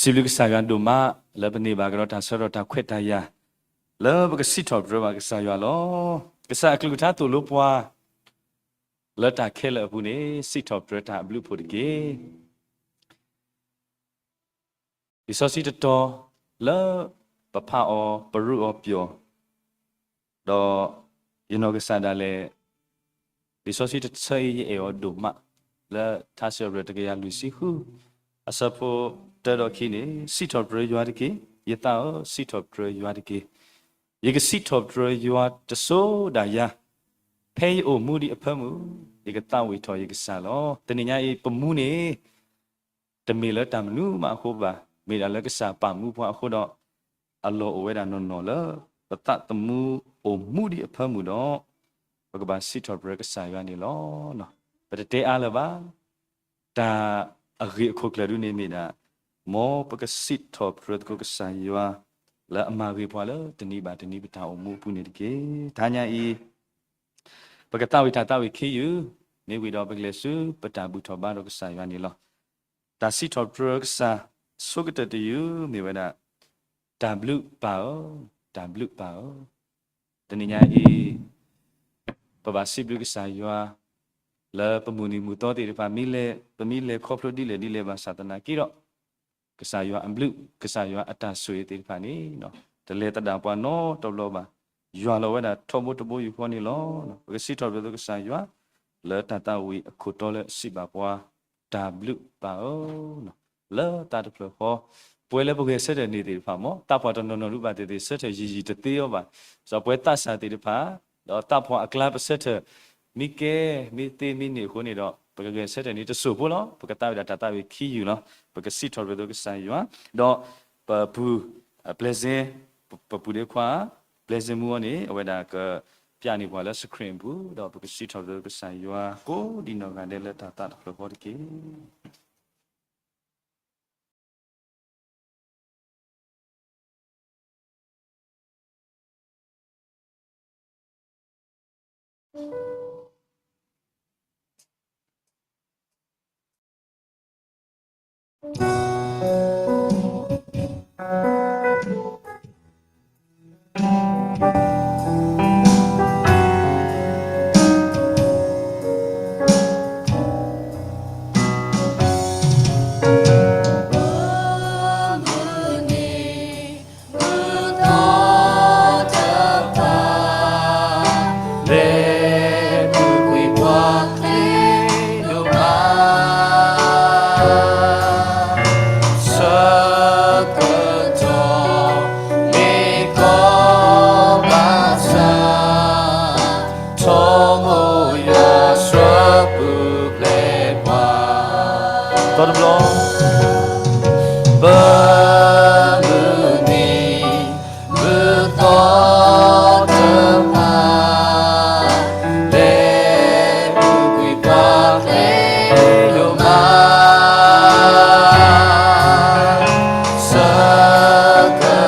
စံးဘျုးကစၢ်ယွၤဒိၣ်မး လၢပန့ၢ်ဘၣ်ကဒီးတၢ်ဆၢကတီၢ်တၢ်ခွဲးတၢ်ယာ် လၢပကစံးထီၣ်ပတြၢၤဘၣ်ကစၢ်ယွၤလီၤ. ကစၢ်အကလုၢ်ကထါသိၣ်လိပှၤ လၢတၢ်ခဲလၢာ်အပူၤန့ၣ် စံးထီၣ်ပတြၢၤတၢ်အဘျုးအဖှိၣ်တက့ၢ်. လံာ်စီဆှံတတီၤ လၢပဖးအီၤပရူးအီၤပျီၤ ဒီးယနီၢ်ကစၢ်ဒၣ်လဲာ် လံာ်စီဆှံတဆၢအံၤယအဲၣ်အီၤဒိၣ်မး လၢထါစံးထီၣ်ပတြၢၤတကယၤလွံၢ်ဆံဃု အဆၢဖိတၢဒီးခံန့ၣ် စံးထီၣ်ပတြၢၤယွၤတက့ၢ်. ယသးဧၢ, စံးထီၣ်ပတြၢၤယွၤတက့ၢ်. ယကစံးထီၣ်ပတြၢၤယွၤတစိၤဒၣ်ယၤ, ဖဲယအိၣ်မူဒံးအဖၢမုၢ် ယကသးဝံၣ်ထီၣ်ယကစၢ်လီၤ. တနံၤညါအံၤ ပမူန့ၣ် တမ့ၢ်လၢတၢ်မနုၤမးအဃိဘၣ်, မ့ၢ်ဒၣ်လၢကစၢ်ပာ်မူပှၤအဃိဒီး အလီၢ်အိၣ်ဝဲဒၣ်နီၢ်နီၢ်လၢ ပသးသမူအိၣ်မူဒံးအဖၢမုၢ်ဒီး ပကဘၣ်စံးထီၣ်ပတြၢၤကစၢ်ယွၤန့ၣ်လီၤ. ပတတဲအါလၢၤဘၣ်. တၢ်အဂ့ၢ်အခိၣ်ကျၢၢ်ဒုန့ၣ်မ့ၢ်ဒၣ် မ်ပကစံးထီၣ်ပတြၢၤသကိးကစၢ်ယွၤ လၢအမၤဂ့ၤပှၤလၢတနံၤဘၣ်တနံၤပတၢ်အိၣ်မူအပူၤန့ၣ်တက့ၢ်. တနံၤညါအံၤ ပကသးဝံၣ်တၢ်သးဝံၣ်ခံယုၢ်, မ့ၢ်ဝံၤဒီးပကလဲၤဆူပတၢ်ဘူၣ်ထီၣ်ဘါထီၣ်ကစၢ်ယွၤန့ၣ်လီၤ. တၢ်စံးထီၣ်ပတြၢၤကစၢ်ဆိကတၢၢ်တယုၢ်မ့ၢ်ဝဲဒၣ် တၢ်ဘျုးပၢ်ဧၢ, တၢ်ဘျုးပၢ်ဧၢ. တနံၤညါအံၤ ပဘၣ်စံးဘျုးကစၢ်ယွၤ လၢပမုၢ်နံၤမုၢ်သီသ့ၣ်တဖၣ် မ့ၢ်လဲၤ ပမ့ၢ်လဲၤခီဖျိဒ်လဲၣ်ဒ်လဲၣ်ဘၣ်ဆၣ်သနာ်က့ဒီး ကစၢ်ယွၤအဘျုး ကစၢ်ယွၤအတၢ်ဆိၣ်ဂ့ၤသ့ၣ်တဖၣ်န့ၣ် တလဲၤသဒၣ်ပှၤနီတဘျီဘၣ်. ယွၤလီၤဝဲဒၣ်ထီဘိတဘိယူၢ်ဃီန့ၣ်လီၤ. ပကစံးထီၣ်ပတြၢၤသကိးကစၢ်ယွၤ လၢတၢ်သးဝံၣ်အခိၣ်တီလၢအစံးဘၣ်ပှၤ တၢ်ဘျုးပၢ်ဧၢ လၢသးတဖျၢၣ်ဃီ ပဝဲလၢပဂဲၤဆၢထၢၣ်န့ၢ်သ့ၣ်တဖၣ်မ့ၢ် သးပှၢ်တနီၤနီၤဒုးဘၣ်သ့ၣ်သ့ၣ် ဆၢထၢၣ်ယံာ်ယံာ်တသ့အီၤဘၣ်. စီၤပှၤသးစၢ်သ့ၣ်တဖၣ် ဒီးသးပှၢ်အကျါပဆၢထၢၣ် မ့ၢ်ကဲ မ့ၢ်သ့မ့ၢ်န့ၢ်အဃိန့ၣ်ဒီး ပကဂဲၤဆၢထၢၣ်န့ၣ်တစိၢ်ဖိလီၤ. ပကသးဝံၣ်ဒၣ်တၢ်သးဝံၣ်ခံယုၢ်လီၤ. ပကစံးထီၣ်ပတြၢၤသကိးကစၢ်ယွၤ ဒီးပပူၤ ပျဲၢ်စ့ ပပူၤဒ့ခွါ ပျဲၢ်စ့မူအီၤန့ၣ် အဝဲဒၣ်ကပျၢ်န့ၢ်ပှၤလၢ screen အပူၤ ဒီးပကစံးထီၣ်ပတြၢၤသကိးကစၢ်ယွၤ ကိးဒံနီၢ်ဂၤဒဲးလၢတၢ်သးတဖျၢၣ်ဃီတက့ၢ်. လဲၤပူၤကွံာ်ပှၤချ့ဒိၣ်မး ဆၢကတီၢ် မ့ၢ်ကီဘၣ်ဆၣ် ထီဘိယွၤဆှၢပူၤဖျဲးပှၤ သီတဘျီ ပမုၢ်နံၤ မုၢ်သီတဖၣ် လဲၤပူၤကွံာ်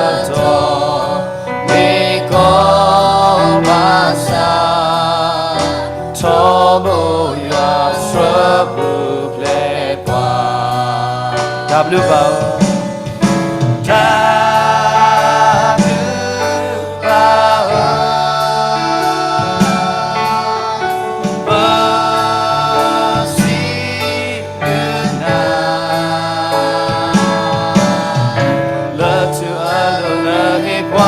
ပှၤချ့ဒိၣ်မး ဆၢကတီၢ် မ့ၢ်ကီဘၣ်ဆၣ် ထီဘိယွၤဆှၢပူၤဖျဲးပှၤ တၢ်ဘျုးပၢ်ဧၢ တၢ်ဘျုးပၢ်ဧၢ ပစံးဘျုးနၤ လၢထူအလိၤလၢဟ့ၣ်ပှၤ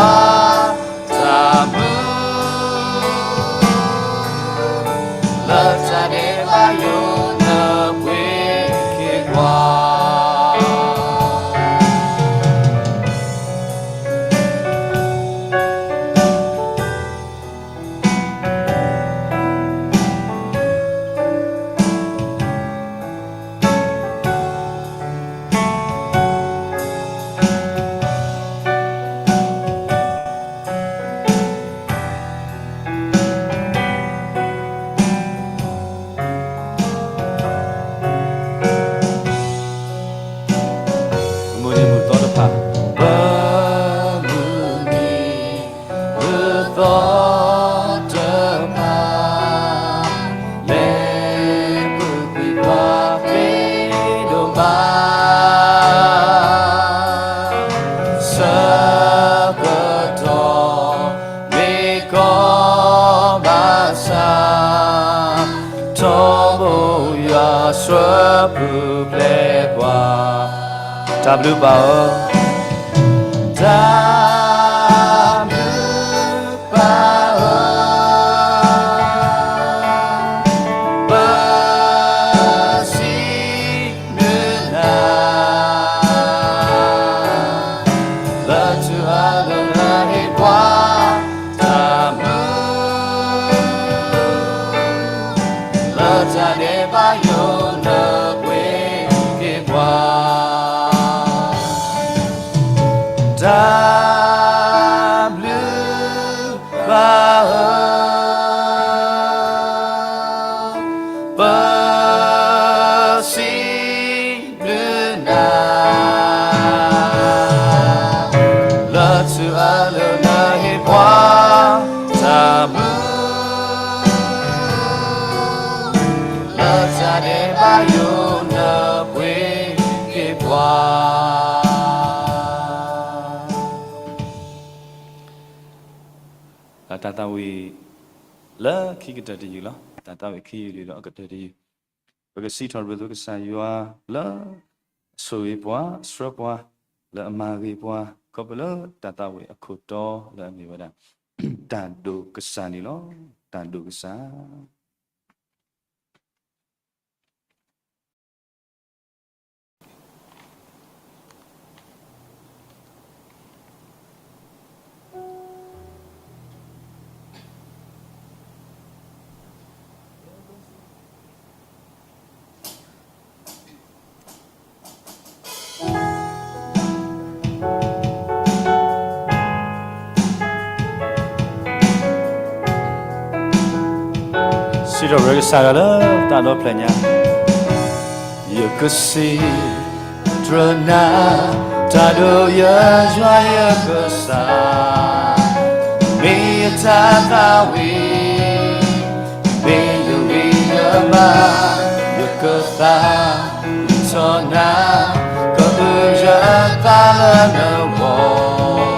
တၢ်မူ လၢတၢ်ဒဲးဘးယိာ်လၢပှ့ၤက့ၤပှၤ တၢ်ဘျုးပၢ်ဧၢ, တၢ်ဘျုးပၢ်ဧၢ, ပစံးဘျုးနၤ လၢထူအလိၤလၢဟ့ၣ်ပှၤ တၢ်မူ လၢတၢ်ဒဲးဘးယိာ်လၢပှ့ၤက့ၤပှၤ, တၢ်ဘျုးပၢ်ဧၢ, ပစံး ဘျုးနၤ လၢထူအလိၤလၢဟ့ၣ်ပှၤ တၢ်မူ လၢတၢ်ဒဲးဘးယိာ်လၢပှ့ၤက့ၤပှၤ, တၢ်သးဝံၣ် လၢခံကတၢၢ်တယုၢ်လီၤ. တၢ်သးဝံၣ်ခံကတၢၢ်တယုၢ်လၢအကတၢၢ်တယုၢ်, ပကစံးထီၣ်ပတြၢၤသုကစၢ်ယွၤလၢ အဆိၣ်ဂ့ၤပှၤ အဆှၢပှၤ လၢအမၤဂ့ၤပှၤ ခီဖျိလၢတၢ်သးဝံၣ်အခိၣ်တီလၢအမ့ၢ်ဝဲဒၣ် တၢ်ဒိးကစၢ်န့ၣ်လီၤ. တၢ်ဒိးကစၢ် စံးထီၣ်ပတြၢၤကစၢ်ယွၤလၢတၢ်ဒီဖျၢၣ်ညါ, ယကစံးတြၢၤနၤ တၢ်ဒိၣ်ယွၤယွၤယကစၢ်, မ့ၢ်ယတၢ်သးဝံၣ်, မ့ၢ်ယဂံၢ်ယဘါ, ယကသးထီၣ်နၤ, ကအုၣ်ယသးလၢနဂီၢ်,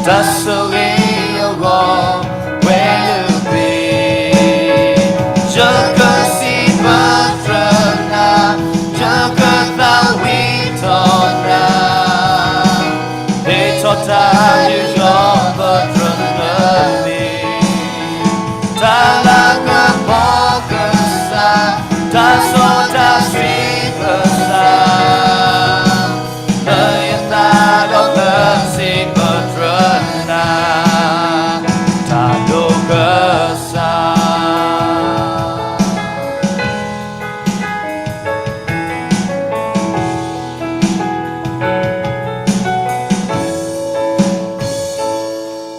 တၢ်ဆိၣ်ဂ့ၤအဂီၢ် ပှဲၤလုၢ်ကွံာ်, ယကစံးပတြၢၤနၤ, ယကသးဝံၣ်ထီၣ်နၤ, ဟ့ၣ်ထီၣ်တၢ်ယူးယီၣ်ပတြၢၤနၤန့ၣ်, တၢ်လၤကပီၤကစၢ်, တၢ်စီတၢ်ဆှံကစၢ်, လၢယသးဒီးကစံးပတြၢၤနၤ, တၢ်ဒိးကစၢ်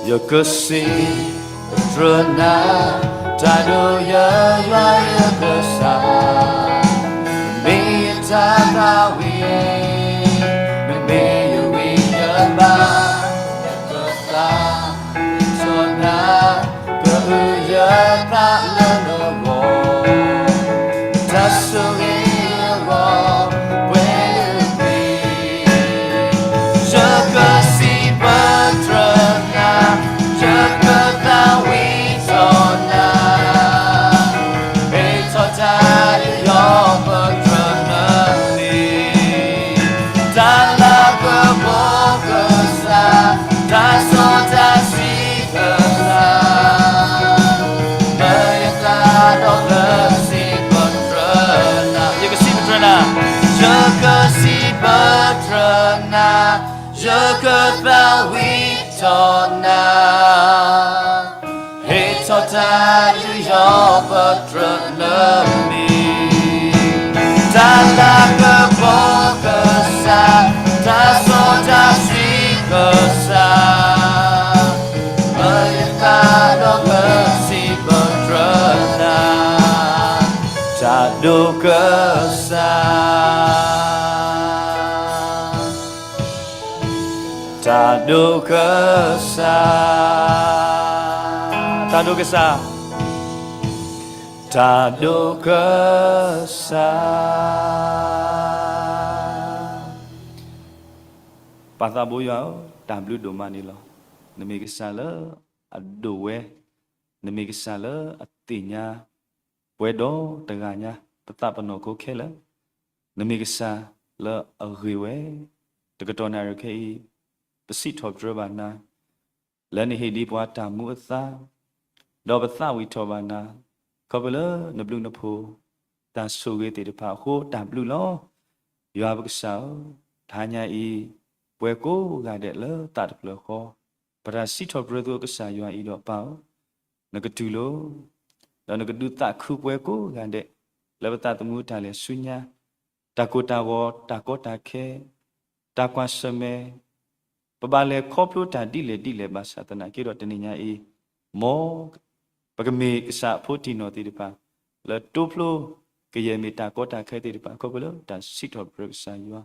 ယကစံးပတြၢၤနၤ, တၢ်ဒိၣ်ယွၤယွၤယကစၢ်, မ့ၢ်ယတၢ်သးဝံၣ်, မ့မ့ၢ်ယဂံၢ်ယဘါ, ယကသး ထီၣ်နၤ, ကအုၣ်ယသးလၢနဂီၢ်, တၢ်ဆိၣ်ဂ့ၤအဂီၢ် ပှဲၤလုၢ်ကွံာ်, ယကစံးပတြၢၤနၤ, ယကသးဝံၣ်ထီၣ်နၤ, ဟ့ၣ်ထီၣ်တၢ်ယူးယီၣ်ပတြၢၤနၤန့ၣ်, တၢ်လၤကပီၤကစၢ်, တၢ်စီတၢ်ဆှံကစၢ်, လၢယသးဒီးကစံးပတြၢၤနၤ, ယကစံးပတြၢၤနၤ, ယကစံးပတြၢၤနၤ, ယကသးဝံၣ်ထီၣ်နၤ, ဟ့ၣ်ထီၣ်တၢ်ယူးယီၣ်ပတြၢၤနၤန့ၣ်, တၢ်လၤကပီၤကစၢ်, တၢ်စီတၢ်ဆှံကစၢ်, လၢယသးဒီးကစံးပတြၢၤနၤ, တၢ်ဒိးကစၢ် တၢ်ဒိးကစၢ်, တၢ်ဒိးကစၢ်, တၢ်ဒိးကစၢ်, ပၢ်သးဘိယွၤဧၢ, တၢ်ဘျုးဒိၣ်မးန့ၣ်လီၤ. နမ့ၢ်ကစၢ်လၢအဒိၣ်ဝဲ, နမ့ၢ်ကစၢ်လၢအသ့ၣ်ညါ ပှဲၤဒီးတဂၤညါ ပသးပနီၢ်ခိခဲလၢာ်, နမ့ၢ်ကစၢ်လၢအဂ့ၤဝဲ တကတီၢ်နၣ်ရံၣ်ခဲအံၤ, ပစံးထီၣ်ပတြၢၤဘၣ်နၤ လၢနဟ့ၣ်ဒံးပှၤတၢ်မူအသါ, ဒီးပသးဝံၣ်ထီၣ်ဘၣ်နၤ ခီဖျိလၢနဘျုးနဖှိၣ် တၢ်ဆိၣ်ဂ့ၤသ့ၣ်တဖၣ်အဃိ တၢ်ဘျုးလီၤ. ယွၤပကစၢ်ဧၢ, တဟါညါအံၤ ပှၤကိးဂၤဒဲးလၢသးတဖျၢၣ်ဃီ, ပတၢ်စံးထီၣ်ပတြၢၤအသိးကစၢ်ယွၤအံၤဒီးပၢ်ဧၢ, နကတူၢ်လိာ် ဒီးနကဒုးသးခုပှၤကိးဂၤဒဲး လၢပသးသမူတၢ်လဲၤဆူညါ, တၢ်ကိၢ်တၢ်ဂီၤ တၢ်ကီတၢ်ခဲ တၢ်ကွၢ်ဆၢၣ်မဲာ်, ပဘၣ်လဲၤခီဖျိတၢ်ဒ်လဲၣ်ဒ်လဲၣ်ဘၣ်ဆၣ်သနာ်က့ဒီးတနံၤညါအံၤ, မ်ပကမ့ၢ်ကစၢ်အဖိတံၢ်နီၢ်သ့ၣ်တဖၣ် လၢတိဖျိကယဲၢ်မ့ၢ်တၢ်ကီတၢ်ခဲသ့ၣ်တဖၣ် ခီဖျိလၢတၢ်စံးထီၣ်ပတြၢၤကစၢ်ယွၤ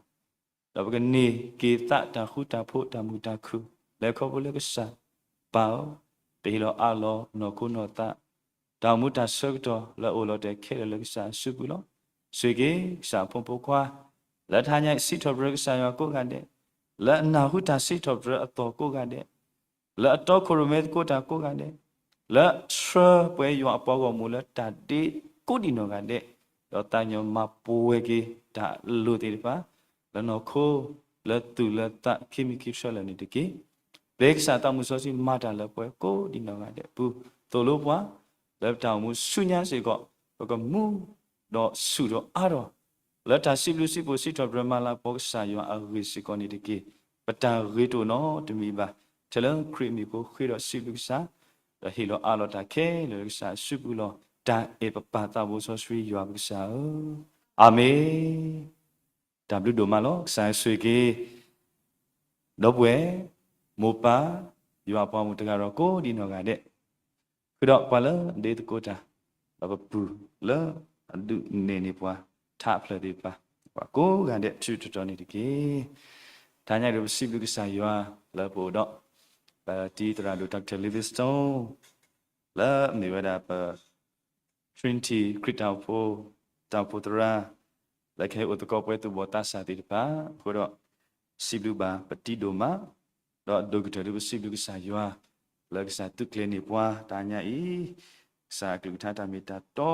ဒီးပကန့ၢ်က့ၤသးတၢ်ဃူတၢ်ဖိးတၢ်မုာ်တၢ်ခုၣ် လၢခီဖျိလၢကစၢ်ပၢ်ဧၢ, ပဟ့ၣ်လီၤအးလီၤနီၢ်ခိနီၢ်သး တၢ်အိၣ်မူတၢ်ဆၢကတီၢ်လၢအအိၣ်လီၤတဲာ်ခဲလၢာ်လၢကစၢ်အစုပူၤလီၤ. ဆိၣ်ဂ့ၤက့ၤကစၢ်အဖိမုၣ်ဖိခွါ လၢတဟါညါအံၤစံးထီၣ်ပတြၢၤကစၢ်ယွၤကိးဂၤဒဲး, လၢအနၢ်ဟူတၢ်စံးထီၣ်ပတြၢၤအသီၣ်ကိးဂၤဒဲး, လၢအတီခိၣ်ရိၣ်မဲသကိးတၢ်ကိးဂၤဒဲး, လၢဆှၢပှဲၤယွၤအပှၤဂီၢ်မုၢ်လၢတၢ်ဒ့ကိးဒံးနီၢ်ဂၤဒဲး, ဒီးသးကညီၤမၤပှဲၤက့ၤတၢ်အလိၣ်သ့ၣ်တဖၣ် လၢနီၢ်ခိ လၢသူၣ်လၢသးခံမံၤခံဆၢလၢာ်န့ၣ်တက့ၢ်. ပျဲကစၢ်သးမုၢ်စီဆှံမၤတၢ်လၢပှဲၤကိးဒံးနီၢ်ဂၤဒဲးအပူၤ သိၣ်လိပှၤ လၢပတၢ်အိၣ်မူဆူညါစ့ၢ်ကီး ပကမူဒီးဆူၣ်ဒီးအါထီၣ် လၢတၢ်စံးဘျုးစံးဖှိၣ်စံးထီၣ်ပတြၢၤမၤလၤကပီၤကစၢ်ယွၤအဂ့ၢ်စ့ၢ်ကီးန့ၣ်တက့ၢ်. ပတၢ်ဂ့ၤတအိၣ်နီတမံၤဘၣ်. ထဲလၢခရံာ်အမံၤအဃိဃ့ဒီးစံးဘျုးကစၢ်, ဒီးဟ့ၣ်လီၤအးလီၤတၢ်ခဲလၢာ်လၢကစၢ်အစုပူၤလီၤ. တၢ်အဲၣ်ပပၢ်သးဘိစီဆှံယွၤပကစၢ်ဧၢ, အၤမ့ၣ်. တၢ်ဘျုးဒိၣ်မးလီၤ. ကစၢ်ဆိၣ်ဂ့ၤက့ၤ ဒီပုၢ်ဝဲၢ်, မိၢ်ပၢ်, ယွၤအပှၤမုၣ်တဂၤဒီးကိးဒံးနီၢ်ဂၤဒဲး, ဃုာ်ဒီးပှၤလၢအဒ့သကိးတၢ်, ဒီးပပုၢ်လၢအဒုးနဲၣ်န့ၢ်ပှၤထါအဖျၢၣ်သ့ၣ်တဖၣ်, ပှၤကိးဂၤဒဲးထူးထူးတီၤတီၤန့ၣ်တက့ၢ်. တဟါညါဒီးပစံးဘျုးကစၢ်ယွၤလၢပအိၣ်ဒီး ပတံၤသရၣ်ဒိၣ် Doctor Livingstone လၢအမ့ၢ်ဝဲဒၣ်ပ Trinity ခရံာ်တၢ်အိၣ်ဖှိၣ်, တၢ်အိၣ်ဖှိၣ်သရၣ်, လၢကဟဲအိၣ်သကိးပှၤသူၣ်ဘီၣ်သးစၢ်သ့ၣ်တဖၣ်အဃိဒီး, စံးဘျုးဘၣ်ပတံၤဒိၣ်မး, ဒီးအဒိၣ်ကတၢၢ်ဒီးပစံးဘျုးကစၢ်ယွၤ, လၢကစၢ်သုးကျဲၤန့ၢ်ပှၤတဟါညါအံၤ, ကစၢ်အကလုၢ်ကထါတၢ်မ့ၢ်တၢ်တီခီဖျိ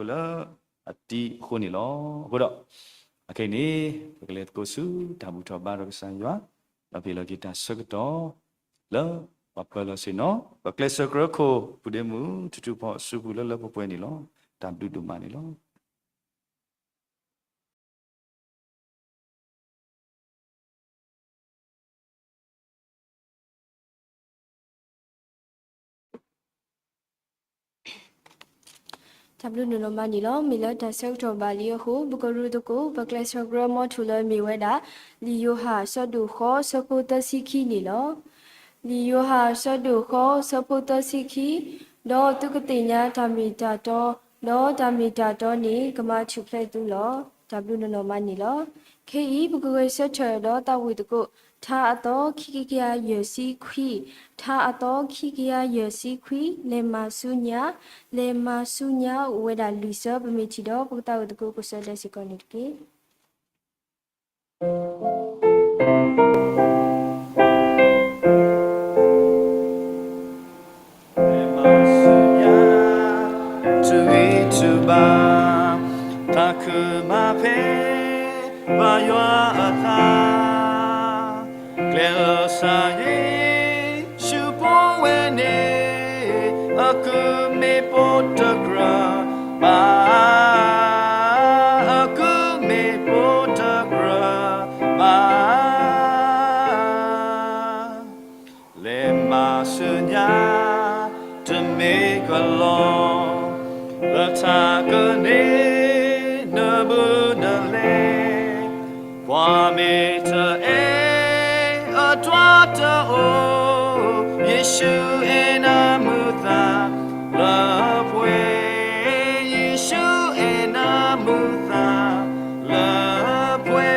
လၢအတံၤအဃိန့ၣ်လီၤ. အဃိဒီး, အခဲအံၤန့ၣ်, ပကလဲၤသကိးဆူတၢ်ဘူၣ်ထီၣ်ဘါထီၣ်ကစၢ်ယွၤ, ဒီးပဟ့ၣ်လီၤက့ၤတၢ်ဆၢကတီၢ် လၢပှၤပၢၤလီၢ်ဆ့ၣ်နီၤ, ပကျဲးစၢးကြၢးခိၣ် ပူၤဒ့မုၣ် ထူထူဖီအစုပူၤလၢလၢပှဲၤပှဲၤန့ၣ်လီၤ. တၢ်ဘျုးဒိၣ်မးန့ၣ်လီၤ. တၢ်ဘျုးဒိၣ်မးန့ၣ်လီၤ. မ့ၢ်လၢတၢ်ဆၢကတီၢ်ဘၣ်လံအဃိ, ပကရူၢ်သကိး ပကျဲးစၢးကြၢးမီထိၣ်လၢအမ့ၢ်ဝဲဒၣ် လံာ်ယိၤဟၣ်အဆၢဒိၣ်ဃိး ဆၢဖိသၢဆံခံန့ၣ်လီၤ. လံာ်ယိၤဟၣ်အဆၢဒိၣ်ဃိး ဆၢဖိသၢဆံခံ, ဒီးသုကသ့ၣ်ညါတၢ်မ့ၢ်တၢ်တီ, ဒီးတၢ်မ့ၢ်တၢ်တီန့ၣ် ကမၤဆူၣ်ဖျဲးသုလီၤ. တၢ်ဘျုးဒိၣ်မးန့ၣ်လီၤ. ခဲအံၤ ပကဂဲၤဆၢထၢၣ်ဒီးသးဝံၣ်သကိး ထါအသီခံကယၤယဲၢ်ဆံခွံ, ထါအသီခံကယၤယဲၢ်ဆံခွံ, လဲၤမၤဆူညါ, လဲၤမၤဆူညါအိၣ်ဝဲဒၣ်လွံၢ်ဆၢ ပမ့ၢ်ထံၣ်ဒီး ပကသးဝံၣ်သကိးကစၢ်ဒဲးစ့ၢ်ကီးန့ၣ်တက့ၢ်. လဲၤမၤဆူညါ တဂ့ၤတဘၣ်, သးခုမၤဖဲ ပၢ်ယွၤအသး, ကျဲးစၢးယ့ၣ်ၡူးဖိဝဲန့ၣ်, အကမ့ၢ်ဖိတကြၢးဘၣ်, အကမ့ၢ်ဖိတကြၢးဘၣ်. လဲၤမၤဆူညါ တမ့ၢ်ကလီ, လၢထးကန့ၢ်နဘုနလဲၤ, ပှၤမ့ၢ်တအဲၣ်အတၢ်တအိၣ်, ယ့ၣ်ၡူးအဲၣ်နၤမုာ်သးလၢပှဲၤ, ယ့ၣ်ၡူးအဲၣ်နၤမုာ်သးလၢပှဲ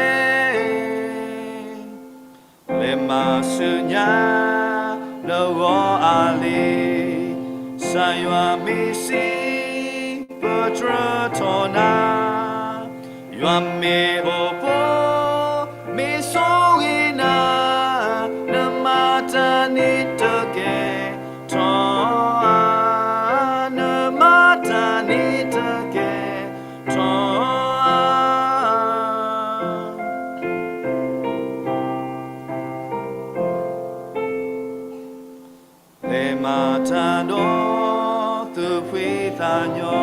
ၤ. လဲၤမၤဆူညါ နဂီၢ်အါလံ, ကစၢ်ယွၤမ့ၢ်စံးပတြၢၤထီၣ်နၤ, ယွၤမ့ၢ်အိၣ်ဖှိၣ် မ့ၢ်ဆိၣ်ဂ့ၤနၤ, နမၤတၢ်န့ၣ်တကဲထီၣ်ဧါ, နမၤတၢ်န့ၣ်တကဲထီၣ်ဧါ. ညီ,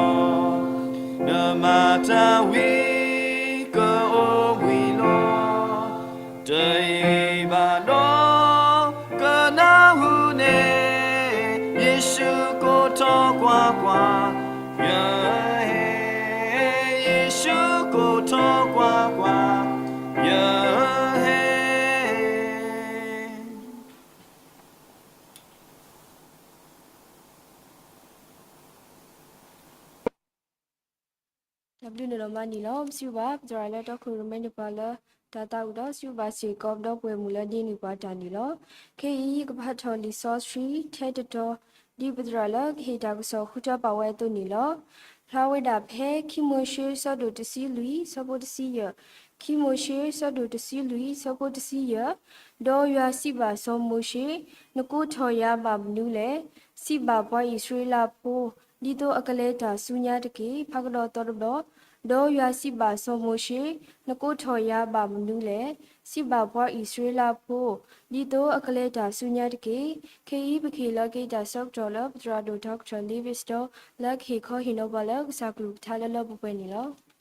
နမၤတၢ်ဝံၤကအိၣ်ဘှံးလီၤ. တအံၤဘၣ်ဒီး ကနၢ်ဟူန့ၣ်, ယ့ၣ်ၡူးကိးထီၣ်ကွၢ်ကွၢ်, ယဟဲ, ယ့ၣ်ၡူးကိးထီၣ်ကွၢ်ကွၢ်, ယဟဲ. တၢ်ဘျုးနၤဒီးမၤန့ၢ်လီၤ. ပစံးဘျုးဘၣ်ပသရၣ်လၢတီခိၣ်ရိၣ်မဲန့ၢ်ပှၤလၢတၢ်သးဝံၣ်ဒီး စံးဘျုးဘၣ်စ့ၢ်ကီးပဒီပုၢ်ဝဲၢ်မုၣ်လၢဒ့န့ၢ်ပှၤတၢ်န့ၣ်လီၤ. ခဲအံၤယကဖးထီၣ်လံာ်စီဆှံထဲတတီၤ ဒ်ပသရၣ်လၢကဟ့ၣ်တၢ်ကစီၣ်ဃုထၢပာ်ဝဲအသိးန့ၣ်လီၤ. ဖျါဝဲဒၣ်ဖဲခံမိၤၡ့ ဆၢဒိၣ်တဆံလွံၢ် ဆၢဖိတဆံယဲၢ်, ခံမိၤၡ့ ဆၢဒိၣ်တဆံလွံၢ် ဆၢဖိတဆံယဲၢ်, ဒီးယွၤစံးဘၣ်စီၤမိၤၡ့, နကိးထီၣ်ယၤဘၣ်မနုၤလဲၣ်. စံးဘၣ်ပှၤအံၣ်စရ့လးဖိ, ဒ်သိးအကလဲၤတၢ်ဆူညါတက့ၢ်. ဖးကဒီးသီတဘျီ, ဒီးယွၤစံးဘၣ်စီၤမိၤၡ့, နကိးထီၣ်ယၤဘၣ်မနုၤလဲၣ်. စံးဘၣ်ပှၤအံၣ်စရ့လးဖိ, ဒ်သိးအကလဲၤတၢ်ဆူညါတက့ၢ်. ခဲအံၤပကဟ့ၣ်လီၤက့ၤတၢ်ဆၢကတီၢ်လၢပသရၣ်ဒိၣ်ထီကထၢၣ် Livingstone လၢကဟ့ၣ်ခီဟ့ၣ်နီၤပှၤလၢကစၢ်ကလုၢ်ကထါလၢလၢပှဲၤပှဲၤန့ၣ်လီၤ.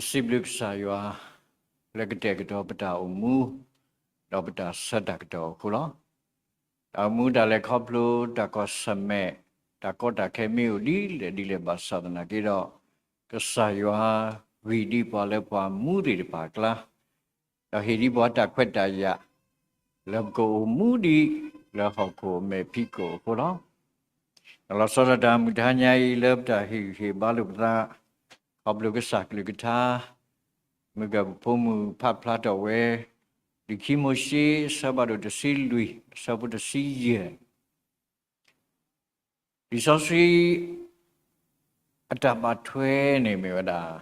စံးဘျုးကစၢ်ယွၤ လၢကတဲာ်ကတီၤပတၢ်အိၣ်မူ ဒီးပတၢ်ဆၢတၢ်ကတီၢ်အဃိလီၤ. တၢ်အိၣ်မူတၢ်လဲၤခီဖျိ တၢ်ကီၢ်ဆၢၣ်မဲာ် တၢ်ကီတၢ်ခဲမ့ၢ်အိၣ်ဒ်လဲၣ်ဒ်လဲၣ်ဘၣ်ဆၣ်သနာ်က့ဒီး ကစၢ်ယွၤဂံၢ်ဒံးပှၤလၢပှၤမူသ့ၣ်တဖၣ်အကျါ ဒီးဟ့ၣ်ဒံးပှၤတၢ်ခွဲးတၢ်ယာ် လၢပကအိၣ်မူဒံးလၢဟီၣ်ခိၣ်အမဲာ်ဖံးခိၣ်အဃိလီၤ. ဒီးလီၤဆီဒၣ်တၢ်မုၢ်တဟါညါအံၤလၢပတၢ်ဟ့ၣ်ဂံၢ်ဟ့ၣ်ဘါလိာ်ပသး ခီဖျိကစၢ်ကလုၢ်ကထါ မုၢ်ကၢၢ်ပဖိမုၣ်ဖးဖျါထီၣ်ဝဲ လံာ်ခံမိၤၡ့ အဆၢဖးဒိၣ်တဆံလွံၢ် အဆၢဖိတဆံယဲၢ် လံာ်စီဆှံအတၢ်ဘၣ်ထွဲန့ၣ်မ့ၢ်ဝဲဒၣ်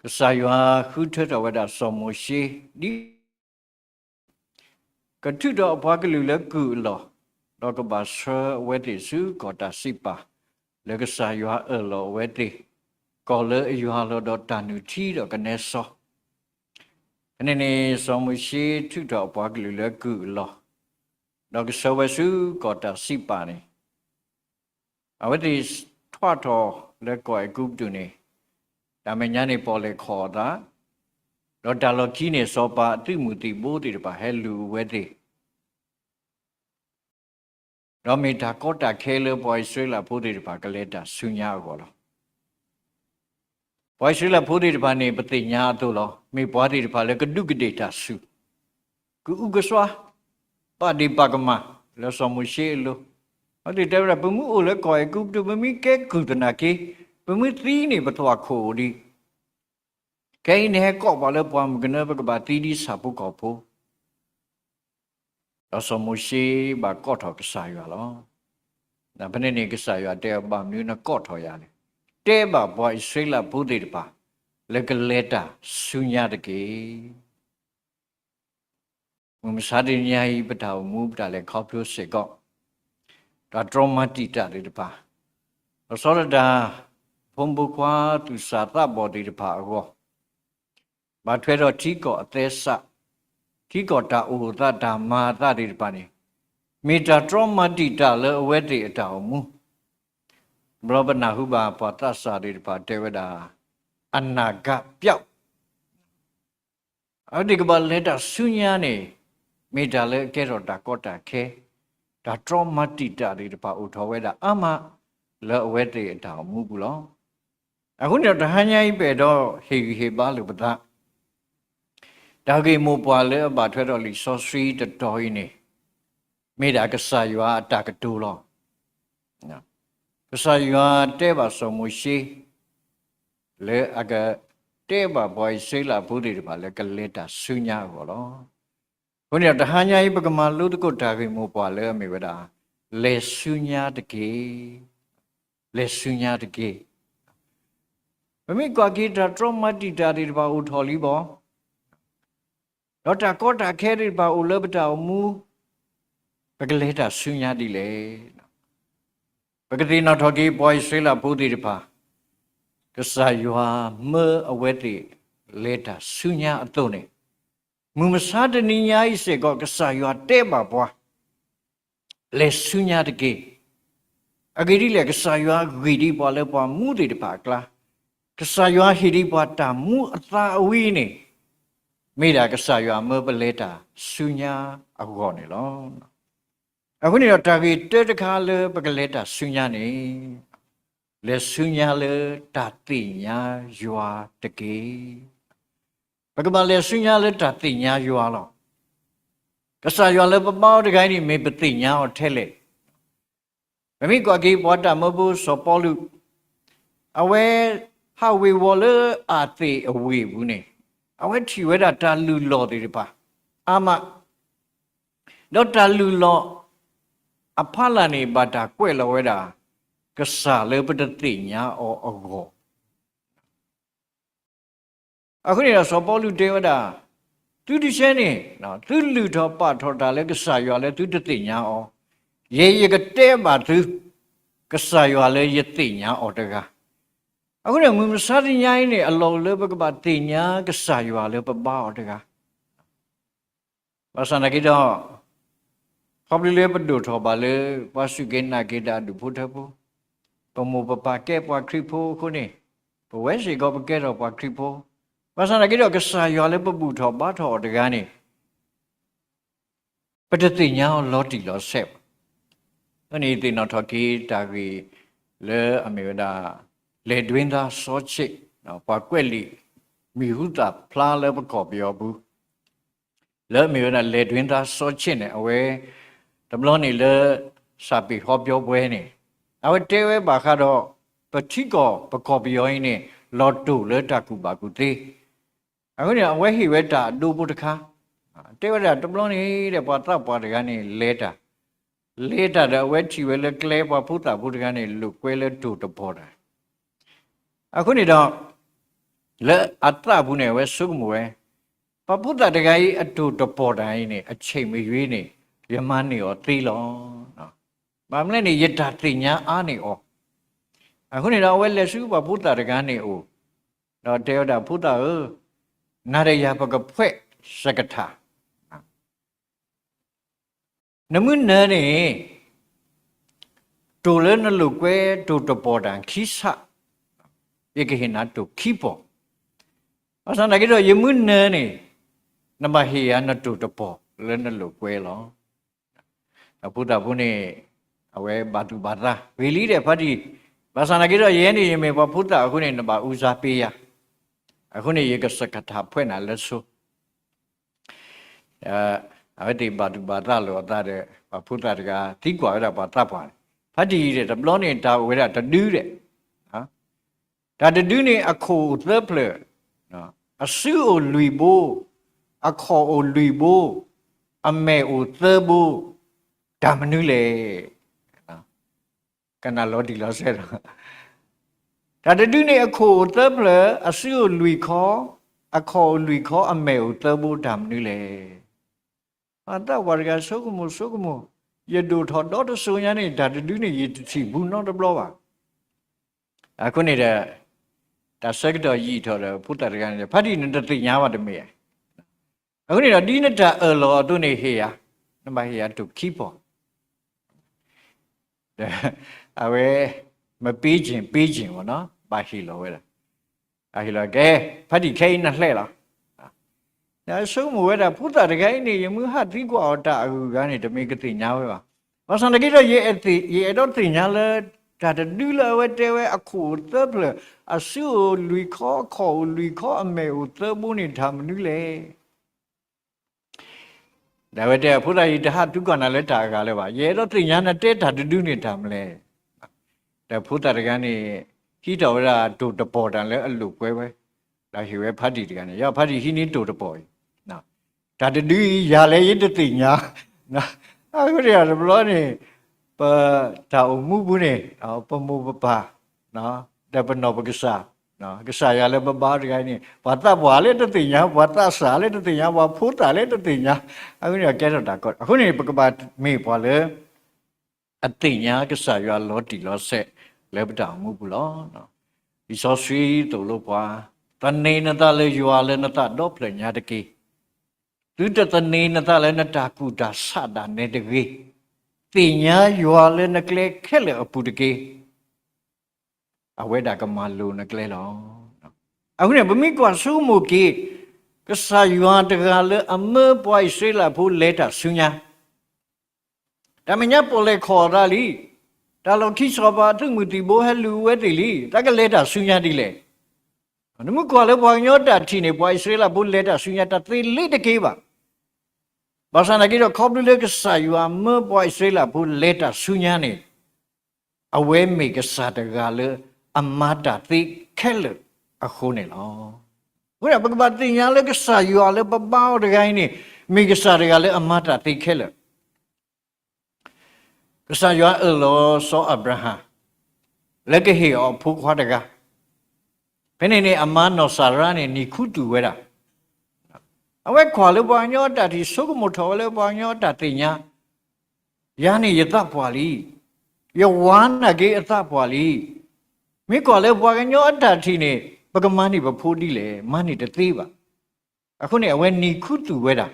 ကစၢ်ယွၤဃုထၢထီၣ်ဝဲဒၣ်စီၤမိၤၡ့ ဒ် ကထုးထီၣ်အပှၤကလုာ်လၢကုၢ်အလီၢ်, ဒီးကဘၣ်ဆှၢအဝဲသ့ၣ်ဆူကီၢ်တၢ်စံးပာ် လၢကစၢ်ယွၤအၢၣ်လီၤအဝဲသ့ၣ်, ကီၢ်လၢအယွၤလီၤဒီးတၢ်နုၢ်ထံဒီးကနဲစီ ဖဲန့ၣ်န့ၣ် စီၤမိၤၡ့ထုးထီၣ်အပှၤကလုာ်လၢကုၢ်အလီၢ်, ဒီးကဆှၢဝဲဆူကီၢ်တၢ်စံးပာ်န့ၣ် အဝဲသ့ၣ်ထွးထီၣ်လၢကီၢ်အဲၤကူပတူးန့ၣ်, တၢ်မဲာ်ညါန့ၣ် ပီၣ်လဲၣ်ခီၣ်အသး, ဒီးတၢ်လီၢ်ခံန့ၣ် စီၤပၤအသုးမုၢ်သံၣ်ဘိသ့ၣ်တဖၣ်ဟဲလူၤအဝဲသ့ၣ် ဒီးမ့ၢ်တၢ်ကီတၢ်ခဲလၢပှၤအံၣ်စရ့လးဖိသ့ၣ်တဖၣ်ကလဲၤတၢ်ဆူညါအဂီၢ်လီၤ. ပှၤအံၣ်စရ့လးဖိသ့ၣ်တဖၣ်န့ၣ် ပသ့ၣ်ညါအသိးလီၤ. မ့ၢ်ပှၤသ့ၣ်တဖၣ်လၢကဒူးကဒ့ၣ်တၢ်ဆူၣ်, ကအုကစွါ, ပာ်ဒ့ၣ်ပာ်ကမၣ်လၢစီၤမိၤၡ့အလိၤ, အဝဲသ့ၣ်တဲဝဲဒၣ် ပမ့ၢ်အိၣ်လၢကီၢ်အဲၤကူပတူး ပမ့ၢ်ကဲကုၢ်သနာ်က့, ပမ့ၢ်သံန့ၣ် ပသွၣ်ခိၣ်အိၣ်ဒံး ခဲအံၤန့ၣ်ဟဲကိးပှၤလၢပှၢ်မုၢ်ကနၢ ပကဘၣ်သံဒ်ဆၣ်ဖိကီၢ်ဖိ, ဒီးစီၤမိၤၡ့ဘၣ်ကိးထီၣ်ကစၢ်ယွၤလီၤ. ဖဲန့ၣ်န့ၣ် ကစၢ်ယွၤတဲအီၤ ဘၣ်မနုၤနကိးထီၣ်ယၤလဲၣ်. တဲဘၣ်ပှၤအံၣ်စရ့လးဖိသ့ၣ်တဖၣ် လၢကလဲၤတၢ်ဆူညါတက့ၢ်. မုၢ်မဆါတနံၤညါအံၤ ပတၢ်အိၣ်မူပတၢ်လဲၤခီဖျိစ့ၢ်ကီး တၢ်တြီမၤတံာ်တာ်သ့ၣ်တဖၣ်, လီၤဆီဒၣ်တၢ် ဖိမုၣ်ဖိခွါသူၣ်စၢ်သးဘီၣ်သ့ၣ်တဖၣ်အဂီၢ်, ဘၣ်ထွဲဒီးထံကီၢ်အသဲစး, ထံကီၢ်တၢ်အိၣ်သးတၢ်မၤအသးသ့ၣ်တဖၣ်န့ၣ်, မ့ၢ်တၢ်တြီမၤတံာ်တာ်လၢအဝဲသ့ၣ်အတၢ်အိၣ်မူ, ဘျီပနၢ်ဟူဘၣ်ပှၤသးစၢ်သ့ၣ်တဖၣ်တဲဝဲဒၣ် အနာဂတ်ပျောက် အဝဲသ့ၣ်ကဘၣ်လဲၤတၢ်ဆူညါန့ၣ် မ့ၢ်တၢ်လၢအကဲထီၣ်တၢ်ကီတၢ်ခဲ, တၢ်တြီမၤတံာ်တာ်သ့ၣ်တဖၣ်အိၣ်ထီၣ်ဝဲဒၣ်အါမး လၢအဝဲသ့ၣ်အတၢ်အိၣ်မူပူၤလီၤ. အဃိန့ၣ်ဒီး တဟါညါအံၤ ပအဲၣ်ဒိးဟ့ၣ်ဂံၢ်ဟ့ၣ်ဘါလိာ်ပသး တၢ်ဂ့ၢ်မိၢ်ပှၢ်လၢအဘၣ်ထွဲဒီးလံာ်စီဆှံတတီၤအံၤန့ၣ် မ့ၢ်ဒၣ်ကစၢ်ယွၤအတၢ်ကတိၤလီၤ. ကစၢ်ယွၤတဲဘၣ်စီၤမိၤၡ့ လၢအကတဲဘၣ်ပှၤအံၣ်စရ့လးဖိသ့ၣ်တဖၣ်လၢကလဲၤတၢ်ဆူညါအဂီၢ်လီၤ. အဃိန့ၣ်ဒီး တဟါညါအံၤ ပကမၤလိသကိးတၢ်ဂ့ၢ်မိၢ်ပှၢ်လၢအမ့ၢ်ဝဲဒၣ် လဲၤဆူညါတက့ၢ်. လဲၤဆူညါတက့ၢ်. ပမ့ၢ်ကွၢ်က့ၤတၢ်တြီမၤတံာ်တာ်သ့ၣ်တဖၣ်အိၣ်ထီၣ်လံဘၣ် ဒီးတၢ်ကီတၢ်ခဲသ့ၣ်တဖၣ်အိၣ်လၢပတၢ်အိၣ်မူ, ပကလဲၤတၢ်ဆူညါဒ်လဲၣ်. ပကသ့ၣ်နီၣ်ထီၣ်က့ၤပှၤအံၣ်စရ့လးဖိသ့ၣ်တဖၣ်, ကစၢ်ယွၤမၢအဝဲသ့ၣ်လဲၤတၢ်ဆူညါအသိးန့ၣ်, မုၢ်မဆါတနံၤညါအံၤစ့ၢ်ကီး ကစၢ်ယွၤတဲဘၣ်ပှၤ လဲၤဆူညါတက့ၢ်. အဂ့ၢ်ဒ်လဲၣ်, ကစၢ်ယွၤဂ့ၢ်ဒံးပှၤလၢပှၤမူသ့ၣ်တဖၣ်အကျါ, ကစၢ်ယွၤဟ့ၣ်ဒံးပှၤတၢ်မူအသါအဝံၤန့ၣ်, မ့ၢ်ဒၣ်ကစၢ်ယွၤမၢပလဲၤတၢ်ဆူညါအဂီၢ်န့ၣ်လီၤ. အဃိန့ၣ်ဒီး တၢ်ဂ့ၢ်တၢတခါလၢပကလဲၤတၢ်ဆူညါန့ၣ်, လဲၤဆူညါလၢတၢ်သ့ၣ်ညါယွၤတက့ၢ်. ပကဘၣ်လဲၤဆူညါလၢတၢ်သ့ၣ်ညါယွၤလီၤ. ကစၢ်ယွၤလၢပဘါအီၤတဂၤအံၤန့ၣ် မ့ၢ်ပသ့ၣ်ညါအီၤထဲလဲၣ်. ပမ့ၢ်ကွၢ်က့ၤပှၤတၢ်မၢဖိစီၤပီလူး, အဝဲဟးဝ့ၤဝီၤလၢအသ့ၣ်အဝ့ၢ်အပူၤန့ၣ်, အဝဲထံၣ်ဝဲဒၣ်တၢ်လုၢ်လီၢ်သ့ၣ်တဖၣ်အါမး, ဒီးတၢ်လုၢ်လီၢ်အဖီလာ်န့ၣ် ဘၣ်တၢ်ကွဲးလီၤဝဲဒၣ် ကစၢ်လၢပတသ့ၣ်ညါအီၤအဂီၢ် အဃိန့ၣ်ဒီးစီၤပီလူးတဲဝဲဒၣ်, သုတဆဲန့ၣ်, သုလုၢ်ထီၣ်ပာ်ထီၣ်တၢ်လၢကစၢ်ယွၤလၢသုတသ့ၣ်ညါအီၤ, ယဲယကတဲဘၣ်သု ကစၢ်ယွၤလၢယသ့ၣ်ညါအီၤတဂၤ. အဃိန့ၣ် မုၢ်မဆါတနံၤအံၤန့ၣ် အလီၢ်အိၣ်လၢပကဘၣ်သ့ၣ်ညါကစၢ်ယွၤလၢပဘါအီၤတဂၤ ဘၣ်ဆၣ်သနာ်က့ဒီး, ခီဖျိလၢပဒိၣ်ထီၣ်ဘၣ်လၢ ပှၤစူၢ်က့ၤနာ်က့ၤတၢ်အဒူၣ်ဖိထၢဖိ, ပမိၢ်ပပၢ်ကဲပှၤခရံာ်ဖိအဃိန့ၣ်, ပဝဲစ့ၢ်ကီးပကဲထီၣ်ပှၤခရံာ်ဖိ, ဘၣ်ဆၣ်သနာ်က့ဒီး ကစၢ်ယွၤလၢပဘူၣ်ထီၣ်ဘါထီၣ်အီၤတဂၤန့ၣ် ပတသ့ၣ်ညါအီၤလီၤတံၢ်လီၤဆဲးဘၣ်. အဃိန့ၣ် ယသ့ၣ်နီၣ်ထီၣ်က့ၤတၢ်ဂ့ၢ်လၢအမ့ၢ်ဝဲဒၣ် လဲၤဒွဲသါစီဆ့ၣ်, ပှၤကွဲးလံာ်မံၤဟူသၣ်ဖျါလၢပကီၢ်ပယီၤပူၤ လၢအမ့ၢ်ဝဲဒၣ်လဲၤဒွဲသါစီဆ့ၣ်န့ၣ် အဝဲတဘျီန့ၣ်လၢ စၢ်ပ့ၤဟီပၠီပှဲၤန့ၣ်, အဝဲတဲဝဲဘၣ်ဃးဒီး ပထံကီၢ်ပကီၢ်ပယီၤအံၤန့ၣ် လီၤတိၢ်လၢတၢ်ကူၣ်ဘၣ်ကူၣ်သ့ အဃိန့ၣ် အဝဲဟ့ၣ်ဝဲတၢ်အဒိဖိတခါ, တဲဝဲဒၣ်တဘျီန့ၣ်ဒီး ပှၤသးပှၢ်တဂၤန့ၣ် လဲၤတၢ်, လဲၤတၢ်ဒီးအဝဲထံၣ်ဝဲလၢကျဲ ပှၤဖိသၣ်ဖိတဂၤန့ၣ် လိာ်ကွဲလၢတိၢ်တပီၤတၢ်, အဃိန့ၣ်ဒီး လၢအသးပူၤန့ၣ် အဝဲဆိကမိၣ်ဝဲ, ပှၤဖိသၣ်တဂၤအံၤ အတိၢ်တပီၤတၢ်အံၤန့ၣ် အဆံးမ့ၢ်ယွ့န့ၣ် ယမၤန့ၢ်အီၤသ့လီၤ. ဘၣ်မနုၤလဲၣ်န့ၣ် ယတၢ်သ့ၣ်ညါအါန့ၢ်အီၤ, အဃိန့ၣ်ဒီး အဝဲလဲၤဆူပှၤဖိသၣ်တဂၤန့ၣ်အအိၣ်, ဒီးတဲဝဲဒၣ် ဖိသၣ်ဧၢ, နၤဒီးယၤပကဖှဲးစကထၢၣ် နမုၢ်နၤန့ၣ် တိၢ်လၢနလိာ်ကွဲ တိၢ်တပီၤတၢ်ခံဆၣ်, ယကဟ့ၣ်နၤတိၢ်ခံပီၤ, ဘၣ်ဆၣ်သနာ်က့ဒီး ယမုၢ်နၤန့ၣ် နဘၣ်ဟ့ၣ်ယၤနတိၢ်တပီၤလၢနလိာ်ကွဲလီၤ. ဒီးဖိသၣ်ဖိန့ၣ် အဝဲဘၣ်သူၣ်ဘၣ်သး ဂ့ၤလံဒီး ဖါတံၢ်, ဘၣ်ဆၣ်သနာ်က့ဒီး ယဲန့ၣ် ယမ့ၢ်ပှၤဖိသၣ်အဃိန့ၣ် နဘၣ်အူစါပ့ယၤ, အဃိန့ၣ် ယကစကထၢၣ်ဖှဲးနၤလၢဆိ အဝဲသ့ၣ်ဘၣ်သူၣ်ဘၣ်သးလိာ်အသးဒီး ပှၤဖိသၣ်တဂၤ သံကွၢ်ဝဲဒၣ်ပှၤသးပှၢ်, ဖါတံၢ်ဒီး တဘျီန့ၣ် တၢ်အိၣ်ဝဲဒၣ်တဒုဒီး, တၢ်တဒုန့ၣ် အခိၣ်အိၣ်သၢဖျၢၣ်, အစုအိၣ်လွံၢ်ဘိ, အခီၣ်အိၣ်လွံၢ်ဘိ, အမဲာ်အိၣ်သၢဘိ, တၢ်မနုၤလဲၣ်. ကနၣ်လီၤတံၢ်လီၤဆဲးလီၤ. တၢ်တဒုန့ၣ် အခိၣ်အိၣ်သၢဖျၢၣ်, အစုအိၣ်လွံၢ်ခီ, အခီၣ်အိၣ်လွံၢ်ခီ, အမဲာ်အိၣ်သၢဘိ, တၢ်မနုၤလဲၣ်. ပှၤသးပှၢ်တဂၤ ဆိကမိၣ်ဆိကမိၣ်, ယဒိၣ်ထီၣ်ဒီတစိၤညါန့ၣ် တၢ်တဒုန့ၣ် ယတထံၣ်ဘူးနီတဘျီဘၣ်. အဃိန့ၣ်ဒီး တၢ်ဆၢကတီၢ်ယံာ်ထီၣ်ဒီး ဖိသၣ်တဂၤန့ၣ် ဖါတံၢ် နတသ့ၣ်ညါဘၣ်တမ့ၢ်ဧါ. အဃိန့ၣ်ဒီး ဒ်နတၢ်အၢၣ်လီၤအသိးန့ၣ်ဟ့ၣ်ယၤ, နဘၣ်ဟ့ၣ်ယၤတိၢ်ခံပီၤ အဝဲ မပေးချင်ပေးချင်ပေါ့နော်, ဘၣ်ဟ့ၣ်လီၤဝဲဒၣ်, အဟ့ၣ်လီၤကဲ, ဖါတံၢ် ခဲအံၤနဟဲလီၤ. နဆိကမိၣ်ဝဲဒၣ် ဖိသၣ်တဂၤအံၤန့ၣ် ယမုၢ်ဟးသံကွၢ်အီၤတၢ်အဂုၤအဂၤန့ၣ် တမ့ၢ်ကသ့ၣ်ညါဝဲဘၣ်. ဘၣ်ဆၣ်သနာ်က့ဒီး ယအဲၣ်ဒိးသ့ၣ်ညါလၢ တၢ်တဒုလၢအဝဲတဲဝဲ အခိၣ်အိၣ်သၢဖျၢၣ်, အစုအိၣ်လွံၢ်ခီ, အခီၣ်အိၣ်လွံၢ်ခီ, အမဲာ်အိၣ်သၢဘိန့ၣ် တၢ်မနုၤလဲၣ်. ဒီးအဝဲတဲ ဖိသၣ် ယတဟးသံကွၢ်နၤလၢတၢ်အဂၤလၢၤဘၣ်. ယအဲၣ်ဒိးသ့ၣ်ညါ နတဲတၢ်တဒုန့ၣ်တၢ်မနုၤလဲၣ်. ဒီးဖိသၣ်တဂၤန့ၣ် ဟံးထီၣ်ဝဲဒၣ်တိၢ်တပီၤတၢ်လၢအလိာ်ကွဲဝဲ, ဒီးဟ့ၣ်ဝဲဖါတံၢ်တဂၤန့ၣ်, ယဖါတံၢ် ဟံးန့ၢ်တိၢ်တပီၤအံၤ, တၢ်တဒုအံၤ ယၤလဲၣ်ယတသ့ၣ်ညါ. အဃိန့ၣ်တဘျီန့ၣ် ပတၢ်အိၣ်မူပူၤန့ၣ် ပမိၢ်ပပၢ် ဒီးပနီၢ်ပကစၢ်, ကစၢ်ယွၤလၢပဘါတဂၤအံၤန့ၣ် ပှၤသးပှၢ်လၢတသ့ၣ်ညါ, ပှၤသးစၢ်လၢတသ့ၣ်ညါ, ပှၤဖိသၣ်လၢတသ့ၣ်ညါ, အဃိန့ၣ်ဒီးကဲထီၣ်တၢ်ကီ, အဃိန့ၣ် ပကဘၣ်မ့ၢ်ပှၤလၢ အသ့ၣ်ညါကစၢ်ယွၤလီၤတံၢ်လီၤဆဲးလၢပတၢ်အိၣ်မူပူၤလီၤ. လံာ်စီဆှံသိၣ်လိပှၤ, သန့ၤနသးလၢယွၤလၢနသးဒီဖျၢၣ်ညါတက့ၢ်. သုတသန့ၤနသးလၢနတၢ်ကူၣ်တၢ်ဆးဒၣ်နဲတဂ့ၤ. သ့ၣ်ညါယွၤလၢနကျဲခဲလၢာ်အပူၤတက့ၢ်. အဝဲဒၣ်ကမၤလိၤနကျဲလီၤ. အဃိန့ၣ် ပမ့ၢ်ကွၢ်ဆိကမိၣ်က့ၤ ကစၢ်ယွၤတဂၤလၢအမၢပှၤအံၣ်စရ့လးဖိလဲၤတၢ်ဆူညါ, တၢ်မဲာ်ညါပီၣ်လဲၣ်ခီၣ်အသးလံ, တၢ်လီၢ်ခံစီၤပၤအသုးမုၢ်သံၣ်ဘိဟဲလူၤဝဲသ့ၣ်လံ, တၢ်ကလဲၤတၢ်ဆူညါဒ်လဲၣ်. နမ့ၢ်ကွၢ်လၢပှၤကညီတၢ်ထံၣ်န့ၣ် ပှၤအံၣ်စရ့လးဖိလဲၤတၢ်ဆူညါ တၢ်သ့လ့ၤတက့ၢ်ဘၣ်. ဘၣ်ဆၣ်သနာ်က့ဒီး ခီဖျိလၢကစၢ်ယွၤမၢပှၤအံၣ်စရ့လးဖိလဲၤတၢ်ဆူညါန့ၣ် အဝဲမ့ၢ်ကစၢ်တဂၤလၢအမၤတၢ်သ့ခဲလၢာ်အဃိန့ၣ်လီၤ. အဃိဒီး ပကဘၣ်သ့ၣ်ညါလၢကစၢ်ယွၤလၢပဘါအီၤတဂၤအံၤန့ၣ် မ့ၢ်ကစၢ်တဂၤလၢအမၤတၢ်သ့ခဲလၢာ်. ကစၢ်ယွၤအၢၣ်လီၤစီၤအၤဘြၤဟၣ် လၢကဟ့ၣ်အီၤအဖိခွါတဂၤ, ဖဲန့ၣ်န့ၣ် အမါနီၢ်စၤရါန့ၣ် နံၤခူသူၣ်ဝဲဒၣ်. အဝဲကွၢ်လၢပှၤကညီအတၢ်ထံၣ် ဆိကမိၣ်ထီၣ်ဝဲလၢပှၤကညီအတၢ်သ့ၣ်ညါ, ယၤန့ၣ်ယသးပှၢ်လံ, ယဝၤနာ်က့အသးပှၢ်လံ. မ့ၢ်ကွၢ်လၢပှၤကညီအတၢ်ထံၣ်န့ၣ် ပကမၤန့ၢ်ပဖိဒ်လဲၣ်, မၤန့ၢ်တသ့ဘၣ်. အဃိန့ၣ် အဝဲနံၤခူသူၣ်ဝဲဒၣ်.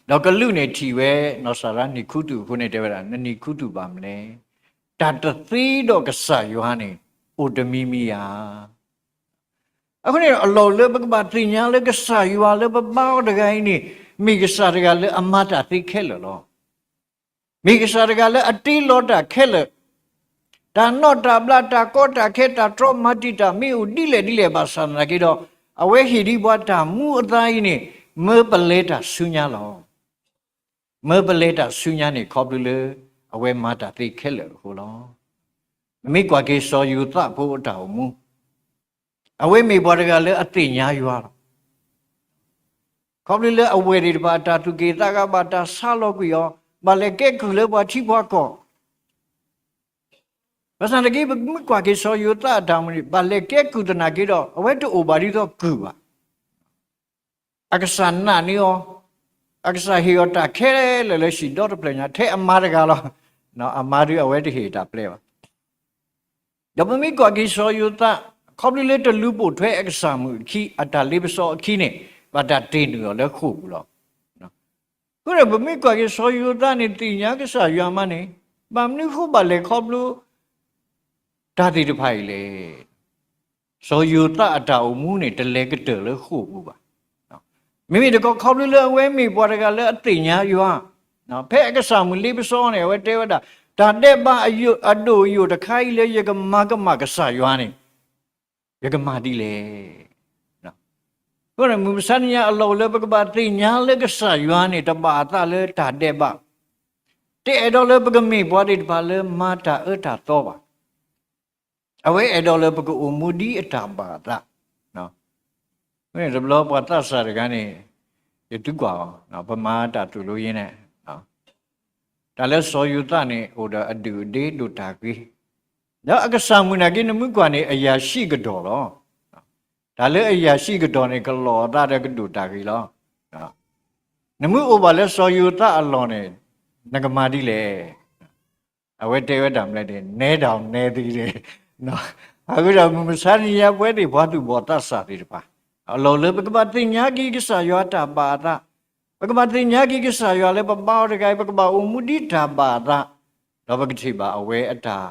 ဒီးကလူးန့ၣ်ထံၣ်ဝဲ နီၢ်စၤရါနံၤခူသူၣ်အဃိန့ၣ်တဲဝဲဒၣ်, နနံၤခူသူၣ်ဘၣ်မနုၤလဲၣ်. တၢ်တသ့ဒီးကစၢ်ယွၤန့ၣ် အိၣ်တမံၤမံၤဧါ. အဃိန့ၣ် အလီၢ်လၢပကဘၣ်သ့ၣ်ညါလၢကစၢ်ယွၤလၢပဘါအီၤတဂၤအံၤန့ၣ် မ့ၢ်ကစၢ်တဂၤလၢအမၤတၢ်သ့ခဲလၢာ်လီၤ. မ့ၢ်ကစၢ်တဂၤလၢအတ့လီၤတၢ်ခဲလၢာ်, တၢ်နီၣ်တၢ်ဘျး တၢ်ကီတၢ်ခဲ တၢ်တြီမၤတံာ်တာ် မ့ၢ်အိၣ်ဒ်လဲၣ်ဒ်လဲၣ်ဘၣ်ဆၣ်သနာ်က့ဒီး အဝဲဟ့ၣ်ဒံးပှၤတၢ်မူအသါအံၤန့ၣ် မၢပလဲၤတၢ်ဆူညါလီၤ. မၢပလဲၤတၢ်ဆူညါန့ၣ် ခီဖျိလၢအဝဲမၤတၢ်သ့ခဲလၢာ်အဃိလီၤ. ပမ့ၢ်ကွၢ်က့ၤစီၤယိၤသးဖိအတၢ်အိၣ်မူ, အဝဲမ့ၢ်ပှၤတဂၤလၢအသ့ၣ်ညါယွၤလီၤ. ခီဖျိလၢအဝဲၢ်သ့ၣ်တဖၣ်အတၢ်သူၣ်က့ၣ်သးဂၤဘၣ်တၢ်ဆါလီၤကွံာ်အီၤ, ဘၣ်လဲၤကဲကုၢ်လၢပှၤထံပှၤကီၢ် ဘၣ်ဆၣ်သနာ်က့ ပမ့ၢ်ကွၢ်က့ၤစီၤယိၤသးအတၢ်အိၣ်မူန့ၣ် ဘၣ်လဲၤကဲကုၢ်သနာ်က့ဒီး အဝဲတအိၣ်ဘၣ်ဒ်သိးကုၢ်ဘၣ်. အကစၢ်နာ်န့ၢ်အီၤ, အကစၢ်ဟ့ၣ်အီၤတၢ်ခဲလၢာ်လၢဟံၣ်ဒီတဖျၢၣ်ညါ ထဲအမါတဂၤလီၤ. အမါဒုးအဝဲတဟ့ၣ်တၢ်ပျဲဘၣ်. ဒီးပမ့ၢ်ကွၢ်က့ၤစီၤယိၤသး, ခီဖျိလၢတလူၤပိာ်ထွဲအကစၢ်မုၢ်အခံ အတၢ်လ့ပစီအခံန့ၣ် ဘၣ်တၢ်တ့ၢ်နုာ်အီၤလၢဃိာ်ပူၤလီၤ. အဃိဒီးပမ့ၢ်ကွၢ်က့ၤစီၤယိၤသးန့ၣ် သ့ၣ်ညါကစၢ်ယွၤမးန့ၣ်, ဘၣ်မနုၤဃိဘၣ်လဲၤခီဖျိ တၢ်သ့ၣ်တဖၣ်အံၤလဲၣ်. စီၤယိၤသးအတၢ်အိၣ်မူန့ၣ် တလဲၤကတၢၢ်လၢဃိာ်ပူၤဘၣ်. မ့မ့ၢ်တခီ ခီဖျိလၢအဝဲမ့ၢ်ပှၤတဂၤလၢအသ့ၣ်ညါယွၤ, ဖဲအကစၢ်မုၢ်လ့ပစီန့ၣ် အဝဲတဲဝဲဒၣ်, တၢ်ဒဲးဘးအဒိၣ်အယိာ်တခါအံၤလၢယကမၤကမၣ်ကစၢ်ယွၤန့ၣ် ယကမၤဒ်လဲၣ်. အဃိန့ၣ် မုၢ်မဆါတနံၤညါအလီၢ်လၢပကဘၣ်သ့ၣ်ညါလၢကစၢ်ယွၤန့ၣ် တဘၣ်အသးလၢတၢ်ဒဲးဘး, တအဲၣ်ဒိးလၢပကမ့ၢ်ပှၤသ့ၣ်တဖၣ်လၢမၤတၢ်အၢတၢ်သီဘၣ်. အဝဲအဲၣ်ဒိးလၢပကအိၣ်မူဒ်အတၢ်ဘၣ်အသး. တဘျီပှၤသးစၢ်တဂၤန့ၣ် ယသံကွၢ်အီၤ, ပမၤတၢ်တူၢ်လိာ်ယဲန့ၣ်, တၢ်လၢစီၤယိၤသးန့ၣ် အိၣ်ဒီးအဒုၣ်အဒ့ဒိၣ်တၢ်ဂ့ၤ, ဒီးအကစၢ်မုၢ်နာ်က့ နမ့ၢ်ကွၢ်န့ၣ် အရာရှိကတော်လီၤ. တၢ်လၢအရာရှိကတော်န့ၣ် ကလီၤအသးဒီးကဒိၣ်တၢ်ဂ့ၤလီၤ. နမ့ၢ်အိၣ်ဘၣ်လၢစီၤယိၤသးအလီၢ်န့ၣ် နကမၤဒ်လဲၣ်. အဝဲတဲဝဲဒၣ်မလဲၣ်န့ၣ်, နဲဒၣ်နဲသ့ဒဲး. အဃိဒီးမုၢ်မဆါတနံၤညါ ပဝဲသ့ၣ်ပှၤသူၣ်ဘီၣ်သးစၢ်သ့ၣ်တဖၣ်, အလီၢ်လၢပကဘၣ်သ့ၣ်ညါက့ၤကစၢ်ယွၤတၢ်ဘၣ်အသး, ပကဘၣ်သ့ၣ်ညါက့ၤကစၢ်ယွၤလၢပဘါအီၤတဂၤအံၤ ပကဘၣ်အိၣ်မူဒ်တၢ်ဘၣ်အသး, ဒီးပကထံၣ်ဘၣ်အဝဲအတၢ်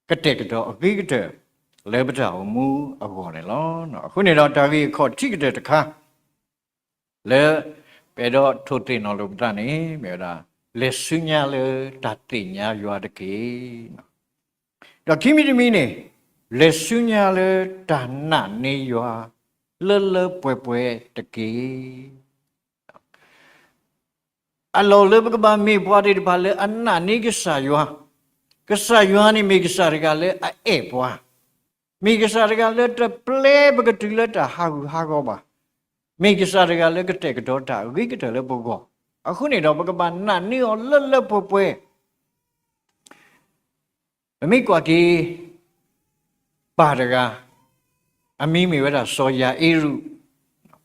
ကတဲာ်ကတီၤအဂ့ၤကတၢၢ် လၢပတၢ်အိၣ်မူအဂီၢ်န့ၣ်လီၤ. အဃိန့ၣ်ဒီး တၢ်ဂ့ၢ်အခီၣ်ထံးကတၢၢ်တခါ လၢပအဲၣ်ဒိးထိၣ်သ့ၣ်နီၣ်လိာ်ပသးန့ၣ် မ့ၢ်ဝဲဒၣ် လဲၤဆူညါလၢတၢ်သ့ၣ်ညါယွၤတက့ၢ်. ဒီးခံမံၤတမံၤန့ၣ် လဲၤဆူညါလၢတၢ်နာ်န့ၢ်ယွၤ လၢလၢပှဲၤပှဲၤတက့ၢ်. အလီၢ်လၢပကဘၣ်မ့ၢ်ပှၤသ့ၣ်တဖၣ်လၢအနာ်န့ၢ်ကစၢ်ယွၤ, ကစၢ်ယွၤန့ၣ်မ့ၢ်ကစၢ်တဂၤလၢအအဲၣ်ပှၤ, မ့ၢ်ကစၢ်တဂၤလၢတပျဲပကတုၤလၢတၢ်ဟးဂူာ်ဟးဂီၤဘၣ်, မ့ၢ်ကစၢ်တဂၤလၢကတဲာ်ကတီၤတၢ်အဂ့ၤကတၢၢ်လၢပဂီၢ်, အဃိန့ၣ်ဒီး ပကဘၣ်နာ်န့ၢ်အီၤလၢလၢပှဲၤပှဲၤ ပမ့ၢ်ကွၢ်က့ၤ ပၢ်တဂၤ အမံၤမ့ၢ်ဝဲဒၣ်စီၤယၤအ့ရူး,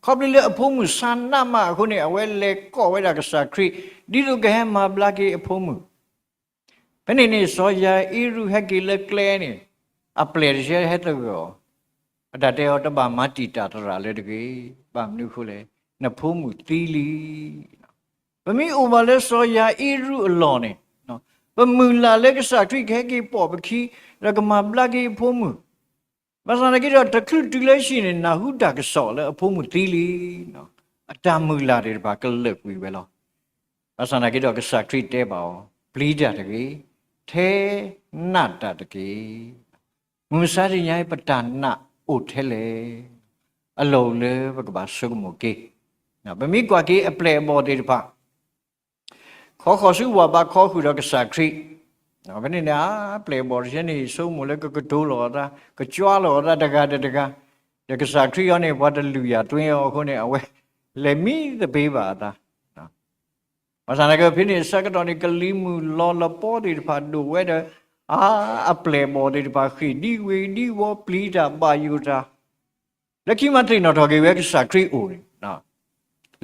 ခီဖျိလၢအဖိမုၣ်ဆါနးမးအဃိန့ၣ် အဝဲလဲၤကိးဝဲဒၣ်ကစၢ်ခရံာ် ဒ်သိးကဟဲမၤဘျါက့ၤအဖိမုၣ်. ဖဲန့ၣ်န့ၣ် စီၤယၤအ့ရူဟဲက့ၤလၢကျဲန့ၣ်, အပျဲၢ်တဆဲဟဲသဂၢၢ်အီၤ, အတၢ်တဲအီၤ တဘၣ်မၤတံာ်တာ်သရၣ်လၢတဂ့ၤ, ဘၣ်မနုၤအဃိလဲၣ်, နဖိမုၣ်သံလံ. ပမ့ၢ်အိၣ်ဘၣ်လၢစီၤယၤအ့ရူအလီၢ်န့ၣ်, ပမုၢ်လၢ်လၢကစၢ်ခရံာ်ကဟဲက့ၤပိာ်ပခံ, ဒီးကမၤဘျါက့ၤအဖိမုၣ်, ဘၣ်ဆၣ်သနာ်က့ဒီး တချုးတုၤလၢဟံၣ်န့ၣ် နၢ်ဟူတၢ်ကစီၣ်လၢအဖိမုၣ်သံလံ. အတၢ်မုၢ်လၢ်သ့ၣ်တဖၣ်ကလၢာ်ကွံာ်ဝဲလီၤ. ဘၣ်ဆၣ်သနာ်က့ဒီး ကစၢ်ခရံာ်တဲဘၣ်အီၤ, ပျံၤတၢ်တဂ့ၤ, ထဲနးတၢ်တက့ၢ်. မုၢ်မဆါတနံၤအံၤ ပတၢ်နာ်အိၣ်ထဲလဲၣ်, အလီၢ်အိၣ်လၢပကဘၣ်ဆိကမိၣ်က့ၤ. ပမ့ၢ်ကွၢ်က့ၤအပျဲၢ်အဘီၣ်သ့ၣ်တဖၣ် ခီဃီၤဆူဝၢ်ဘးခီဃုာ်ဒီးကစၢ်ခရံာ်, ဖဲန့ၣ်န့ၣ် အပျဲၢ်အဘီၣ်တဆဲန့ၣ် ဆိကမိၣ်လၢကကတိၤလီၤအသး, ကကွၢ်လီၤအသးတဂၤဒီးတဂၤ, ဒီးကစၢ်ခရံာ်အံၤန့ၣ် ပှၤတလုၢ်ယၤသွ့အီၤအဃိန့ၣ် အဝဲလဲၤမံသပ့ၤဘၣ်အသး. ဘၣ်ဆၣ်သနာ်က့ ဖဲန့ၣ်အဆၢကတီၢ်န့ၣ် ကလံၤမုၢ်လီၤလပီသ့ၣ်တဖၣ်ဒိၣ်ဝဲဒီး အါ အပျဲၢ်အဘီၣ်သ့ၣ်တဖၣ်ဃ့ၢ်ဒံဝ့ၤဒံဝီၤ ပျံၤတၢ်ဘၣ်ယိၣ်တၢ် လၢခံမးသ့ၣ်နီၣ်ထီၣ်က့ၤဝဲကစၢ်ခရံာ်အအိၣ်န့ၣ်,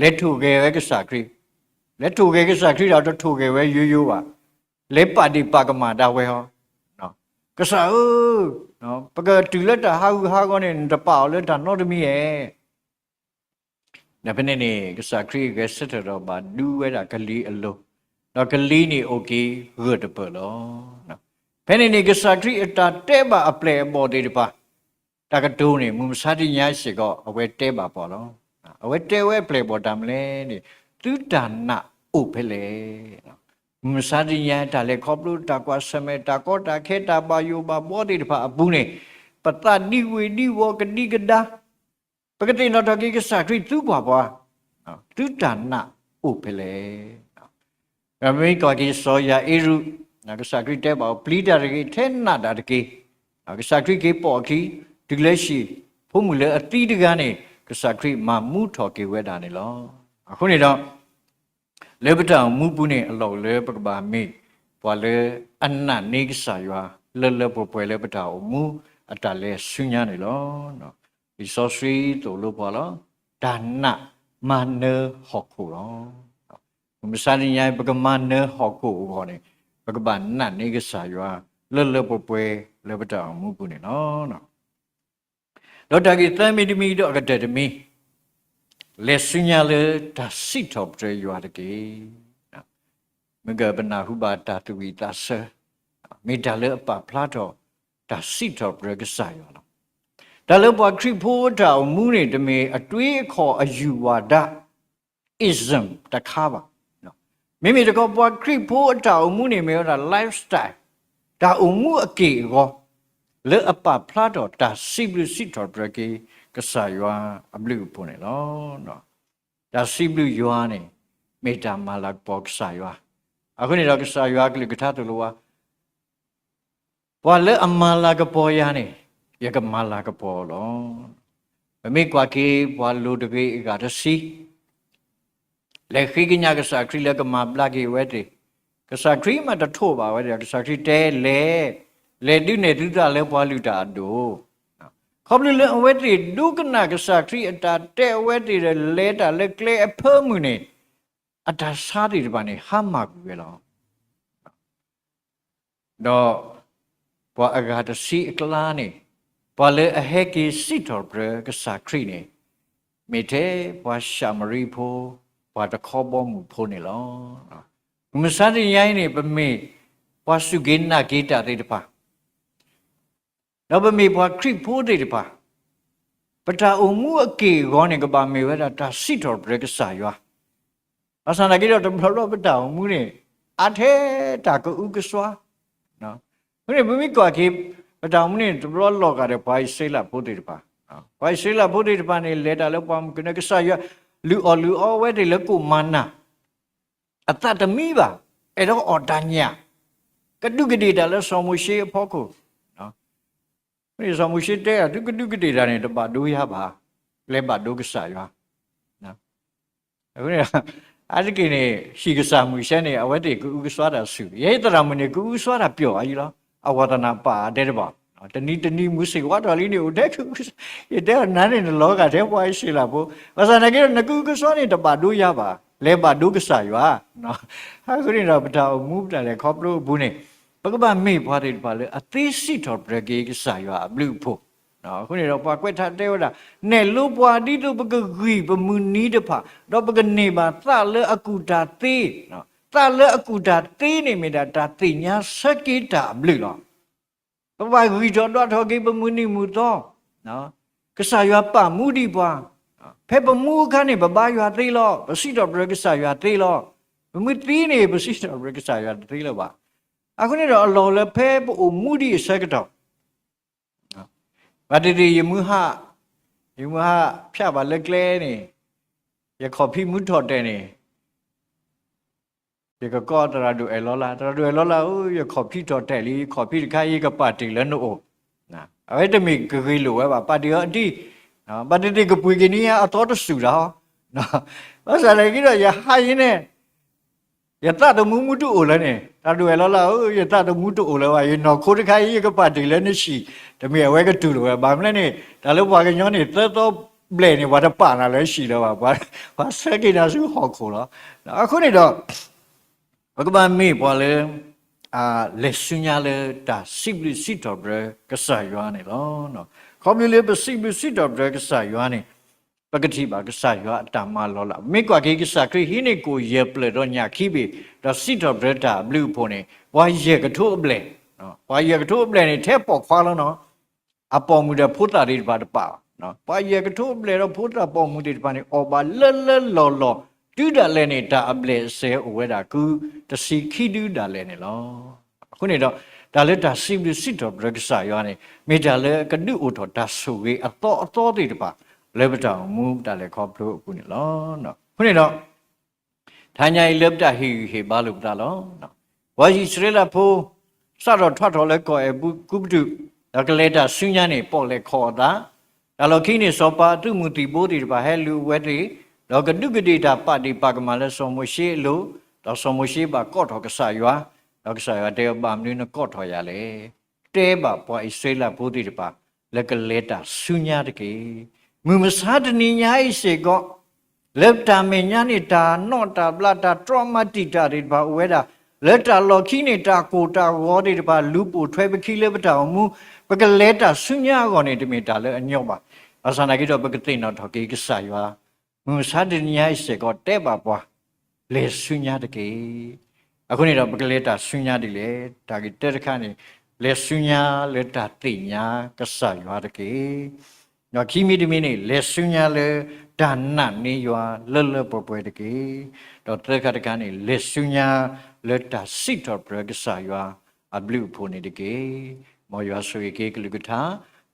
လဲၤထိၣ်ဂဲၤဝဲကစၢ်ခရံာ်, လဲၤထိၣ်ဂဲၤကစၢ်ခရံာ်ဒီး တထိၣ်ဂဲၤဝဲယိယိဘၣ်, လဲၤပာ်ဒ့ၣ်ပာ်ကမၣ်ဒၣ်ဝဲဟီ, ကစၢ်ဧၢ, ပကတုၤလၢတၢ်ဟးဂူာ်ဟးဂီၤန့ၣ် နတပာ်အီၤလၢတၢ်နီတမံၤဧါ. ဒီးဖဲန့ၣ်န့ၣ် ကစၢ်ခရံာ်ဂဲၤဆၢထၢၣ်ဒီးဘၣ်ဒူဝဲဒၣ်ကလံၤအလိၤ, ဒီးကလံၤန့ၣ်အိၣ်က့ၤဂၢၢ်တပၢၢ်လီၤ. ဖဲန့ၣ်န့ၣ် ကစၢ်ခရံာ်အတၢ်တဲဘၣ်အပျဲၢ်အဘီၣ်သ့ၣ်တဖၣ် တၢ်ကတိၤန့ၣ် မုၢ်မဆါတနံၤအံၤစ့ၢ်ကီး အဝဲတဲဘၣ်ပှၤလီၤ. အဝဲတဲဝဲအပျဲၢ်အဘီၣ်တၢ်မနုၤလဲၣ်န့ၣ်, သုတၢ်နာ်အိၣ်ဖဲလဲၣ်. မုၢ်မဆါတနံၤအံၤ တၢ်လဲၤခီဖျိတၢ်ကွၢ်ဆၢၣ်မဲာ် တၢ်ကီတၢ်ခဲ တၢ်ဘၣ်ယိၣ်ဘၣ်ဘှီသ့ၣ်တဖၣ်အပူၤန့ၣ်, ပသးဒံဝ့ၤဒံဝီၤကဒံကဒါ ပကသ့ၣ်နီၣ်ထီၣ်က့ၤကစၢ်ခရံာ် သုကွၢ်ပှၤ, သုတၢ်နာ်အိၣ်ဖဲလဲၣ်. ပမ့ၢ်ကွၢ်က့ၤစီၤယၤအ့ရူး, ကစၢ်ခရံာ်တဲဘၣ်အီၤ ပျံၤတၢ်တဂ့ၤ, ထဲနးတၢ်တက့ၢ်. ကစၢ်ခရံာ်က့ၤပိာ်အခံ, တုၤလၢဟံၣ်, ဖိမုၣ်လၢအသံတဂၤန့ၣ် ကစၢ်ခရံာ်မၤမူထီၣ်က့ၤဝဲဒၣ်န့ၣ်လီၤ. အဃိန့ၣ်ဒီး လၢပတၢ်အိၣ်မူပူၤန့ၣ် အလီၢ်အိၣ်လၢပကဘၣ်မ့ၢ်ပှၤလၢအနာ်န့ၢ်ကစၢ်ယွၤ လၢလၢပှဲၤပှဲၤလၢပတၢ်အိၣ်မူအတၢ်လဲၤဆူညါန့ၣ်လီၤ. လံာ်စီဆှံသိၣ်လိပှၤလီၤ, တၢ်နာ်မၤနၢၤဟီၣ်ခိၣ်လီၤ. မုၢ်မဆါတနံၤအံၤ ပကမၤနၢၤဟီၣ်ခိၣ်အဂီၢ်န့ၣ် ပကဘၣ်နာ်န့ၢ်ကစၢ်ယွၤ လၢလၢပှဲၤပှဲၤလၢပတၢ်အိၣ်မူပူၤန့ၣ်လီၤ. ဒီးတၢ်ဂ့ၢ်သၢမံၤတမံၤဒီးအကတၢၢ်တမံၤ, လဲၤဆူညါလၢတၢ်စံးထီၣ်ပတြၢၤယွၤတက့ၢ်. မ့ၢ်ကပနၢ်ဟူဘၣ်တၢ်သူၣ်ဝံၣ်သးဆၢ, မ့ၢ်တၢ်လၢအပာ်ဖျါထီၣ်တၢ်စံးထီၣ်ပတြၢၤကစၢ်ယွၤလီၤ. တၢ်လၢပှၤခရံာ်ဖိအတၢ်အိၣ်မူန့ၣ် တမ့ၢ်အတွေးအခီၣ်အယူၢ်ဝၣ်ဒၣ် ism တခါဘၣ်. မ့မ့ၢ်တခီ ပှၤခရံာ်ဖိအတၢ်အိၣ်မူန့ၣ် မ့ၢ်ဝဲဒၣ် lifestyle, တၢ်အိၣ်မူအက့ၢ်အဂီၤ လၢအပာ်ဖျါထီၣ်တၢ်စံးဘျုးစံးထီၣ်ပတြၢၤက့ၤ ကစၢ်ယွၤအဘျုးအဖှိၣ်န့ၣ်လီၤ. တၢ်စံးဘျုးယွၤန့ၣ် မ့ၢ်တၢ်မၤလၤကပီၤကစၢ်ယွၤ. အဃိန့ၣ်ဒီး ကစၢ်ယွၤအကလုၢ်ကထါသိၣ်လိဝဲ ပှၤလၢအမၤလၤကပီၤယၤန့ၣ် ယကမၤလၤကပီၤလီၤ. ပမ့ၢ်ကွၢ်က့ၤ ပှၤလိၤတဂ့ၤအဂၤတဆံ လဲၤဃ့ကညးကစၢ်ခရံာ်လၢကမၤဘျါက့ၤအဝဲသ့ၣ်, ကစၢ်ခရံာ်မးတထိးဘၣ်ဝဲဒီး ကစၢ်ခရံာ်တဲလဲၣ်, လဲၤဒုးနဲၣ်သုသးလၢပှၤလုၢ်တၢ်အဒိၣ်, ခီဖျိလၢအဝဲသ့ၣ်ဒိကနၣ်ကစၢ်ခရံာ်အတၢ်တဲအဝဲသ့ၣ်ဒီး လဲၤတၢ်လၢကျဲအဖၢမုၢ်န့ၣ် အတၢ်ဆါသ့ၣ်တဖၣ်န့ၣ် ဟါမၢ်ကွံာ်ဝဲလီၤ. ဒီးပှၤအဂၤတဆံအကျါန့ၣ် ပှၤလၢအဟဲက့ၤစံးထီၣ်ပတြၢၤကစၢ်ခရံာ်န့ၣ် မ့ၢ်ထဲပှၤၡၤမရံဖိ ပှၤတခီဘီမုၢ်ဖိန့ၣ်လီၤ. မုၢ်မဆါတနံၤအံၤန့ၣ် ပမ့ၢ်ပှၤစူၢ်က့ၤနာ်က့ၤတၢ်သ့ၣ်တဖၣ် ဒီးပမ့ၢ်ပှၤခရံာ်ဖိသ့ၣ်တဖၣ် ပတၢ်အိၣ်မူအက့ၢ်အဂီၤန့ၣ် ကဘၣ်မ့ၢ်ဝဲဒၣ်တၢ်စံးထီၣ်ပတြၢၤကစၢ်ယွၤ. ဘၣ်ဆၣ်သနာ်က့ဒီး တဘျီဘျီပတၢ်အိၣ်မူန့ၣ် အါထဲတၢ်ကအုကစွါ, အဃိန့ၣ် ပမ့ၢ်ကွၢ်က့ၤ ပတၢ်အိၣ်မူန့ၣ် တဘျီလီၤဂာ်ဒီးပှၤအံၣ်စရ့လးဖိသ့ၣ်တဖၣ်, ပှၤအံၣ်စရ့လးဖိသ့ၣ်တဖၣ်န့ၣ် လဲၤတၢ်လၢပှၢ်မုၢ်ကနၢ ကစၢ်ယွၤ လုၢ်အီၣ်လုၢ်အီအဝဲသ့ၣ်လၢကိၣ်မၤနၤ အသးတမံဘၣ်, အဲၣ်ဒိးအီၣ်တၢ်ညၣ်, ကဒူးကဒ့ၣ်တၢ်လၢစီၤမိၤၡ့အဖီခိၣ်, စီၤမိၤၡ့တဲ သုကဒူးကဒ့ၣ်တၢ်န့ၣ် တဘၣ်ဒိယၤဘၣ်, လဲၤဘၣ်ဒိကစၢ်ယွၤ. အဃိန့ၣ် အါတက့ၢ်န့ၣ် ဟံၣ်ကစၢ်မုၢ်ဆဲန့ၣ် အဝဲသ့ၣ်ကအုကစွါတၢ်ဆူၣ်, ယဲသရၣ်မုၣ်န့ၣ် ကအုကစွါတၢ်ပျီၢ်အါယံလီၤ, အဝီၢ်သနာ်ပာ်အါတဲတဘၣ်, တနံၤတနံၤမုၢ်ဆ့ၣ်ဝါထီၣ်လံန့ၣ် အိၣ်ထဲကအုကစွါ, ယတဲအီၤနၤန့ၣ် နလီၤဂာ်ထဲပှၤအံၣ်စရ့လးဖိ, ဘၣ်ဆၣ်သနာ်က့ဒီး နကအုကစွါန့ၣ် တဘၣ်ဒိယၤဘၣ်, လဲၤဘၣ်ဒိကစၢ်ယွၤ. အဃိန့ၣ်ဒီး ပတၢ်အိၣ်မူပတၢ်လဲၤခီဖျိအပူၤန့ၣ် ပကဘၣ်မ့ၢ်ပှၤသ့ၣ်တဖၣ်လၢအသ့စံးထီၣ်ပတြၢၤက့ၤကစၢ်ယွၤအဘျုးအဖှိၣ်. အဃိန့ၣ်ဒီးပှၤကွဲးထါတဲဝဲဒၣ်, နဲၣ်လိပှၤဒ်သိးပကဂံၢ်ပမုၢ်နံၤတဖၣ်, ဒီးပကန့ၢ်ဘၣ်သးလၢအကူၣ်တၢ်သ့, သးလၢအကူၣ်တၢ်သ့န့ၣ်မ့ၢ်ဒၣ်တၢ်သ့ၣ်ညါဆၢက့ၤတၢ်အဘျုးလီၤ. ပဘၣ်ဂံၢ်ထီၣ်ဒွးထီၣ်က့ၤပမုၢ်နံၤမုၢ်သီ, ကစၢ်ယွၤပာ်မူဒံးပှၤ, ဖဲပမူအခါန့ၣ် ပဘါယွၤသ့လီၤ, ပစံးထီၣ်ပတြၢၤကစၢ်ယွၤသ့လီၤ, ပမ့ၢ်သံန့ၣ် ပစံးထီၣ်ပတြၢၤကစၢ်ယွၤတသ့လၢၤဘၣ်. အဃိန့ၣ်ဒီးအလီၢ်လၢဖဲပအိၣ်မူဒံးအဆၢကတီၢ် ဘၣ်တ့ၢ်တ့ၢ်ယမုၢ်ဟါ, ယမုၢ်ဟါဖၠးဘၣ်လၢကျဲန့ၣ်, ယခီၣ်ဖံးမူထီၣ်တဲာ်န့ၣ်, ယကကိးသရၣ်ဒိၣ်အဲၣ်လီၤလၢ်, သရၣ်ဒိၣ်အဲၣ်လီၤလၢ်ဧၢ, ယခီၣ်ဖံးထီၣ်တဲာ်လံ, ယခီၣ်ဖံးတခါအံၤ ယကပာ်တ့ၢ်လၢနအိၣ်. အဝဲတမ့ၢ်ကဂ့ၤလိာ်ဝဲဘၣ်, ပာ်တ့ၢ်အီၤဒ်, ဘၣ်တ့ၢ်တ့ၢ်ကပှ့ၤက့ၤန့ၢ်အသီတစူၣ်ဒီး, ဘၣ်ဆၣ်သနာ်က့ဒီး ယဟါအံၤန့ၣ် ယသးသမူမူတအိၣ်လၢၤန့ၣ်, သရၣ်ဒိၣ်အဲၣ်လီၤလၢ်ဧၢ, ယသးသမူတအိၣ်လၢၤဘၣ်, ယနီၢ်ခိတခါအံၤ ယကပာ်တ့ၢ်လၢနဟံၣ်, တမ့ၢ်အဝဲကတူၢ်လိာ်ဝဲဘၣ်. မနုၤလဲၣ်န့ၣ် တၢ်လၢပှၤကညီန့ၣ် သၢသီဘျဲၣ်န့ၣ် ပှၤတပာ်နၤလၢဟံၣ်လၢၤဘၣ်, ပှၤဆှၢက့ၤနၤဆူဟီၣ်ခိၣ်လီၤ. အဃိန့ၣ်ဒီး ပကဘၣ်မ့ၢ်ပှၤလၢ လဲၤဆူညါလၢတၢ်စံးဘျုးစံးထီၣ်ပတြၢၤကစၢ်ယွၤန့ၣ်လီၤ. ခီဖျိလၢပစံးဘျုးစံးထီၣ်ပတြၢၤကစၢ်ယွၤန့ၣ် ပကထံၣ်ဘၣ်ကစၢ်ယွၤအတၢ်မၤလီၤလး. မ့ၢ်ကွၢ်က့ၤကစၢ်ခရံာ်ဟံးန့ၢ်ကိၣ်ယဲၢ်ဖျၢၣ်ဒီးညၣ်ခံဘ့ၣ်, ဒီးစံးထီၣ်ပတြၢၤတၢ်အဘျုးအဖှိၣ်န့ၣ် ပှၤယဲၢ်ကထိအဘျဲၣ်, ပှၤယဲၢ်ကထိအဘျဲၣ်န့ၣ် ထဲပိာ်ခွါလီၤနီၤ. အပိာ်မုၣ်ဒီးဖိသၣ်သ့ၣ်တဖၣ်တပာ်ဘၣ်. ပှၤယဲၢ်ကထိအဘျဲၣ်ဒီးဖိသၣ်ပိာ်မုၣ်သ့ၣ်တဖၣ်န့ၣ် အီၣ်ဘၣ်လၢလၢလီၢ်လီၢ် တုၤဒၣ်လဲာ်န့ၣ် တၢ်အဘျဲၣ်အစဲအိၣ်ဝဲဒၣ် ကုတဆံခံဒုဒၣ်လဲာ်န့ၣ်လီၤ. အဃိန့ၣ်ဒီး တၢ်လၢတၢ်စံးဘျုးစံးထီၣ်ပတြၢၤကစၢ်ယွၤန့ၣ် မ့ၢ်တၢ်လၢအကဒုးအိၣ်ထီၣ်တၢ်ဆိၣ်ဂ့ၤအသီအသီသ့ၣ်တဖၣ် လၢပတၢ်အိၣ်မူပတၢ်လဲၤခီဖျိအပူၤန့ၣ်လီၤ. အဃိန့ၣ်ဒီး တဟါညါအံၤလၢပတၢ်ဟ့ၣ်ဂံၢ်ဟ့ၣ်ဘါလိာ်ပသးလီၤ. ပှၤအံၣ်စရ့လးဖိ စးထီၣ်ထီၣ်ထီၣ်လၢကီၢ်အဲၤကူပတူး, ဒီးကလဲၤတၢ်ဆူညါန့ၣ် ပိာ်လဲၣ်ခီၣ်အသး, တၢ်လီၢ်ခံန့ၣ် စီၤပၤအသုးမုၢ်သံၣ်ဘိသ့ၣ်တဖၣ်ဟဲလူၤအဝဲသ့ၣ်, ဒီးကဒူးကဒ့ၣ်တၢ်ပာ်ဒ့ၣ်ပာ်ကမၣ်လၢစီၤမိၤၡ့အလိၤ, ဒီးစီၤမိၤၡ့ဘၣ်ကိးထီၣ်ကစၢ်ယွၤ, ဒီးကစၢ်ယွၤတဲအီၤ ဘၣ်မနုၤနကိးထီၣ်ယၤလဲၣ်. တဲဘၣ်ပှၤအံၣ်စရ့လးဖိသ့ၣ်တဖၣ် လၢကလဲၤတၢ်ဆူညါတက့ၢ်. မုၢ်မဆါတနံၤညါအံၤစ့ၢ်ကီး လၢတၢ်မဲာ်ညါန့ၣ် တၢ်နီၣ်တၢ်ဘျး တၢ်တြီမၤတံာ်တာ်သ့ၣ်တဖၣ်အိၣ်ဝဲဒၣ်, လၢတၢ်လီၢ်ခံန့ၣ် တၢ်ကိၢ်တၢ်ဂီၤသ့ၣ်တဖၣ် လူၤပိာ်ထွဲပခံလၢပတၢ်အိၣ်မူ, ပကလဲၤတၢ်ဆူညါအဂီၢ်န့ၣ် တမ့ၢ်တၢ်လၢအညီဘၣ်. ဘၣ်ဆၣ်သနာ်က့ဒီး ပကသ့ၣ်နီၣ်ထီၣ်က့ၤကစၢ်ယွၤ, မုၢ်မဆါတနံၤညါအံၤစ့ၢ်ကီး တဲဘၣ်ပှၤ လဲၤဆူညါတက့ၢ်. အဃိန့ၣ်ဒီး ပကလဲၤတၢ်ဆူညါဒ်လဲၣ်. တၢ်ဂ့ၢ်တၢတခါန့ၣ် လဲၤဆူညါလၢတၢ်သ့ၣ်ညါကစၢ်ယွၤတက့ၢ်. ဒီးခံမံၤတမံၤန့ၣ် လဲၤဆူညါလၢတၢ်နာ်န့ၢ်ယွၤလၢလၢပှဲၤပှဲၤတက့ၢ်. ဒီးသၢခါတခါန့ၣ် လဲၤဆူညါလၢတၢ်စံးထီၣ်ပတြၢၤကစၢ်ယွၤအဘျုးအဖှိၣ်န့ၣ်တက့ၢ်. မ်ယွၤဆိၣ်ဂ့ၤက့ၤကလုၢ်ကထါ,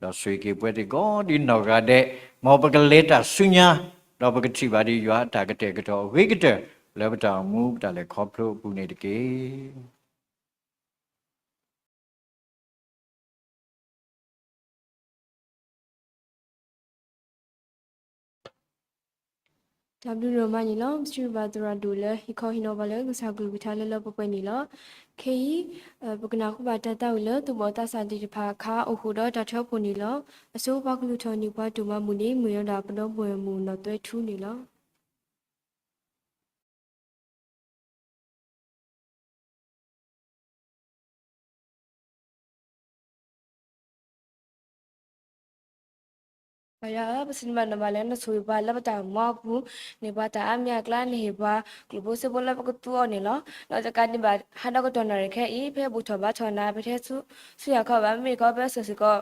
ဒီးဆိၣ်ဂ့ၤက့ၤပဝဲသ့ၣ်ကိးဒ်နီၢ်ဂၤဒဲး, မ်ပကလဲၤတၢ်ဆူညါ, ဒီးပကထံၣ်ဘၣ်ဒ်ယွၤအတၢ်ကတဲာ်ကတီၤအဂ့ၤကတၢၢ် လၢပတၢ်အိၣ်မူပတၢ်လဲၤခီဖျိအပူၤန့ၣ်တက့ၢ်. တၢ်ဘျုးဒိၣ်မးန့ၣ်လီၤ. ပစံးဘျုးဘၣ်သရၣ်ဒိၣ်လၢဟ့ၣ်ခီဟ့ၣ်နီၤပှၤလၢကစၢ်ကလုၢ်ကထါလၢလၢပှဲၤပှဲၤန့ၣ်လီၤ. ခဲအံၤ ပကနၢ်ဟူဘၣ်တၢ်သးဝံၣ်လၢသူၣ်ဘီၣ်သးစၢ်သ့ၣ်တဖၣ်အခါ အိၣ်ဃုာ်ဒီးတၢ်ထၢဖှိၣ်န့ၣ်လီၤ. အဆိပှၤကလုၢ်ထီၣ်န့ၢ်ပှၤဒိၣ်မးမုၢ်န့ၣ် မ့ၢ်ဝဲဒၣ်ပဒီပုၢ်ဝဲၢ်မုၣ်နီၢ်သွဲထူန့ၣ်လီၤ. Pastor ပစံးဘျုးဘၣ်နၤလၢနဆိၣ်ဂ့ၤပှၤလၢပတၢ်အိၣ်မူအပူၤ, န့ၢ်ပှၤတၢ်အါမံၤအကျါ နဟ့ၣ်ပှၤကျိၣ်ဖိစ့ဖိလၢပကသူအီၤန့ၣ်လီၤ. ဒီးတကးဒံးဘၣ် ဟါဒီကတီၢ်နၣ်ရံၣ်ခဲအံၤ ဖဲဘူၣ်ထီၣ်ဘါထီၣ်နၤ ပထဲဆူယၤခီဘၣ် မ့ၢ်ခီဖဲအစိၤစ့ၢ်ကီး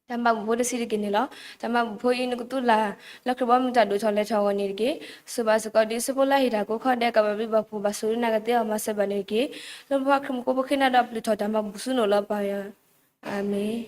တၢ်မၤဘူၣ်ဖိတဆံးတက့ၢ်န့ၣ်လီၤ. တၢ်မၤဘူၣ်ဖိအံၤ နကသူလၢ်လၢခရံာ်ဘီမုၢ်တၢ်ဒိၣ်ထီၣ်လဲၤထီၣ်အဂီၢ်န့ၣ်တက့ၢ်. စံးဘျုးစ့ၢ်ကီးဒ်စ့ဖိလၢဟ့ၣ်တၢ်ကိးခီဒဲး ကဘၣ်ဘျုးဘၣ်ဖှိၣ်ဘၣ်ဆိၣ်ဂ့ၤနၤကသ့အဂီၢ် မၤစၢၤဘၣ်န့ၣ်တက့ၢ်. လၢပဖီခိၣ်ခရံာ်ဖိပဃ့နၤဒီးပျုၢ်ထီၣ်တၢ်မၤဘူၣ်ဆူနအိၣ်လၢပၢ်ယွၤ. အၤမ့ၣ်.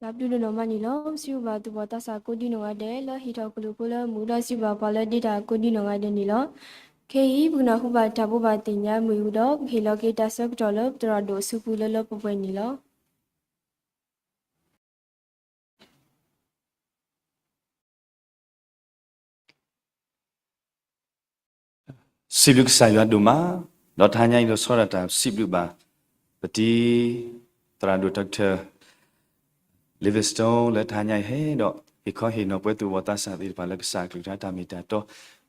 တၢ်ဘျုးဒိၣ်နီၢ်မးန့ၣ်လီၤ. စံးဘျုးဘၣ်သူၣ်ဘီၣ်သးစၢ်ကိးဒံနီၢ်ဂၤဒဲး လၢဟ့ၣ်ထီၣ်ကလုၢ်ဖိလၢမူဒီး စံးဘျုးဘၣ်ပှၤလၢဒ့တၢ်ကိးဒံနီၢ်ဂၤဒဲးန့ၣ်လီၤ. ခဲအံၤ ပကနၢ်ဟူဘၣ်တၢ်ဘိးဘၣ်သ့ၣ်ညါမ့ၢ်ဝံၤဒီး ပကဟ့ၣ်လီၤက့ၤတၢ်ဆၢကတီၢ်လၢပသရၣ်ဒိၣ်အစုပူၤလၢလၢပှဲၤပှဲၤန့ၣ်လီၤ. စံးဘျုးကစၢ်ယွၤဒိၣ်မး, ဒီးတဟါညါအံၤလီၤဆီဒၣ်တၢ်စံးဘျုးဘၣ် ပတံၤ သရၣ်ဒိၣ် Doctor Livingstone လၢတဟါညါအံၤဟဲဒီး ဟ့ၣ်ခီဟ့ၣ်နီၤပဝဲသူၣ်ဘီၣ်သးစၢ်သ့ၣ်တဖၣ်လၢကစၢ်အကလုၢ်ကထါတၢ်မ့ၢ်တၢ်တီ,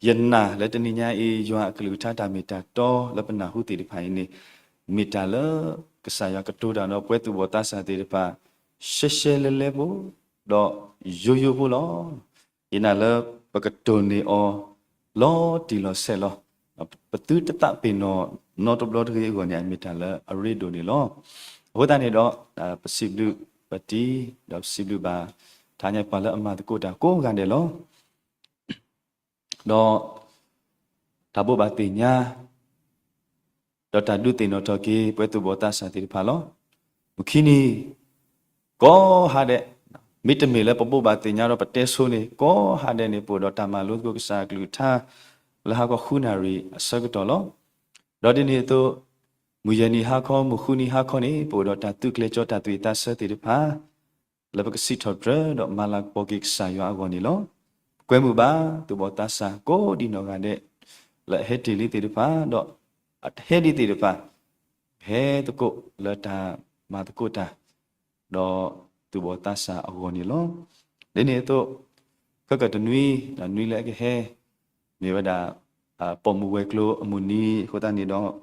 ယနာ်လၢတနံၤညါအံၤ ယွၤအကလုၢ်ကထါတၢ်မ့ၢ်တၢ်တီလၢပနၢ်ဟူသ့ၣ်တဖၣ်အံၤန့ၣ် မ့ၢ်တၢ်လၢ ကစၢ်ယွၤကတိၤတၢ်ဒီးပဝဲသူၣ်ဘီၣ်သးစၢ်သ့ၣ်တဖၣ် ရှဲရှဲလဲလဲဖိ ဒီးယိယိဖိလီၤ. ယနာ်လၢပကတိၢ်န့ၢ်အီၤ လီၤတံၢ်လီၤဆဲးလီၤ. ပသုတသးပ့ၤနီၣ်နီတဘျီတဂ့ၤအဂီၢ်န့ၣ် အမ့ၢ်တၢ်လၢအရ့ဒိၣ်န့ၣ်လီၤ. အဃိသတးန့ၣ်ဒီး ပစံးဘျုးပတံၤ ဒီးပစံးဘျုးဘၣ် တဟါညါပှၤလၢအမၤသကိးတၢ်ကိးဂၤဒဲးလီၤ. ဒီး တၢ်ဘိးဘၣ်သ့ၣ်ညါ ဒီးတၢ်ဒုးသ့ၣ်နီၣ်ထီၣ်က့ၤ ပဝဲသူၣ်ဘီၣ်သးစၢ်သ့ၣ်တဖၣ်လီၤ. မုၢ်ခံနံၤ ကိးဟါဒဲး, မ့တမ့ၢ်လၢပဘိးဘၣ်သ့ၣ်ညါဒီးပတဲဆိန့ၣ် ကိးဟါဒဲးန့ၣ် ပအိၣ်ဒီးတၢ်မၤလိသကိးကစၢ်အကလုၢ်ကထါ လၢဟါခီဃုနၣ်ရံၣ်အဆၢကတီၢ်လီၤ. ဒီးဒ်န့ၣ်အသိး မုၢ်ယဲၢ်နံၤဟါခီ မုၢ်ဃုနံၤဟါခီန့ၣ် ပအိၣ်ဒီးတၢ်သုးကျဲၤကၠီတၢ်သွံၣ်သးဆၢသ့ၣ်တဖၣ် လၢပကစံးထီၣ်ပတြၢၤဒီးမၤလၤကပီၤက့ၤကစၢ်ယွၤအဂီၢ်န့ၣ်လီၤ. ပကွဲမုာ်ဘၣ် သူၣ်ဘီၣ်သးစၢ်ကိးဒံနီၢ်ဂၤဒဲး လၢအဟဲတ့ၢ်လံသ့ၣ်တဖၣ် ဒီးအတဟဲဒံးသ့ၣ်တဖၣ် ဟဲသကိးလၢတၢ်မၤသကိးတၢ် ဒီးသူၣ်ဘီၣ်သးစၢ်အဂီၢ်န့ၣ်လီၤ. ဒ်န့ၣ်အသိး ခဲကတနွံ နွံလၢအကဟဲ မ့ၢ်ဝဲဒၣ် ပိာ်မုၣ်ဝဲၤကျိၤအမုၢ်နံၤအဃိသတးန့ၣ်ဒီး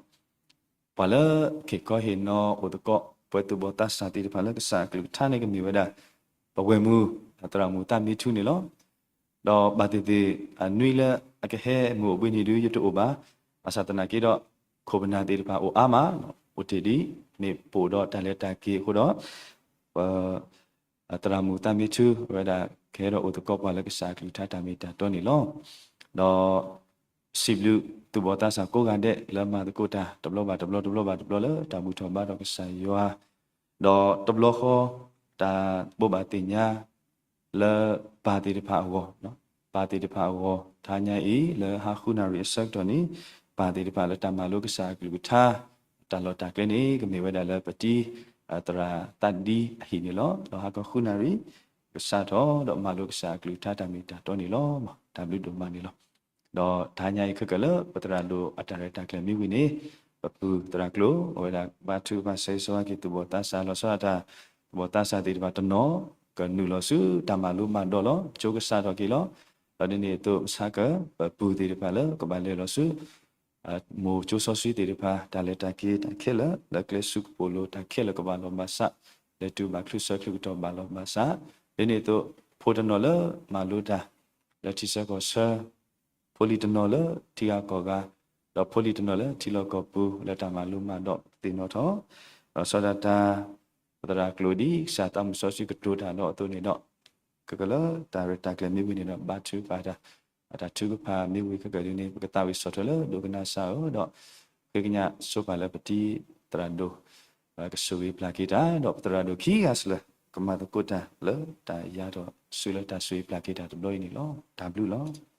ပှၤလၢဟ့ၣ်ခီဟ့ၣ်နီၤအိၣ်သကိး ပဝဲသူၣ်ဘီၣ်သးစၢ်သ့ၣ်တဖၣ်လၢကစၢ်အကလုၢ်ကထါန့ၣ် ကမ့ၢ်ဝဲဒၣ် ပဝဲၢ်မုၢ် သရၣ်မုၣ်သးမံထူန့ၣ်လီၤ. ဒီးဘၣ်သ့ၣ်သ့ၣ် နွံလၢအကဟဲမုၢ်အိၣ်ဘှံးနံၤဒုး ယတအိၣ်ဘၣ်. ဘၣ်ဆၣ်သနာ်က့ဒီး ခိၣ်ပနၢ်သ့ၣ်တဖၣ်အိၣ်အါမး အိၣ်တ့ၢ်ဒံး မ့ၢ်ပအိၣ်ဒီးတၢ်လဲၤတၢ်က့ၤအဃိဒီး ပ သရၣ်မုၣ်သးမံထူ အဝဲဒၣ်ကဟဲဒီးအိၣ်သကိးပှၤလၢကစၢ်အကလုၢ်ကထါတၢ်မ့ၢ်တၢ်တီန့ၣ်လီၤ. ဒီး စံးဘျုးသူၣ်ဘီၣ်သးစၢ်ကိးဂၤဒဲး လၢမၤသကိးတၢ်တဘျီဘၣ်တဘျီ တဘျီဘၣ်တဘျီလၢတၢ်ဘူၣ်ထီၣ်ဘါထီၣ်ကစၢ်ယွၤ, ဒီးတဘျီဃီ တၢ်ဘိးဘၣ်သ့ၣ်ညါ လၢပၢ်သ့ၣ်တဖၣ်အဂီၢ်, ပၢ်သ့ၣ်တဖၣ်အဂီၢ် တဟါညါအံၤ လၢဟါဃုနၣ်ရံၣ်အဆၢကတီၢ်န့ၣ် ပၢ်သ့ၣ်တဖၣ်လၢတၢ်မၤလိကစၢ်အကလုၢ်ကထါ တၢ်လီၢ်တၢ်ကျဲန့ၣ် ကမ့ၢ်ဝဲဒၣ်လၢပတံၤ သရၣ်သးဒံအဟံၣ်န့ၣ်လီၤ. ဒီးဟါခီဃုနၣ်ရံၣ် ကစးထီၣ်ဒီးမၤလိကစၢ်အကလုၢ်ကထါတၢ်မ့ၢ်တၢ်တီန့ၣ်လီၤ. တၢ်ဘျုးဒိၣ်မးန့ၣ်လီၤ. ဒီးတဟါညါအံၤခဲကၢၢ်လၢပသရၣ်ဒိၣ်အတၢ်ရဲၣ်တၢ်ကျဲၤမ့ၢ်ဝံၤန့ၣ် ပပုၢ်သရၣ်ကျိၤ အဝဲဒၣ်ဘါထုကဖၣ်ဆၢဂ့ၤဆၢဝါက့ၤသူၣ်ဘီၣ်သးစၢ်လီၤဆီဒၣ်တၢ် သူၣ်ဘီၣ်သးစၢ်သ့ၣ်တဖၣ်တနီၤ ကနုာ်လီၤဆူတၢ်မၤလိမၤဒိးလီၤ. ကၠိကစးထီၣ်က့ၤလီၤ. ဒီးဒ်န့ၣ်အသိး ဆါကၢၣ် ပပုၢ်သ့ၣ်တဖၣ်လၢကဘၣ်လဲၤလီၤဆူ မိၢ်ကၠိစီဆှံသ့ၣ်တဖၣ် တၢ်လဲၤတၢ်က့ၤတၢ်ခဲလၢာ် လၢကျဲဆူကပိာ်လိၤတၢ်ခဲလၢာ်ကဘၣ်လီၤဘၣ်စး လဲၤတုၤဘၣ်ချုးဆၢချုးကတီၢ်ဘၣ်လီၤဘၣ်စး ဒ်န့ၣ်အသိး ဖိတနီၤလၢမၤလိတၢ် လၢထံဆၢကီၢ်ဆၢ ဖိလံၤတနီၤလၢထံဂၤကီၢ်ဂၤ ဒီးဖိလံၤတနီၤလၢထံလီၢ်ကီၢ်ပူၤ လၢတၢ်မၤလိမၤဒိးသ့ၣ်နီၣ်ထီၣ် ဒီးဆီဒၣ်တၢ် ပသရၣ်ကျိၤဒ်ကစၢ်သးမုၢ်စီဆှံကတိၤတၢ်ဒီးအသိးန့ၣ်ဒီး ခဲကၢၢ်လၢတၢ်ရဲၣ်တၢ်ကျဲၤမ့ၢ်ဝံၤန့ၣ်ဒီး ဘါထုကဖၣ်တၢ် တၢ်ထုကဖၣ်မ့ၢ်ဝံၤခဲကၢၢ်ဒ်န့ၣ် ပကသးဝံၣ်ဆီၣ်ထွဲလၢဒိကနၣ်စၢ်ဧၢ ဒီး ဃ့ကညးဆိပာ်လၢပတံၤသရၣ်ဒိၣ် ကဆိၣ်ဂ့ၤပျၢ်က့ၤတၢ် ဒီးပသရၣ်ဒိၣ်ခံဂၤစၢၤလၢ ကမၤသကိးတၢ်လၢတၢ်ယါထီၣ်ဆူလၢတၢ်ဆိၣ်ဂ့ၤပျၢ်က့ၤတၢ်တဘျီအံၤန့ၣ်လီၤ. တၢ်ဘျုးလီၤ.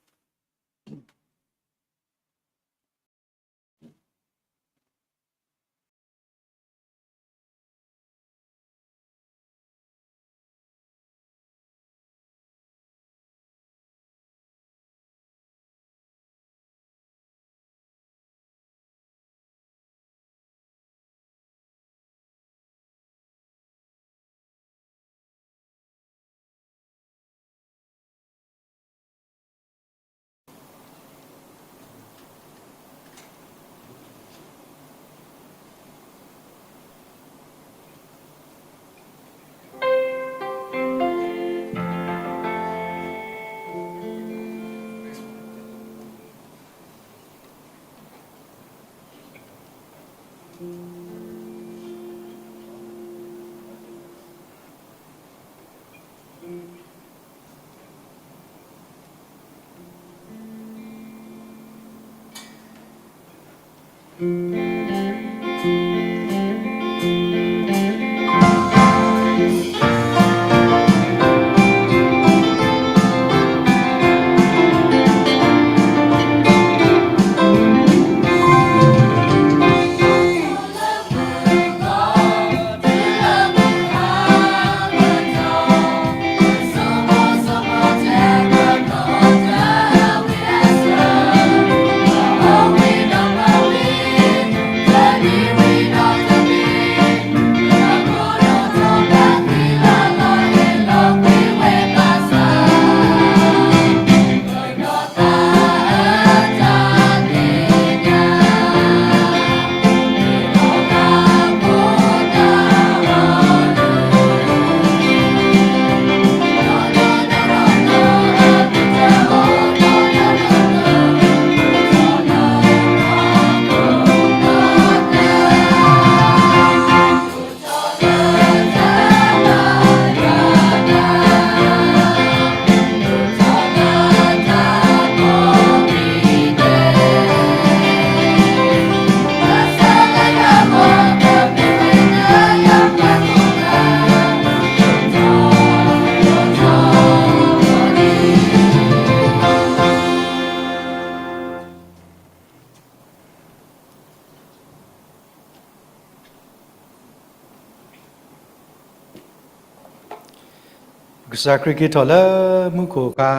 ကစၢ်ခရံာ်က့ၤထီၣ်လၢမူခိၣ်အခါ,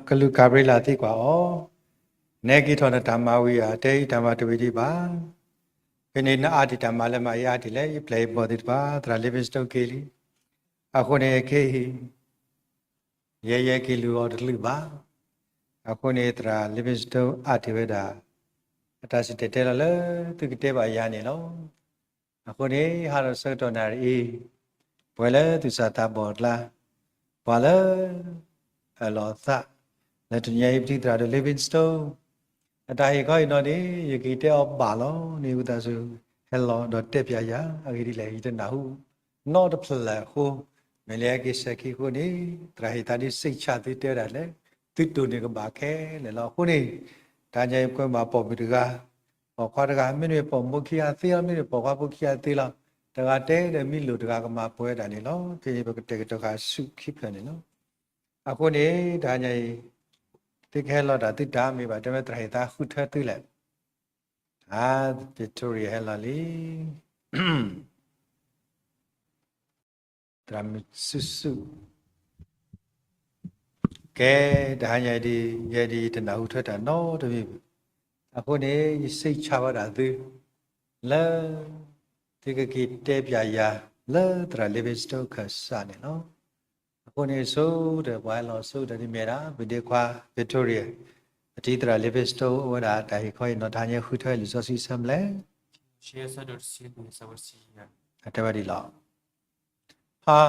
ကလူးကၤဘြံလးသံကွၢ်အီၤ, နဟဲက့ၤထီၣ်နတၢ်မၤဝံၤဧါ, တဲအံၤတၢ်မၤတဝံၤဒံးဘၣ်. ဖဲန့ၣ်နအးတံာ်တၢ်မၤလၢမၤအံၤအါတံာ်လဲၣ်, ယပျဲၢ်ယဘီၣ်သ့ၣ်တဖၣ် သရၣ် Livingstone က့ၤလံ. အဃိန့ၣ်ခဲအံၤ ယဲယဲက့ၤလူၤအီၤတကလုာ်ဘၣ်. အဃိန့ၣ် သရၣ် Livingstone အးတ့ၢ်ဝဲဒၣ် အတၢ်စံၣ်တဲၤတဲလီၤလၢသုကတဲဘၣ်ယၤန့ၣ်လီၤ. အဃိန့ၣ် ဟါဒီးဆၢကတီၢ်နၣ်ရံၣ်အံၤ, ပဝဲလၢသူၣ်စၢ်သးဘီၣ်အကျါ, ပှၤလၢ အၢၣ်လီၤအသး လၢတနံၤအံၤ ပထံၣ်သရၣ်ဒိၣ် Livingstone အတၢ်ဟ့ၣ်ခီအံၤနီၣ်န့ၣ် ယက့ၤတဲအီၤဘၣ်လီၤန့ၣ် ဝံသးစူၤ ဟဲလီၤဒီးတဲပၠးယၤ, အဂ့ၢ်ဒ်လဲၣ် ယတနၢ်ဟူ နီတဖျၢၣ်အဃိ, မ့ၢ်လၢဟဲက့ၤစဲၤခံအဃိန့ၣ် သရၣ်ဟ့ၣ်သးဒ်စံးဆၣ်သုတဲဝဲဒၣ်လဲၣ်, သုတိၢ်န့ၢ်ကဘၣ်ခဲလၢာ်လီၤ. အဃိန့ၣ် တဟါညါအံၤ ပကွဲမုာ်ပိာ်မုၣ်တဂၤ, ပိာ်ခွါတဂၤ, မ့တမ့ၢ်ပိာ်မုၣ်ဖိခံဂၤသ့လီၤ, မ့တမ့ၢ်ပိာ်ခွါဖိခံဂၤသ့လီၤ, တဂၤတဲဒီးမံလိာ်တဂၤကမၤပှဲၤဝဲဒၣ်န့ၣ်လီၤ. ဖဲအံၤပကတဲာ်ကတီၤဃာ်ဆူၣ်ခံဖျၢၣ်န့ၣ်လီၤ. အဃိန့ၣ် တဟါညါအံၤ သုကဟဲလီၤတၢ်သုတၢ်မ့ၢ်ဘၣ် တဲဝဲသရၣ်ဟ့ၣ်သးဃုထၢသုလဲၣ်. အါ Victoria ဟဲလီၤလံ သရၣ်မုၣ်စုစု, ကဲ, တဟါညါအံၤဒ် ယဲဒ်ယတနၢ်ဟူထွဲတၢ်နီတမံၤဘၣ်. အဃိန့ၣ် ယစံးဆၣ်ဝဲဒၣ်သု လၢ သုကက့ၤတဲပၠးယၤ လၢသရၣ် Livingstone ခၢၣ်စးန့ၣ်လီၤ. အဃိန့ၣ် ဆိကတၢၢ် ပှၤဟဲလီၤဆိကတၢၢ်ဒ်မ့ၢ်ဒၣ် ပဒ့ခွါ Victoria, အတံၤသရၣ် Livingstone အိၣ်ဝဲဒၣ်တၢ်ဟ့ၣ်ခီအံၤနီၣ် တဟါညါအံၤဃုထၢလံာ်စီဆှံဆၢမလဲၣ်. အတဲဝဲဒ်လီၤ. ဟါ,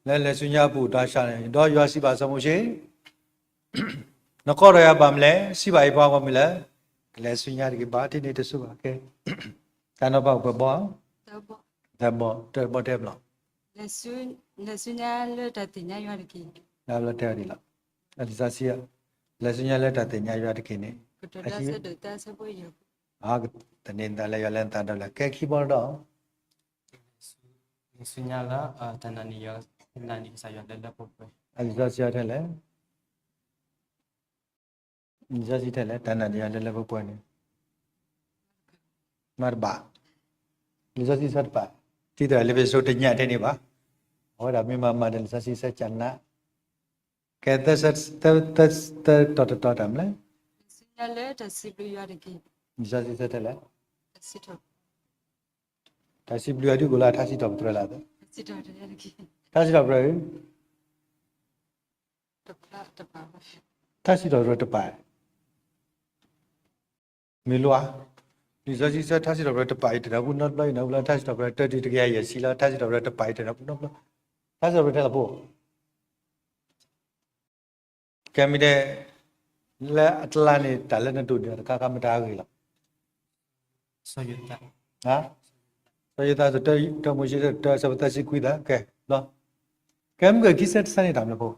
လၢလဲၤဆူညါအပူၤ တၢ်ဆၣ်န့ၣ် ဒီးယွၤစံးဘၣ်စီၤမိၤၡ့, နကိးထီၣ်ယၤဘၣ်မလဲၣ်, စံးဘၣ်အံၤပှၤဂီၢ်မုၢ်လဲၣ်, ကလဲၤဆူညါတက့ၢ် ဘၣ်တ့ၢ်န့ၢ်တစိၤဘၣ်ကဲ, တၢ်နီၤဖးအိၣ်ပှဲၤဘီ, တဘီ, တဘီတဲဘျီ, လဲၤဆူညါလၢတၢ်သ့ၣ်ညါယွၤတက့ၢ်. တဘျီတဲဝဲဒ်လီၤ. လံာ်စီဆှံ, လဲၤဆူညါလၢတၢ်သ့ၣ်ညါယွၤတက့ၢ်န့ၣ်, သၢဆၢဒိၣ်သၢဆၢဖိယဲၢ်, သန့ၤသးလၢယွၤလၢနသးဒီးလၢ ကဲခံဘီဒီး လဲၤဆူညါလၢ တၢ်နာ်န့ၢ်ယွၤ, နာ်န့ၢ်ကစၢ်ယွၤလၢလၢပှဲၤပှဲၤ. လံာ်စီဆှံထဲလဲၣ်, လံာ်စီဆှံထဲလဲၣ်, တၢ်နာ်န့ၢ်ယွၤလၢလၢပှဲၤပှဲၤန့ၣ် မ့ၢ်တဘၣ်, လံာ်စီဆှံဆၢတပာ်, တံၤသရၣ် Livingstone တညၣ်ထဲန့ၣ်ဘၣ်, အဝဲဒၣ်မ့ၢ်မၤမၤဒီးလံာ်စီဆှံဆၢကနး, ကဲသၢဆၢ, သၢတီၤတတီၤတၢ်မလဲၣ်, လံာ်စီဆှံဆၢထဲလဲၣ်, တၢ်စံးဘျုးယွၤဒ်ကအိၣ်လၢထါစံးထီၣ်ပတြၢၤလၢ်, ထါစံးထီၣ်ပတြၢၤ, ထါစံးထီၣ်ပတြၢၤတပာ်, မ့ၢ်လီၤဧါ, လံာ်စီဆှံဆၢထါစံးထီၣ်ပတြၢၤတပာ်အံၤ တနၢ်ပူၤနီတဘျီ, ယနၢ်ဟူလၢထါစံးထီၣ်ပတြၢၤတၢတံၤတကယၤယဲၢ်ဆံလီၤ, ထါစံးထီၣ်ပတြၢၤတပာ်အံၤ တနၢ်ပူၤနီတဘျီ, ထါစံးထီၣ်ပတြၢၤထဲလၢဖိ ကဲမ့ၢ်ဒဲး, လၢအကျါန့ၣ် တၢ်လၢနဒိးန့ၢ်တခါခါမ့ၢ်တၢ်အဂ့ၢ်လီၤ. စီၤယိၤသး, စီၤယိၤသး တၢမိၤၡ့ တၢ ဆၢဖိသၢဆံခွံသး, ကဲ, ကဲမ့ၢ်ဂ့ၤခံဆၢတဆၢန့ၣ်တၢ်မနုၤဖိ,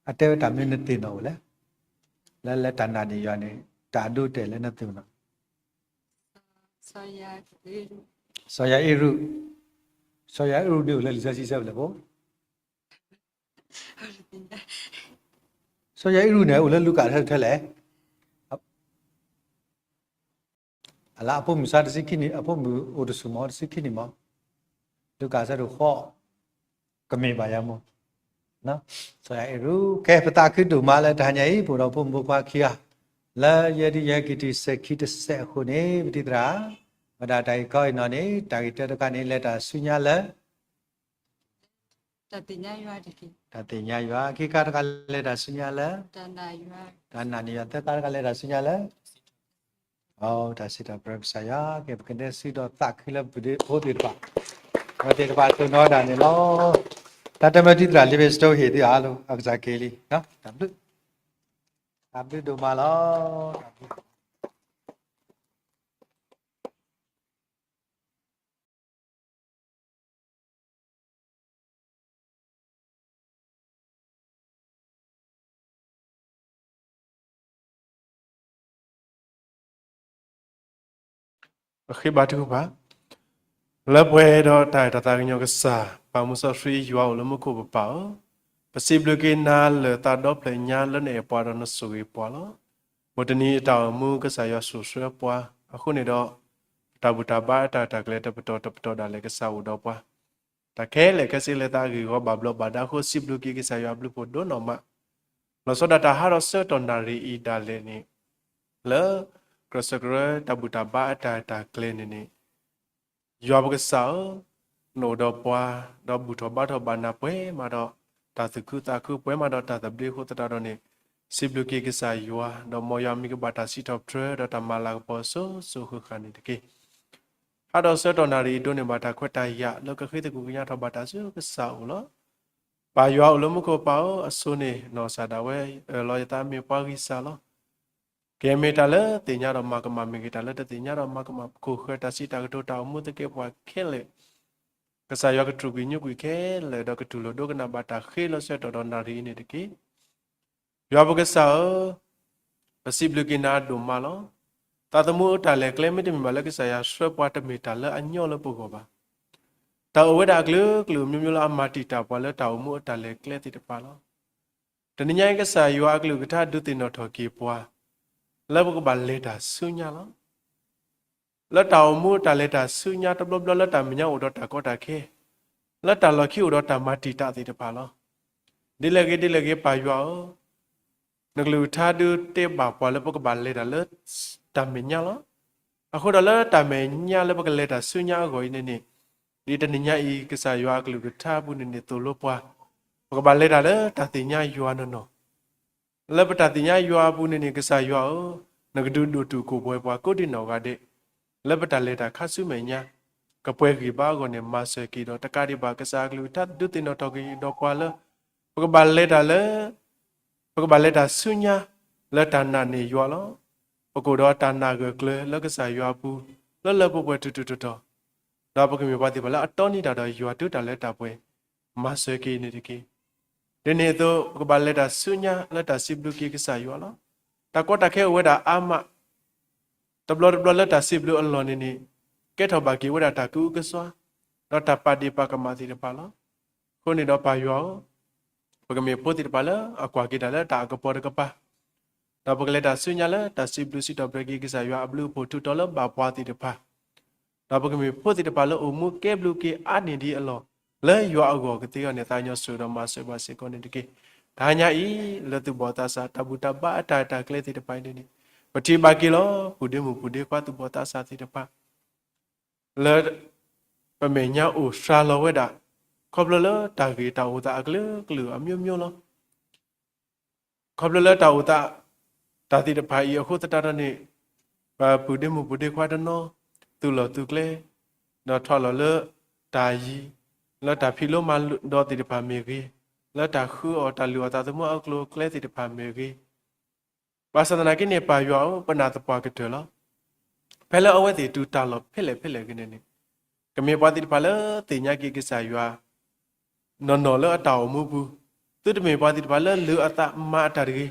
အတဲဝဲတၢ်မနုၤနသ့ၣ်နီၣ်ဝဲလဲၣ်, လၢ လၢတၢ်နာ်န့ၢ်ယွၤန့ၣ် တၢ်အဒိအတဲာ်လၢနသ့ၣ်နီၣ်, စီၤယၤအ့ၣ်ရူး, စီၤယၤအ့ၣ်ရူးန့ၣ်အိၣ်လၢလံာ်စီဆှံဆၢဖဲလဲၣ်ဖိ စီၤယၤအ့ၣ်ရူးန့ၣ် အိၣ်လၢလူၤကၣ်ထဲထဲလဲၣ်, အလၢအဖိမုၣ်စါတဆံခံနံၣ်, အဖိမုၣ်အိၣ်တဆူၣ်မး တဆံခံနံၣ်မး, လူၤကၣ်ဆၢဒိၣ်ဃီ, ကမ့ၢ်ဘၣ်ယၤမး, စီၤယၤအ့ၣ်ရူး, ကဲပသးခုဒိၣ်မးလၢတဟါညါအံၤ ပအိၣ်ဒီးဖိမုၣ်ဖိခွါခံဂၤ, လၢယဲဒ်ယဟဲက့ၤတုၤစဲၤခံတစဲးအဃိန့ၣ် ပတံၤသရၣ်, ဝဲဒၣ်တၢ်ဂ့ၢ်ခီအံၤနီၣ်န့ၣ် တၢ်ဂ့ၢ်တၢတခါန့ၣ် လဲၤတၢ်ဆူညါလၢ တၢ်သ့ၣ်ညါယွၤ, ခံခါတခါလဲၤတၢ်ဆူညါလၢ တၢ်နာ်န့ၢ်ယွၤ, သၢခါတခါလဲၤတၢ်ဆူညါလၢ တၢ်စံးထီၣ်ပတြၢၤကစၢ်ယွၤ, ကဲပကဒဲစံးဒီးသးခုလၢပဒ့ဖိသ့ၣ်တဖၣ်, အဝဲသ့ၣ်တဖၣ်တိၢ်နီၣ်ဝဲဒၣ်န့ၣ်လီၤ. တၢ်တမၢတံၤသရၣ် Livingstone ဟ့ၣ်သုအါလီၤ, အကစၢ်က့ၤလံ, တၢ်ဘျုး, တၢ်ဘျုးဒိၣ်မးလီၤ. ပဃ့ဘါထုကဖၣ်, လၢပှဲၤဒီးတၢ်အဲၣ်တၢ်သးကညီၤကစၢ်, ပၢ်မူစီဆှံယွၤအိၣ်လၢမူခိၣ်ပပၢ်ဧၢ, ပစံးဘျုးက့ၤနၤလၢသးဒီဖျၢၣ်ညါလၢနအဲၣ်ပှၤဒီးနဆိၣ်ဂ့ၤပှၤလီၤ. မုၢ်တနံၤအတၢ်အိၣ်မူကစၢ်ယွၤစိာ်ဆှၢပှၤ, အဃိန့ၣ်ဒီး ပတၢ်ဘူၣ်တၢ်ဘါအတၢ်တၢ်ကျဲၤတပတီၢ်တပတီၢ်ဒၣ်လဲာ်ကစၢ်အိၣ်ဒီးပှၤ တၢ်ခဲလၢာ်ခဲဆ့လၢသးအဂ့ၢ်အဂီၢ်ဘၣ်ဘျီးဘၣ်ဒါအဃိ စံးဘျုးက့ၤကစၢ်ယွၤအဘျုးအဖှိၣ်ဒိၣ်နီၢ်မး, လီၤဆီဒၣ်တၢ်ဟးထီၣ်ဆၢကတီၢ်နၣ်ရံၣ်အံၤဒၣ်လဲာ်န့ၣ်, လၢ ကြၢးစၢးကရၢတၢ်ဘူၣ်တၢ်ဘါအတၢ်အဲၣ်တၢ်ကျဲၤန့ၣ်န့ၣ်, ယွၤပကစၢ်ဧၢ, နအိၣ်ဒီးပှၤ, ဒီးဘူၣ်ထီၣ်ဘါထီၣ်ဘၣ်နၤပှဲၤမးဒီး တၢ်သူၣ်ခုသးခု ပှဲၤမးဒီးတၢ်သဘျ့အဃိသတးဒီးန့ၣ်, စံးဘျုးက့ၤကစၢ်ယွၤ, ဒီးမ်ယွၤမံၤကဘၣ်တၢ်စံးထီၣ်ပတြၢၤ ဒီးတၢ်မၤလၤကပီၤစိၤစိၤဃၣ်ဃၣ်န့ၣ်တက့ၢ်. ဟးထီၣ်ဆၢကတီၢ်နၣ်ရံၣ်အံၤဒိးန့ၢ်ဘၣ်တၢ်ခွဲးတၢ်ယာ် လၢကဃ့သကွံၢ်ကညးထီၣ်ဘၣ်တၢ်ဆူကစၢ်အအိၣ်လီၤ. ပၢ်ယွၤအိၣ်လၢမူခိၣ်ပၢ်ဧၢ, အဆိန့ၣ် နီၢ်ကစၢ်ဒၣ်ဝဲအၢၣ်လီၤယသးမ့ၢ်ပှၤဂံၢ်စၢ်လီၤ. ကမ့ၢ်တၢ်လၢသ့ၣ်ညါဒီးမၤကမၣ်မ့ၢ်ဂ့ၤ, တၢ်လၢတသ့ၣ်ညါဒီးမၤကမၣ် ပခိၣ်ဃၢၤတၢ်စံးတၢ်ကတိၤတၢ်အိၣ်မူသကဲပှၤခဲလၢာ်, ကစၢ်ယွၤကတြူာ်ကွံာ်ညွံးကွံာ်ခဲလၢာ် ဒီးကတူၢ်လိာ်ဒိကနၣ်ဘၣ်တၢ်ဃ့လၢဆၢကတီၢ်ဒီးနၣ်ရံၣ်အံၤန့ၣ်တက့ၢ်. ယွၤပကစၢ်ဧၢ, ပစံးဘျုးက့ၤနၤဒိၣ်မးလီၤ. သးသမူအတၢ်လဲၤကျဲမ့တမ့ၢ်ဘၣ်လၢကစၢ်ယွၤဆှၢပှၤ တမ့ၢ်တၢ်လၢအညီလၢပဂီၢ်ဘၣ်. တၢ်အိၣ်ဝဲဒၣ်အကလုာ်ကလုာ် မျိုးမျိုးလၢအမၤတံာ်တာ်ပှၤလၢတၢ်အိၣ်မူအတၢ်လဲၤကျဲသ့ၣ်တဖၣ်လီၤ. တနံၤညါအံၤ ကစၢ်ယွၤအကလုၢ်ကထါဒုးသ့ၣ်နီၣ်ထီၣ်က့ၤပှၤ လၢပကဘၣ်လဲၤတၢ်ဆူညါလီၤ. လၢတၢ်အိၣ်မူတၢ်လဲၤတၢ်ဆူညါတဘျီဘျီ လၢတၢ်မဲာ်ညါအိၣ်ဒီးတၢ်ကီတၢ်ခဲ, လၢတၢ်လီၢ်ခံအိၣ်ဒီးတၢ်မၤတံာ်တာ်သ့ၣ်တဖၣ်လီၤ. ဒ်လဲၣ်ဂ့ၤဒ်လဲၣ်ဂ့ၤ ပၢ်ယွၤဧၢ, နကလုၢ်ကထါဒုးတဲဘၣ်ပှၤလၢပကဘၣ်လဲၤတၢ်လၢတၢ်မဲာ်ညါလီၤ. အဃိဒီးလၢတၢ်မဲာ်ညါလၢပကလဲၤတၢ်ဆူညါအဂီၢ်အံၤန့ၣ်န့ၣ်, ဒ်တနံၤညါအံၤ ကစၢ်ယွၤအကလုၢ်ကထါအပူၤန့ၣ်န့ၣ် သိၣ်လိပှၤ, ပကဘၣ်လဲၤတၢ်လၢတၢ်သ့ၣ်ညါယွၤနီၢ်နီၢ် လၢပတၢ်သ့ၣ်ညါယွၤအပူၤန့ၣ်န့ၣ် ကစၢ်ယွၤဧၢ, နကဒုးဒိၣ်တုာ်ခိၣ်ပှဲၤပှၤကိးဒံနီၢ်ဂၤဒဲး, လၢပတၢ်လဲၤတၢ်ခါဆူမဲာ်ညါ, ကပှဲၤဂံၢ်ဘါအဂီၢ်န့ၣ် မၤစၢၤက့ၤဒီးတကးဒံးဘၣ် ကစၢ်အကလုၢ်ကထါဒုးသ့ၣ်နီၣ်ထီၣ်က့ၤဒီးပှၤလၢ ပကဘၣ်လဲၤတၢ်လၢ ပကဘၣ်လဲၤတၢ်ဆူညါ လၢတၢ်နာ်န့ၢ်ယွၤလီၤ. ပကအိၣ်ဒီးတၢ်နာ်ဂၢၢ်ကျၢၤလၢကစၢ်ယွၤအပူၤ လၢလၢပှဲၤပှဲၤထီထီၣ်ထီထီၣ်, ဒီးပကမ့ၢ်ပှၤသ့ၣ်တဖၣ်လၢအတီန့ၢ်တၢ်ဒီးယွၤတုၤတၢ်လၢတၢ်ပှဲၤ, မၤစၢၤက့ၤန့ၣ်တက့ၢ်. ဒ်န့ၣ်အသိး ပကဘၣ်လဲၤတၢ်ဆူညါလၢတၢ်စံးဘျုးက့ၤကစၢ်ယွၤလီၤ. တၢ်ကီတၢ်ခဲအိၣ်ဝဲဒၣ်အါမး တဘျီတဘျီလၢတၢ်စံးဘျုးအလီၢ်န့ၣ်န့ၣ် ကဲထီၣ်ဘၣ်က့ၤဝဲဒၣ်တၢ်ကအုကစွါ ဒီးတၢ်ပာ်ဒ့ၣ်ပာ်ကမၣ်သ့ၣ်တဖၣ်လီၤ. အဃိန့ၣ်ဒီးပၢ်ယွၤဧၢ, ပကမ့ၢ်ဖိသ့ၣ်တဖၣ်လၢအကွၢ်က့ၤတၢ်လၢတၢ်အကပီၤတကပၤ, ဒီးပကလဲၤတၢ်ဆူညါလၢတၢ်စံးဘျုးစံးထီၣ်ပတြၢၤက့ၤကစၢ်ယွၤအဘျုးအဖှိၣ်ထူးထီၣ်လၢဘၣ်ပှၤသ့ၣ်တဖၣ် ဒီးပကမ့ၢ်ဖိသ့ၣ်တဖၣ်လၢအိၣ်မူကဲဘျုးက့ၤအါန့ၢ်ဒံးအလီၢ် လၢယွၤအဂီၢ်ကသ့အဂီၢ်န့ၣ် သးကညီၤစိာ်ဒီးမၤစၢၤဘၣ်စ့ၢ်ကီးန့ၣ်တက့ၢ်. တဟါညါအံၤ လၢသူၣ်ဘီၣ်သးစၢ် တၢ်ဘူၣ်တၢ်ဘါအတၢ်အဲၣ်တၢ်ကျဲသ့ၣ်တဖၣ်အံၤန့ၣ်န့ၣ် ပထံၣ်ဘၣ်က့ၤလီၤ ပုၢ်ဒ့မုၣ်ပုၢ်ဒ့ခွါသူၣ်ဘီၣ်သးစၢ်သ့ၣ်တဖၣ် လၢ ပမဲာ်ညါအိၣ်စှၤလီၤဝဲဒၣ် ခီဖျိလၢတၢ်ဂ့ၢ်တၢ်အိၣ်သးအကလုာ်ကလုာ်အမျိုးမျိုးလီၤ. ခီဖျိလၢတၢ်အိၣ်သး တၢ်သ့ၣ်တဖၣ်အံၤအဃိသတးဒီးန့ၣ် ပပုၢ်ဒ့မုၣ်ပုၢ်ဒ့ခွါတနီၤ သူၣ်လီၢ်သူၣ်ကျဲ ဒီးထီၣ်လီၤလၢတၢ်ယံၤ လၢတၢ်ဖံးလိမၤဒိးသ့ၣ်တဖၣ်မ့ၢ်ဂ့ၤ, လၢတၢ်ဃုအီၣ်တၢ်လုၢ်အီၣ်သးသမူအကျိၤအကျဲသ့ၣ်တဖၣ်မ့ၢ်ဂ့ၤ, ဘၣ်ဆၣ်သနာ်က့န့ၣ် ပၢ်ယွၤဧၢ, ပနာ်သပှၢ်ကတၢၢ်လီၤ. ဖဲလၢအဝဲသ့ၣ်တုၤတၢ်လီၢ်ဖဲလဲၣ်ဖဲလဲၣ်ဂ့ၤန့ၣ်န့ၣ်, ကမ့ၢ်ပှၤသ့ၣ်တဖၣ်လၢသ့ၣ်ညါက့ၤကစၢ်ယွၤ နီၢ်နီၢ်လၢအတၢ်အိၣ်မူပူၤ, သုတမ့ၢ်ပှၤသ့ၣ်တဖၣ်လၢလုၢ်အသးမၤအတၢ်တဂ့ၤ,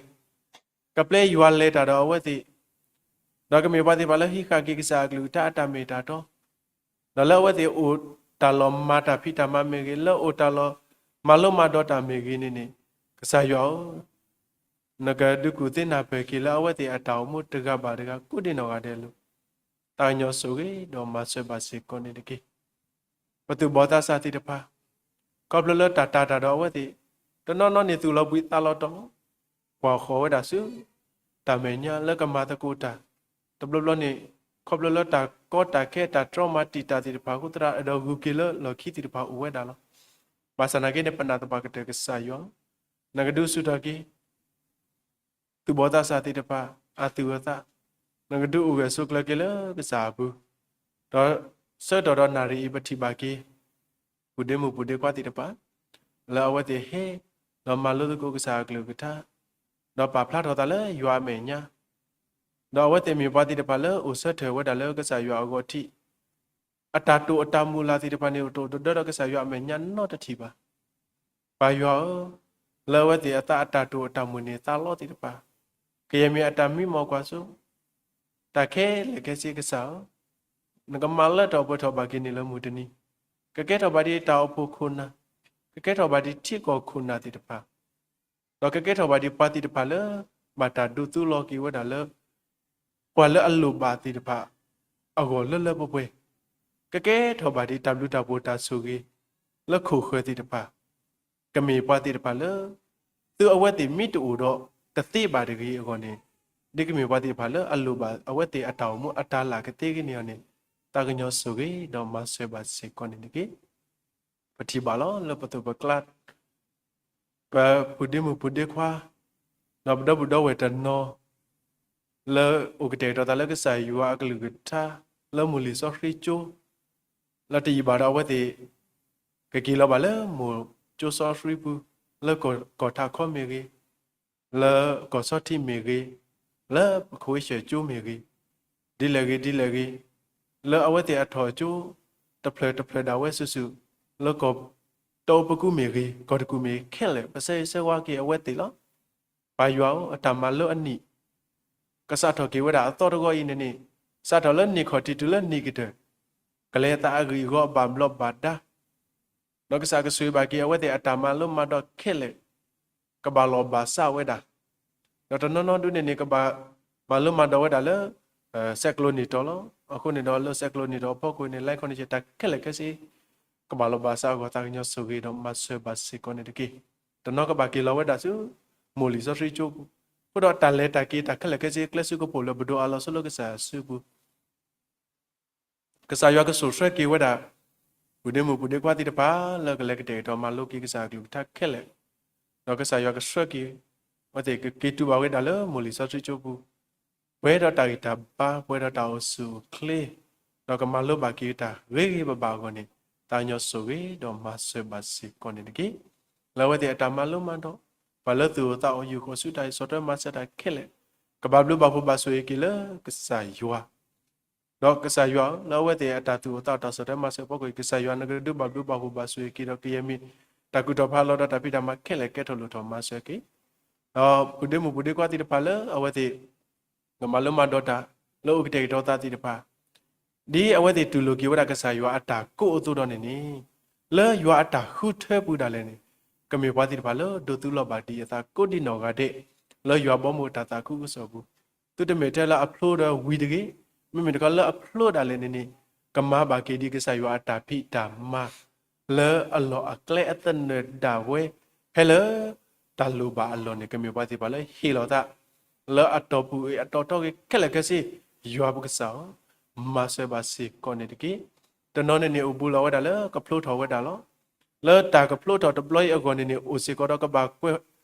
ကပျဲယွၤလဲၤတၢ်ဒီးအဝဲသ့ၣ်, ဒီးကမ့ၢ်ပှၤသ့ၣ်တဖၣ်လၢဟံးဃာ်က့ၤကစၢ်အကလုၢ်ကထါအတၢ်မ့ၢ်တၢ်တီ ဒီးလၢအဝဲသ့ၣ်အိၣ်တၢ်လီၤမၤတၢ်ဖံးတၢ်မၤမ့ၢ်ဂ့ၤ, လၢအိၣ်တၢ်လီၤမၤလိမၤဒိးတၢ်မ့ၢ်ဂ့ၤန့ၣ်န့ၣ်, ကစၢ်ယွၤဧၢ, နကဒုးကူၣ်သ့နၢ်ပၢၢ်က့ၤလၢအဝဲသ့ၣ်အတၢ်အိၣ်မူတဂၤဘၣ်တဂၤ ကိးဒံနီၢ်ဂၤဒဲးအလိၤ, သးကညီၤစိၤဂ့ၤဒီးမၤစၢၤဘၣ်စ့ၢ်ကီးန့ၣ်တက့ၢ်. ပသူၣ်ဘီၣ်သးစၢ်သ့ၣ်တဖၣ်, ခီဖျိလၢတၢ်တာ်တၢ်ဒီးအဝဲသ့ၣ်, တနီၤနီၤန့ၣ်သူၣ်လီၤဘှံးသးလီၤတီၤလီၤ. ကွၢ်ဃီၤဝဲဒၣ်ဆူ တၢ်မဲာ်ညါလၢကမၤသကိးတၢ်, တဘျီဘျီန့ၣ် ခီဖျိလၢတၢ်ကီတၢ်ခဲတၢ်တြီမၤတံာ်တာ်သ့ၣ်တဖၣ်အဃိသတး အဲၣ်ဒိးဂုာ်က့ၤလၢလီၢ်ခံသ့ၣ်တဖၣ်အိၣ်ဝဲဒၣ်လီၤ. ဘၣ်ဆၣ်သနာ်က့န့ၣ် ပနာ်သပှၢ်ကတၢၢ်ကစၢ်ယွၤ, နကဒုးဆူၣ်ထီၣ်က့ၤ သူၣ်ဘီၣ်သးစၢ်သ့ၣ်တဖၣ် အသူၣ်အသး, နကဒုးအိၣ်ဂၢၢ်ဆိးကျၢၤက့ၤလၢကစၢ်အပူၤ, ဒီးဆၢကတီၢ်ဒီးနၣ်ရံၣ်အံၤ ပထံၣ်ဘၣ်က့ၤ ပုၢ်ဒ့မုၣ်ပုၢ်ဒ့ခွါသ့ၣ်တဖၣ် လၢအဝဲသ့ၣ်ဟဲ ဒီးမၤလိသကိးကစၢ်အကလုၢ်ကထါ, ဒီးပာ်ဖျါထီၣ်သးလၢယွၤအမဲာ်ညါ, ဒီးအဝဲသ့ၣ်မ့ၢ်ပှၤသ့ၣ်တဖၣ်လၢအိၣ်ဆၢထၢၣ်ဝဲဒၣ်လၢကစၢ်ယွၤအဂီၢ်ထံး, အတၢ်တိာ်အတၢ်မုၢ်လၢ်သ့ၣ်တဖၣ်န့ၣ် တအိၣ်တဒၢဒီးကစၢ်ယွၤအမဲာ်ညါနီတထံၣ်ဘၣ်. ပၢ်ယွၤဧၢ, လၢအဝဲသ့ၣ်အသးအတၢ်တိာ်အတၢ်မုၢ်န့ၣ် သးလီသ့ၣ်တဖၣ်, ကယဲၢ်မ့ၢ်အတၢ်မံမီၢ်ကွၢ်စိ တၢ်ခဲလၢာ်ခဲဆ့ကစၢ်ဧၢ, နကမၤလၢထီၣ်ပှဲၤထီၣ်ဘၣ်က့ၤန့ၣ်လၢမုၢ်တနံၤ, ကကဲထီၣ်ဘၣ်ဒ်တၢ်အိၣ်ဖှိၣ်ခိၣ်နၢ်, ကကဲထီၣ်ဘၣ်ဒ်ထံကီၢ်ခိၣ်နၢ်သ့ၣ်တဖၣ်, ဒီးကကဲထီၣ်ဘၣ်ဒ်ပှၤသ့ၣ်တဖၣ်လၢ ဘၣ်တၢ်ဒိးသူလီၤက့ၤဝဲဒၣ်လၢ ပှၤလၢအလိၣ်ဘၣ်သ့ၣ်တဖၣ် အဂီၢ်လၢလၢပှဲၤပှဲၤ, ကကဲထီၣ်ဘၣ်ဒ်တၢ်ဘျုးတၢ်ဖှိၣ်တၢ်ဆိၣ်ဂ့ၤ လၢခိၣ်ဃၢၤသ့ၣ်တဖၣ် ကမ့ၢ်ပှၤသ့ၣ်တဖၣ်လၢ သုအဝဲသ့ၣ်မ့ၢ်တအိၣ်ဒီးတသ့ဘၣ်တဂ့ၤအဂီၢ်န့ၣ် ဒ်ကမ့ၢ်ပှၤသ့ၣ်တဖၣ်လၢအလိၣ်ဘၣ်အဝဲသ့ၣ်အတၢ်အိၣ်မူအတၢ်လၢ်ကသ့ကန့ၢ်အီၤန့ၣ် သးကညီၤဆိၣ်ဂ့ၤဒီးမၤစၢၤဘၣ်စ့ၢ်ကီးန့ၣ်တက့ၢ်. ပထံၣ်ဘၣ်လီၤ လၢပသိးပကျါ ပပုၢ်ဒ့မုၣ်ပုၢ်ဒ့ခွါ ဒီးပဒီပုၢ်ဒီဝဲၢ်တနီၤ လၢအိၣ်ကတဲာ်ကတီၤသးလၢကစၢ်ယွၤအကလုၢ်ကထါ လၢမိၢ်လံာ်စီဆှံကၠိ လၢတယံာ်ဘၣ်ဒီးအဝဲသ့ၣ် ကက့ၤလီၤဘၣ်လၢမိၢ်ကၠိစီဆှံပူၤ လၢကီၢ်ထးခီမ့ၢ်ဂ့ၤ, လၢကီၢ်ဆီထံးမ့ၢ်ဂ့ၤ, လၢခိၣ်ဝ့ၢ်ဆဲၣ်ကၠိမ့ၢ်ဂ့ၤ, ဒ်လဲၣ်ဂ့ၤဒ်လဲၣ်ဂ့ၤ, လၢအဝဲသ့ၣ်အထီၣ်ကၠိ တဖျၢၣ်တဖျၢၣ်ဒၣ်ဝဲစုာ်စုာ်, လၢကီၢ်တၢ်အိၣ်ဖှိၣ်ပူၤမ့ၢ်ဂ့ၤ, ကီၢ်တကူၣ်မ့ၢ်ဂ့ၤခဲလၢာ် ပဆၢဂ့ၤဆၢဝါက့ၤအဝဲသ့ၣ်လီၤ. ပၢ်ယွၤဧၢ, အတၢ်မၤလိအနံၣ် ကစးထီၣ်က့ၤဝဲဒၣ်အသီတဂီၤအံၤန့ၣ်န့ၣ်, စးထီၣ်လၢနံၣ်ခီၣ်ထံးတုၤလၢနံၣ်ကတၢၢ်, ကလဲၤသးအဂ့ၢ်အဂီၢ်ဘၣ်ဘျီးဘၣ်ဒါ, ဒီးကစၢ်ကဆိၣ်ဂ့ၤဘၣ်က့ၤအဝဲသ့ၣ်အတၢ်မၤလိမၤဒိးခဲလၢာ်, ကဘၣ်လီၤဘၣ်စးဝဲဒၣ်, ဒီးတနီၤနီၤဒုန့ၣ်န့ၣ် ကဘၣ်မၤလိမၤဒိးဝဲဒၣ်လၢ စဲးကျိးနံၣ်တီၤလီၤ. အဃိန့ၣ်ဒီးလၢစဲးကျိးနံၣ်တီၤအဖီခိၣ်န့ၣ် လၢခီန့ၣ် တၢ်ခဲလၢာ်ခဲဆ့ ကဘၣ်လီၤဘၣ်စးအဂီၢ် သးကညီၤဆိၣ်ဂ့ၤဒီးမၤစၢၤဘၣ်စ့ၢ်ကီးန့ၣ်တက့ၢ်. တနီၤကဘၣ်က့ၤလီၤဝဲဒၣ်ဆူ မိၢ်လံာ်စီဆှံကၠိပူၤ, အဃိဒီးတၢ်လဲၤတၢ်က့ၤတၢ်ခဲလၢာ်ခဲဆ့ ကျဲဆူကပိာ်လၢပဒိးအလီၤဆိလၢကစၢ်ယွၤစုပူၤ ကစၢ်ယွၤကဆိၣ်ဆှဲက့ၤဝဲဒၣ် ပုၢ်ဒ့မုၣ်ပုၢ်ဒ့ခွါသ့ၣ်တဖၣ် လၢကလဲၤကတဲာ်ကတီၤမၤလိက့ၤကစၢ်အကလုၢ်ကထါခဲလၢာ်, ဒီးကစၢ်ယွၤကဆှၢက့ၤ အဝဲသ့ၣ်ကက့ၤတူၢ်ဘၣ်ဝဲဒၣ်လၢမိၢ်လံာ်စီဆှံကၠိပူၤ, ပှဲၤဒီးတၢ်ဂံၢ်တၢ်ဘါ ပှဲၤဒီးတၢ်အိၣ်ဆူၣ်အိၣ်ချ့, ဒီးကမၤလိဘၣ်က့ၤတၢ်ဂ့ၤဂ့ၤဘၣ်ဘၣ်အဂီၢ်န့ၣ် သးကညီၤဆိၣ်ဂ့ၤဒီးမၤစၢၤဘၣ်စ့ၢ်ကီးန့ၣ်တက့ၢ်. လၢအဝဲသ့ၣ်အတၢ်မၤလိမၤဒိး, ပှၤလၢသူၣ်အိၣ်သးအိၣ် ယူၢ်ဃီၤဆူတၢ်ဆီၣ်ထွဲမၤစၢၤတၢ်ခဲလၢာ်, ကဘၣ်ဘျုးဘၣ်ဖှိၣ်ဘၣ်ဆိၣ်ဂ့ၤက့ၤလၢကစၢ်ယွၤ ဒီးကစၢ်ယွၤဧၢ, လၢအဝဲသ့ၣ်အတၢ်သူၣ်အိၣ်သးအိၣ်တၢ်ဆီၣ်ထွဲမၤစၢၤအဖီခိၣ်အံၤ ကစၢ်ယွၤနကဒုးဘၣ်ဘျုးဘၣ်ဖှိၣ်ဘၣ်ဆိၣ်ဂ့ၤက့ၤဒီးကယဲၢ်မ့ၢ် တၢ်ကူၣ်ထီၣ်ဖးလီၤဒီးတၢ်ဖံးတၢ်မၤခဲလၢာ်ကဲထီၣ်လိၣ်ထီၣ်မၤစၢၤက့ၤ, ဒီးပုၢ်ဒ့မုၣ်ပုၢ်ဒ့ခွါသ့ၣ်တဖၣ်လၢအဝဲသ့ၣ် ကမၤလိမၤဒိးတၢ် လၢအိၣ်ကတဲာ်ကတီၤသးသ့ၣ်တဖၣ် ဒ်အဝဲသ့ၣ်တူၢ်လိာ်က့ၤဝဲဒၣ်ကစၢ်ယွၤအတၢ်ကိးအသိးဒီးန့ၣ်န့ၣ်, လၢယွၤအတၢ်ဃုထၢပူၤဒၣ်လဲာ်န့ၣ်, ကမ့ၢ်ပှၤသ့ၣ်တဖၣ်လၢဒိးသူလီၤဘၣ်ဒံးအသးကိးဒံးနီၢ်ဂၤဒဲး, လၢယွၤဘီမုၢ်အတၢ်သးခုကစီၣ်ပူၤ, သုတမ့ၢ်ထဲလၢအဖျိဒီးဝံၤတဂ့ၤ, မ့မ့ၢ်တခီလၢအဖျိဒၣ်လဲာ်န့ၣ်န့ၣ်, ကမၤဘၣ်က့ၤဒံးကစၢ်ယွၤအတၢ်ဖံးတၢ်မၤ လၢအလီၢ်အကျဲအသနၢၣ်ဒၣ်ဝဲ ဖဲလၢ တၢ်လိၣ်ဘၣ်အလီၢ်န့ၣ် ကမ့ၢ်ပှၤသ့ၣ်တဖၣ်လၢဟ့ၣ်လီၤသး လၢအတီၢ်ပူၤအံၤအတီၢ်ထီက့ၤခဲလၢာ်ခဲဆ့, ယွၤပကစၢ်ဧၢ, မၤစၢၤဘၣ်စ့ၢ်ကီးန့ၣ်တက့ၢ်. တနီၤန့ၣ်န့ၣ် အိၣ်ဘူးလီၤဝဲဒၣ်လၢကဖျိထီၣ်ဝဲဒၣ်လီၤ. လၢတၢ်ကဖျိထီၣ်တဘျီအံၤအဂီၢ်န့ၣ်န့ၣ် အိၣ်စ့ၢ်ကီးဒီးကဘၣ်ကွဲး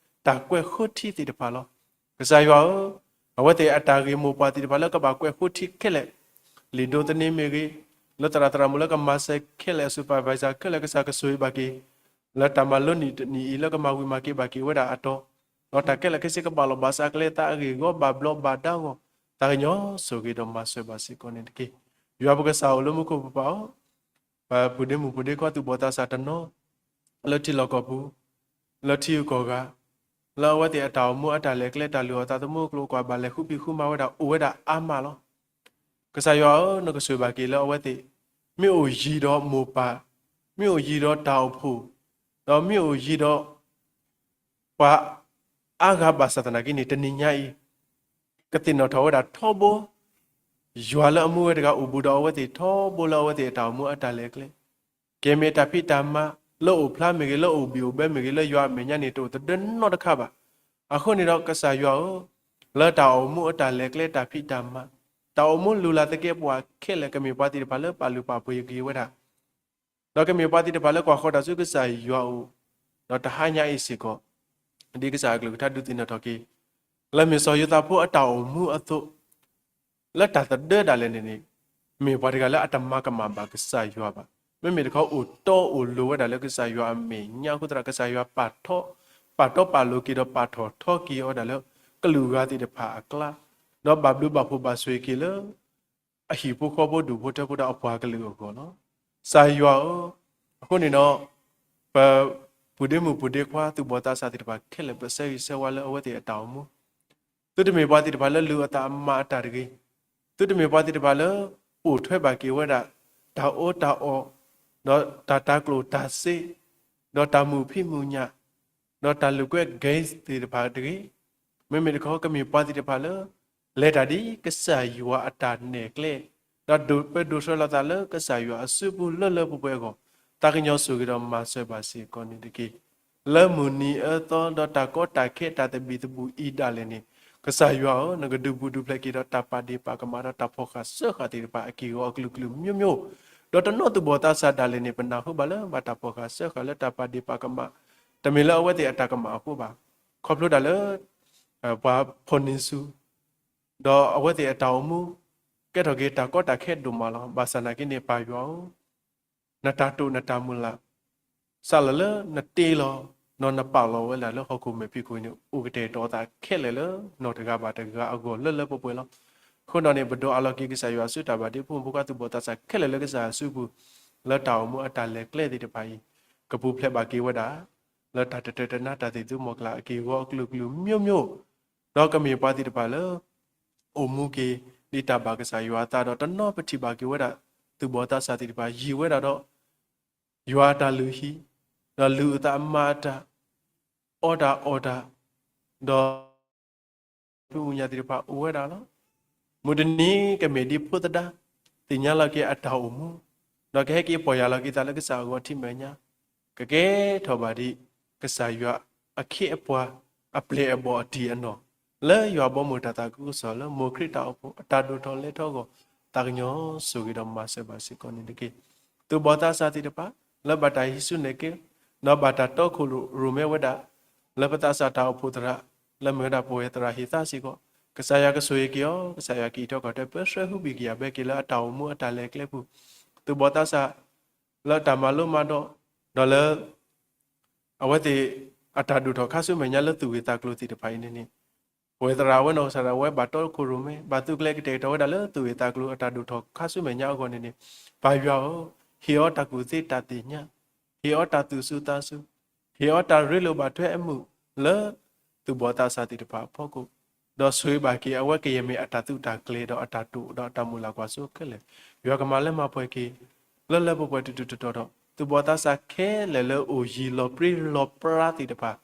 တၢ်ကွဲးဃိထံသ့ၣ်တဖၣ်လီၤ. ကစၢ်ယွၤဧၢ, အဝဲသ့ၣ်အတၢ်ဂ့ၢ်မိၢ်ပှၢ်သ့ၣ်တဖၣ်လၢကဘၣ်ကွဲးဃိထံခဲလၢာ်, လံာ်ဒိးသန့မ့ၢ်ဂ့ၤ, လၢသရၣ်သရၣ်မုၣ်လၢကမၤစၢၤခဲလၢာ် အ supervisor ခဲလၢာ် ကစၢ်ကဆိၣ်ဂ့ၤဘၣ်က့ၤ လၢတၢ်မၤလိနံၣ်တနံၣ်အံၤလၢကမၤဝံၤမၤက့ၤဘၣ်က့ၤဝဲဒၣ်အတီၢ်, ဒီးတၢ်ခဲလၢာ်ခဲဆ့ကဘၣ်လီၤဘၣ်စးကလဲၤသးအဂ့ၢ်အဂီၢ်ဘၣ်ဘျီးဘၣ်ဒါအဂီၢ်, သးကညီၤဆိၣ်ဂ့ၤဒီးမၤစၢၤဘၣ်စ့ၢ်ကီးန့ၣ်တက့ၢ်. ယွၤပကစၢ်အိၣ်လၢမူခိၣ်ပူၤပၢ်ဧၢ, ပပုၢ်ဒ့မုၣ်ပုၢ်ဒ့ခွါသူၣ်ဘီၣ်သးစၢ်တနီၤ လၢထံလီၢ်ကီၢ်ပူၤ, လၢထံဂုၤကီၢ်ဂၤ, လၢအဝဲသ့ၣ်အတၢ်အိၣ်မူအတၢ်လဲၤကျဲတၢ်လုၢ်အီၣ်သးသမူအကျိၤအကျဲဘၣ်လဲၤဃုဖံးဃုမၤဝဲဒၣ်အိၣ်ဝဲဒၣ်အါမးလီၤ. ကစၢ်ယွၤဧၢ, နကဆိၣ်ဂ့ၤဘၣ်က့ၤလၢအဝဲသ့ၣ် မ့ၢ်အိၣ်ယံၤဒီးမိၢ်ပၢ်, မ့ၢ်အိၣ်ယံၤဒီးတၢ်အိၣ်ဖှိၣ်, ဒီးမ့ၢ်အိၣ်ယံၤဒီး ပှၤအါဂၤဘၣ်ဆၣ်သနာ်က့န့ၣ် တနံၤညါအံၤ ကသ့ၣ်နီၣ်ထီၣ်ဝဲဒၣ်ထီဘိ ယွၤလၢအမူဝဲတဂၤအိၣ်ဘူးဒီးအဝဲသ့ၣ်ထီဘိလၢအဝဲသ့ၣ်အတၢ်အိၣ်မူအတၢ်လဲၤကျဲ, ကဲမ့ၢ်တၢ်ဖံးတၢ်မၤ လၢအိၣ်ဖျါမ့ၢ်ဂ့ၤ လၢအိၣ်ဘံၣ်အိၣ်ဘၢမ့ၢ်ဂ့ၤ လၢယွၤအမဲာ်ညါန့ၣ် တအိၣ်သဒၢနီတခါဘၣ်. အဃိန့ၣ်ဒီးကစၢ်ယွၤဧၢ, လၢတၢ်အိၣ်မူအတၢ်လဲၤကျဲတၢ်ဖံးတၢ်မၤ, တၢ်အိၣ်မူလုၢ်လၢ်သကဲးပဝးခဲလၢာ် ကမ့ၢ်ပှၤသ့ၣ်တဖၣ်လၢပာ်လုၢ်ပာ်ပှ့ၤက့ၤဝဲဒၣ် ဒီးကမ့ၢ်ပှၤသ့ၣ်တဖၣ်လၢကွၢ်ဃီၤတၢ်ဆူကစၢ်ယွၤအအိၣ်, ဒီးတဟါညါအံၤစ့ၢ်ကီး, ဒ်ကစၢ်အကလုၢ်ကထါဒုးသ့ၣ်နီၣ်ထီၣ်က့ၤ, လၢမ့ၢ်စီၤယိၤသးဖိအတၢ်အိၣ်မူအသိး, လၢတၢ်သဒၢဒၣ်လဲာ်န့ၣ်န့ၣ်, မ့ၢ်ပှၤတဂၤလၢအတမၤကမၣ်ဘၣ်ကစၢ်ယွၤဘၣ်. မ့မ့ၢ်တခီအိၣ်တီအိၣ်လိၤဝဲဒၣ်လၢကစၢ်ယွၤအမဲာ်ညါအဃိသတး ကစၢ်ယွၤပာ်ထီၣ်, ပာ်တီပာ်လိၤက့ၤဒီးပာ်ထီၣ်ထီက့ၤအီၤဝဲဒၣ်လၢကလုာ်ဂၤသ့ၣ်တဖၣ်အကျါ, ဒီးဘၣ်ဘျုးဘၣ်ဖှိၣ်ဘၣ်ဆိၣ်ဂ့ၤက့ၤလၢ အဟံၣ်ဖိဃီဖိဒူၣ်ဖိထၢဖိဒီးအပှၤကလုာ်အဂီၢ်လီၤ. ကစၢ်ယွၤဧၢ, အဃိန့ၣ်ဒီး, ပပုၢ်ဒ့မုၣ်ပုၢ်ဒ့ခွါသူၣ်ဘီၣ်သးစၢ်သ့ၣ်တဖၣ်ခဲလၢာ် ပဆၢဂ့ၤဆၢဝါလၢအဝဲသ့ၣ်အတၢ်အိၣ်မူ, သုတမ့ၢ်ပှၤသ့ၣ်တဖၣ်လၢလုၢ်အသးအမၤအတၢ်တဂ့ၤ, သုတမ့ၢ်ပှၤသ့ၣ်တဖၣ်လၢ ပိာ်ထွဲဘၣ်က့ၤဝဲဒၣ် တၢ်အီတၢ်အီ, ဒီးတၢ်တၤကျိၣ်တၤစ့, ဒီးတၢ်မုာ်ဖံးမုာ်ညၣ်, ဒီးတၢ်လုၢ်ကွဲ gain သ့ၣ်တဖၣ်တဂ့ၤ. မ့မ့ၢ်တခီကမ့ၢ်ပှၤသ့ၣ်တဖၣ်လၢ လဲၤတၢ်ဒ်ကစၢ်ယွၤအတၢ်နဲၣ်ကျဲ, ဒီးဒိးပၢဒိးဆှၢလီၤသးလၢကစၢ်ယွၤအစုပူၤလၢလၢပှဲၤပှဲၤအဂီၢ်, သးကညီၤဆိၣ်ဂ့ၤဒီးမၤစၢၤဘၣ်စ့ၢ်ကီးန့ၣ်တက့ၢ်. လၢမုၢ်နံၤအၢသီဒီးတၢ်ကီတၢ်ခဲတၢ်သဘံၣ်သဘုၣ်အံၤဒၣ်လဲာ်န့ၣ်, ကစၢ်ယွၤဧၢ, နကဒုးဘူးဒုးဖျဲးက့ၤဒီးတၢ်ပာ်ဒ့ၣ်ပာ်ကမၣ်ဒီးတၢ်ဖီၣ်ဃာ်စၢဃာ်သ့ၣ်တဖၣ်အက့ၢ်အဂီၤအကလုာ်ကလုာ်မျိုးမျိုး, ဒီးတနီၤသူၣ်ဘီၣ်သးစၢ်ဒၣ်လဲာ်န့ၣ် ပနၢ်ဟူဘၣ်လၢဘၣ်တၢ်ဖီၣ်ဃာ်စၢဃာ်လၢတၢ်ပာ်ဒ့ၣ်ပာ်ကမၣ်, တမ့ၢ်လၢအဝဲသ့ၣ်အတၢ်ကမၣ်အဃိဘၣ်. ခီဖျိဒၣ်လၢ ပှၤဖီၣ်န့ၢ်ဆူၣ် ဒီးအဝဲသ့ၣ်အတၢ်အိၣ်မူ ကဲထီၣ်က့ၤတၢ်ကီတၢ်ခဲဒိၣ်မးလီၤ. ဘၣ်ဆၣ်နာ်က့န့ၣ် ပၢ်ယွၤဧၢ, နတၢ်တိာ်နတၢ်မုၢ်လၢ် စးလၢလၢနတ့လီၤ ဒီးနပာ်လီၤဝဲဒၣ်လၢဟီၣ်ခိၣ်မဲာ်ဖံးခိၣ်အံၤန့ၣ် အိၣ်ကတဲာ်ကတီၤအသးခဲလၢာ်လၢနီၢ်တဂၤဘၣ်တဂၤအဂီၢ်လၢလၢပှဲၤပှဲၤလီၤ. အဃိဒီးန့ၣ် ပဒိးအးလီၤက့ၤကစၢ်ယွၤအစုတၢ်ဘၣ်ဒ့ဖိမုၣ်ဖိခွါသူၣ်ဘီၣ်သးစၢ်ခဲလၢာ်လၢကစၢ်ယွၤအစုပူၤ, လၢတၢ်အိၣ်မူအတၢ်လဲၤကျဲသ့ၣ်တဖၣ်အံၤ ကပူၤဖျဲးဘၣ်က့ၤဝဲဒၣ် လၢတၢ်တတၢာ်တနါတၢ်သ့ၣ်သုမီၢ်ကျၢ်အက့ၢ်အဂီၤအကလုာ်ကလုာ်မျိုးမျိုး, ဒီးကမ့ၢ်ပှၤသ့ၣ်တဖၣ်လၢ အိၣ်မူက့ၤ ဒ်တၢ်ဘၣ်ကစၢ်ယွၤအသးဒီးတနီၤပထံၣ်ဘၣ်က့ၤဝဲဒၣ် သူၣ်ဘီၣ်သးစၢ်သ့ၣ်တဖၣ် ယံာ်ဝဲဒၣ်ဒီး ယွၤအတၢ်လုၢ်ဟံၣ်, ဒီးလုၢ်အသးမၤအတၢ်, အီၣ်တၢ်အီၣ်တၢ်, ဒီး ဖုမုၢ်ညၣ်သ့ၣ်တဖၣ်အိၣ်ဝဲဒၣ်လီၤ. မုၢ်တနံၤကမ့ၢ်ဒ်ဖိသဒါ သ့ၣ်ညါလီၤက့ၤအတၢ်အိၣ်မူ, ဒီးကဟဲက့ၤပီၢ်ယၢ်လီၤက့ၤသးလၢကစၢ်အဂီၢ်ထံမဲာ်ညါ, ကကဲထီၣ်ဘၣ်ဒ် ကစၢ်ယွၤအခ့အပှၤ အပျဲၢ်အဘီၣ်အတံၢ်အနီၢ်, လၢယွၤဘီမုၢ်တၢ်သးခုကစီၣ်လၢမိၢ်ခရံာ်တၢ်အိၣ်ဖှိၣ်အတၢ်ဒိၣ်ထီၣ်လဲၤထီၣ်အဂီၢ်, သးကညီၤဆိၣ်ဂ့ၤဒီးမၤစၢၤဘၣ်စ့ၢ်ကီးန့ၣ်တက့ၢ်. သူၣ်ဘီၣ်သးစၢ်သ့ၣ်တဖၣ် လၢဘၣ်တၢ်ဟံးစုနဲၣ်က့ၤ ဒီးဘၣ်တၢ်တီခိၣ်ရိၣ်မဲဝဲဒၣ် လၢပသးစၢ်တၢ်အိၣ်ဖှိၣ်သရၣ် လၢမ့ၢ်ဝဲဒၣ်ပဝဲသရၣ်ဟ့ၣ်သးစ့ၢ်ကီး, ကစၢ်ယွၤကဆိၣ်ဂ့ၤက့ၤအီၤ, ကစၢ်ယွၤကအံးထီၣ်ကီၢ်ထၢၣ်ပၢဆှၢဟူးဘံၣ်က့ၤယၤဘၣ်က့ၤလၢအတၢ်အိၣ်မူအတၢ်လဲၤကျဲပူၤ, သူၣ်ဘီၣ်သးစၢ် လၢတၢ်မၤလိမၤဒိး, ဒီးလၢ အဝဲသ့ၣ် အတၢ်ဒိၣ်ထီၣ်ခါဆူမဲာ်ညါလၢသူၣ်ဂ့ၢ်သးကျိၤသ့ၣ်တဖၣ်အံၤန့ၣ်န့ၣ်, ပဝဲသရၣ်ဝဲနီၢ်ကစၢ်ဒၣ်ဝဲဘၣ်တီခိၣ်ရိၣ်မဲ ဘၣ်သုးကျဲၤကတဲာ်ကတီၤဝဲဒၣ်လၢသူၣ်ဂ့ၢ်သးကျိၤအတၢ်ဒိၣ်ထီၣ်ခါဆူမဲာ်ညါအဂီၢ်န့ၣ်န့ၣ်, ပၢ်ယွၤဧၢ, ဟ့ၣ်အီၤတၢ်ကူၣ်သ့တၢ်သ့ၣ်ညါ, ဟ့ၣ်အီၤတၢ်သူၣ်စူၤသးစူၤ, ဟ့ၣ်အီၤတၢ်ရ့လိာ်ဘၣ်ထွဲအမုာ်လၢ သူၣ်ဘီၣ်သးစၢ်သ့ၣ်တဖၣ်အဖီခိၣ်, ဒီးဆိၣ်ဂ့ၤဘၣ်က့ၤအဝဲကယဲၢ်မ့ၢ်အတၢ်သူၣ်တၢ်ကျဲၤဒီးအတၢ်တိာ်ဒီးအတၢ်မုၢ်လၢ်ကွၢ်စိခဲလၢာ်, ယွၤကမၤလၢမၤပှဲၤက့ၤ လၢလၢပှဲၤပှဲၤတတီၤတတီၤဒီး သူၣ်ဘီၣ်သးစၢ်ခဲလၢာ်လၢအိၣ်ယံၤလီၤပြံလီၤပြါသ့ၣ်တဖၣ်,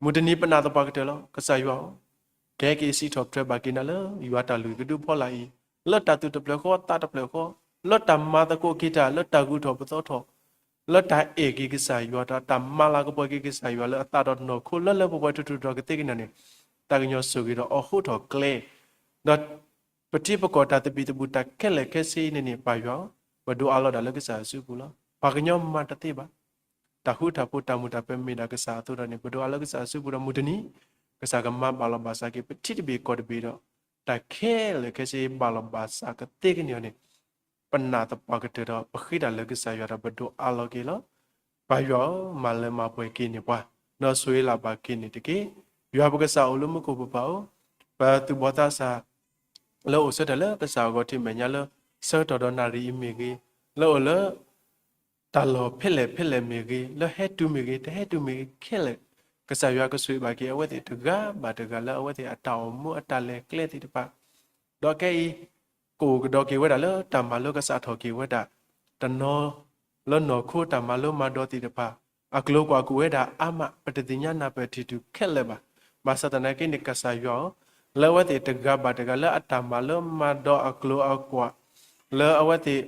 မုၢ်တနံၤပနာ်သပှၢ်ကတၢၢ်လီၤ. ကစၢ်ယွၤဧၢ, ကဟဲက့ၤစံးထီၣ်ပတြၢၤဘၣ်က့ၤနၤလၢ ယွၤတၢ်လုၢ်ကဒုဖီလာ်အံၤ, လၢတၢ်သူၣ်တဖျၢၣ်ဃီသးတဖျၢၣ်ဃီ, လၢတၢ်မၤသကိးက့ၤတၢ် လၢတၢ်ဂုၤထီၣ်ပသီထီၣ် လၢတၢ်အဲၣ်က့ၤကစၢ်ယွၤ တၢ်မၤလၤကပီၤက့ၤကစၢ်ယွၤလၢအသးဒီးနီၢ်ခိလၢလၢပှဲၤပှဲၤတတီၤတတီၤကသ့ကညါန့ၣ်, သးကညီၤဆိၣ်ဂ့ၤဒီးအိးထီၣ်ကျဲ ဒီးပထံပကီၢ်တၢ်သဘံၣ်သဘုၣ်တၢ်ခဲလၢာ်ခဲဆ့အံၤန့ၣ်န့ၣ် ပၢ်ယွၤဧၢ, ပဒိးအးလီၤဒၣ်လၢကစၢ်အစုပူၤလီၤ. ပှၤကညီမၤတသ့ဘၣ်. တၢ်ဃူတၢ်ဖိးတၢ်မုာ်တၢ်ပၢၤမ့ၢ်ဒၣ်ကစၢ်အသိးဒီးန့ၣ် ပဒိးအးလၢကစၢ်အစုပူၤဒီးမုၢ်တနံၤ ကစၢ်ကမၤဘၣ်လီၤဘၣ်စးက့ၤပထံတဘ့ၣ်ကီၢ်တဘ့ၣ်ဒီး တၢ်ခဲလၢာ်ခဲဆ့ဘၣ်လီၤဘၣ်စးကသ့ကန့ၢ်အီၤန့ၣ် ပနာ်သပှၢ်ကတၢၢ်ဒီး ပဃ့တၢ်လၢကစၢ်ယွၤဒီးပဒိးအးလီၤက့ၤလီၤ. ပၢ်ယွၤဧၢ, မၤလၢမၤပှဲၤက့ၤန့ၢ်ပှၤ, ဒီးဆိၣ်ဂ့ၤလၢ်ဘၣ်က့ၤန့ၣ်တက့ၢ်. ယွၤပကစၢ်အိၣ်လၢမူခိၣ်ပပၢ်ဧၢ, ပသူၣ်ဘီၣ်သးစၢ် လၢအိၣ်ဆၢထၢၣ်လၢကစၢ်အဂီၢ်ထံမဲာ်ညါလၢ ဆၢကတီၢ်ဒီးနၣ်ရံၣ်အံၤမ့ၢ်ဂ့ၤ, လၢအိၣ်လၢ တၢ်လီၢ်ဖဲလဲၣ်ဖဲလဲၣ်မ့ၢ်ဂ့ၤ, လၢဟဲတုၤမ့ၢ်ဂ့ၤ, တဟဲတုၤမ့ၢ်ဂ့ၤခဲလၢာ်, ကစၢ်ယွၤကဆိၣ်ဂ့ၤဘၣ်က့ၤအဝဲသ့ၣ်တဂၤဘၣ်တဂၤလၢအဝဲသ့ၣ်အတၢ်အိၣ်မူအတၢ်လဲၤကျဲသ့ၣ်တဖၣ်, ဒီးခဲအံၤ ကအိၣ်ကဒီးက့ၤဝဲဒၣ်လၢတၢ်မၤလိကစးထီၣ်က့ၤဝဲဒၣ် တနီၤ လၢနီၢ်ခိတၢ်မၤလိမၤဒိးသ့ၣ်တဖၣ် အကျိၤကွာ်ကအိၣ်ဝဲဒၣ်အါမး ပတသ့ၣ်ညါနၢ်ပၢၢ်ထံၣ်တုၤခဲလၢာ်ဘၣ်. ဘၣ်ဆၣ်သနာ်က့န့ၣ် ကစၢ်ယွၤဧၢ, လၢအဝဲသ့ၣ်တဂၤဘၣ်တဂၤလၢအတၢ်မၤလိမၤဒိးအကျိၤအကွာ် လၢအဝဲသ့ၣ်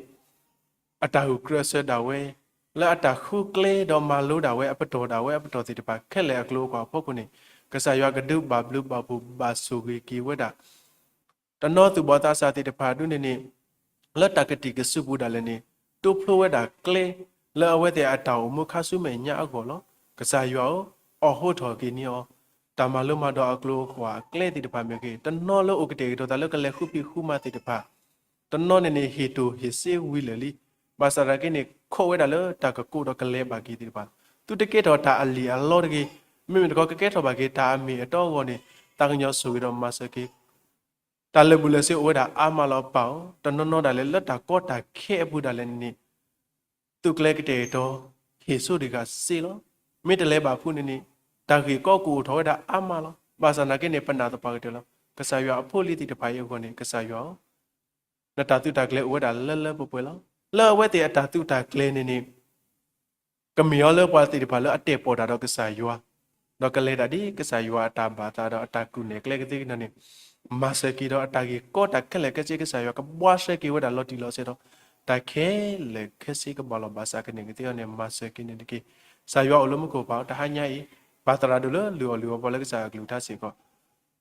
အတၢ်ဂုာ်ကျဲးစၢးဒၣ်ဝဲ, လၢအတၢ်ဃုကျဲဒီးမၤလိဒၣ်ဝဲအပတီၢ်ဒၣ်ဝဲအပတီၢ်သ့ၣ်တဖၣ်ခဲလၢာ်အကျိၤအကွာ်အဖီခိၣ်န့ၣ်, ကစၢ်ယွၤကဒုးဘၣ်ဘျုးဘၣ်ဖှိၣ်ဘၣ်ဆိၣ်ဂ့ၤက့ၤဝဲဒၣ် တနီၤသူၣ်ဘီၣ်သးစၢ်သ့ၣ်တဖၣ်ဒ်န့ၣ်န့ၣ်, လၢတၢ်ကတံာ်ကစုပူၤဒၣ်လဲာ်န့ၣ်, တိဖျိဝဲဒၣ်ကျဲ လၢအဝဲသ့ၣ်အတၢ်အိၣ်မူခါဆူမဲာ်ညါအဂီၢ်လီၤ. ကစၢ်ယွၤဧၢ, အိးထီၣ်က့ၤန့ၢ်အီၤ, တၢ်မၤလိမၤဒိးအကျိၤအကွာ်အကျဲသ့ၣ်တဖၣ်မ့ၢ်ဂ့ၤ, တနီၤလၢအိၣ်ကတဲာ်ကတီၤသးလၢကလဲၤဃုဖံးဃုမၤသ့ၣ်တဖၣ် တနီၤန့ၣ်န့ၣ် ဟ့ၣ်တိၢ်ဟ့ၣ်စ့ဝံၤလၢာ်လံ. ဘၣ်ဆၣ်သနာ်က့န့ၣ် ခိးဝဲဒၣ်လၢတၢ်ကကိးဒီးကလဲၤဘၣ်က့ၤသ့ၣ်တဖၣ်, သုတကဲထီၣ်တၢ်အလံာ်အလီတဂ့ၤ, မ့မ့ၢ်တခီကကဲထီၣ်ဘၣ်က့ၤတၢ်အမ့ၢ်အတီအဂီၢ်န့ၣ်, သးကညီၤဆိၣ်ဂ့ၤဒီးမၤစၢၤက့ၤ တၢ်လၢာ်ဘူၣ်လၢာ်စ့အိၣ်ဝဲဒၣ်အါမးလီၤပၢ်ဧၢ, တနီၤနီၤဒၣ်လဲာ်လၢတၢ်ကီတၢ်ခဲအပူၤဒၣ်လဲာ်န့ၣ်န့ၣ်, သုးကျဲၤကတဲာ်ကတီၤ ဟ့ၣ်စိတဂၤစ့လီၤ. မ့ၢ်တလဲၤဘၣ်ဖုန့ၣ်န့ၣ်, တၢ်ဂ့ၢ်ကီကအိၣ်ထီၣ်ဝဲဒၣ်အါမးလီၤ. ဘၣ်ဆၣ်သနာ်က့န့ၣ် ပနာ်သပှၢ်ကတၢၢ်လီၤ. ကစၢ်ယွၤအဖိအလံၤသ့ၣ်တဖၣ်အံၤအဂီၢ်န့ၣ် ကစၢ်ယွၤဧၢ, နတၢ်သုးတၢ်ကျဲၤအိၣ်ဝဲဒၣ်လၢလၢပှဲၤပှဲၤလီၤ. လၢအဝဲသ့ၣ်အတၢ်သုးတၢ်ကျဲၤန့ၣ်န့ၣ် ကမ့ၢ်အီၤလၢပှၤသ့ၣ်တဖၣ်လၢအတဲာ်ပီၣ်တၢ်ဒီးကစၢ်ယွၤ, ဒီးကလဲၤတၢ်ဒ်ကစၢ်ယွၤအတၢ်ဘၣ်သးဒီးအတၢ်ကူၣ်နဲၣ်ကျဲကသ့ကညါန့ၣ်, မၤစၢၤက့ၤဒီးအတၢ်ဂ့ၢ်ကီတၢ်ခဲလၢာ်ခဲဆ့ ကစၢ်ယွၤကဘှါရှဲက့ၤဝဲဒၣ်လီၤတံၢ်လီၤဆဲးဒီး တၢ်ခဲလၢာ်ခဲဆ့ကဘၣ်လီၤဘၣ်ဆၣ်ကန့ၢ်ကသ့အီၤန့ၣ် မၤစၢၤက့ၤန့ၣ်တက့ၢ်. ကစၢ်ယွၤအိၣ်လၢမူခိၣ်ပၢ် တဟါညါအံၤ ပၢ်သရၣ်ဒိၣ်လၢလုၢ်အီၣ်လုၢ်အီပှၤလၢကစၢ်အကလုၢ်ကထါစ့ၢ်ကီး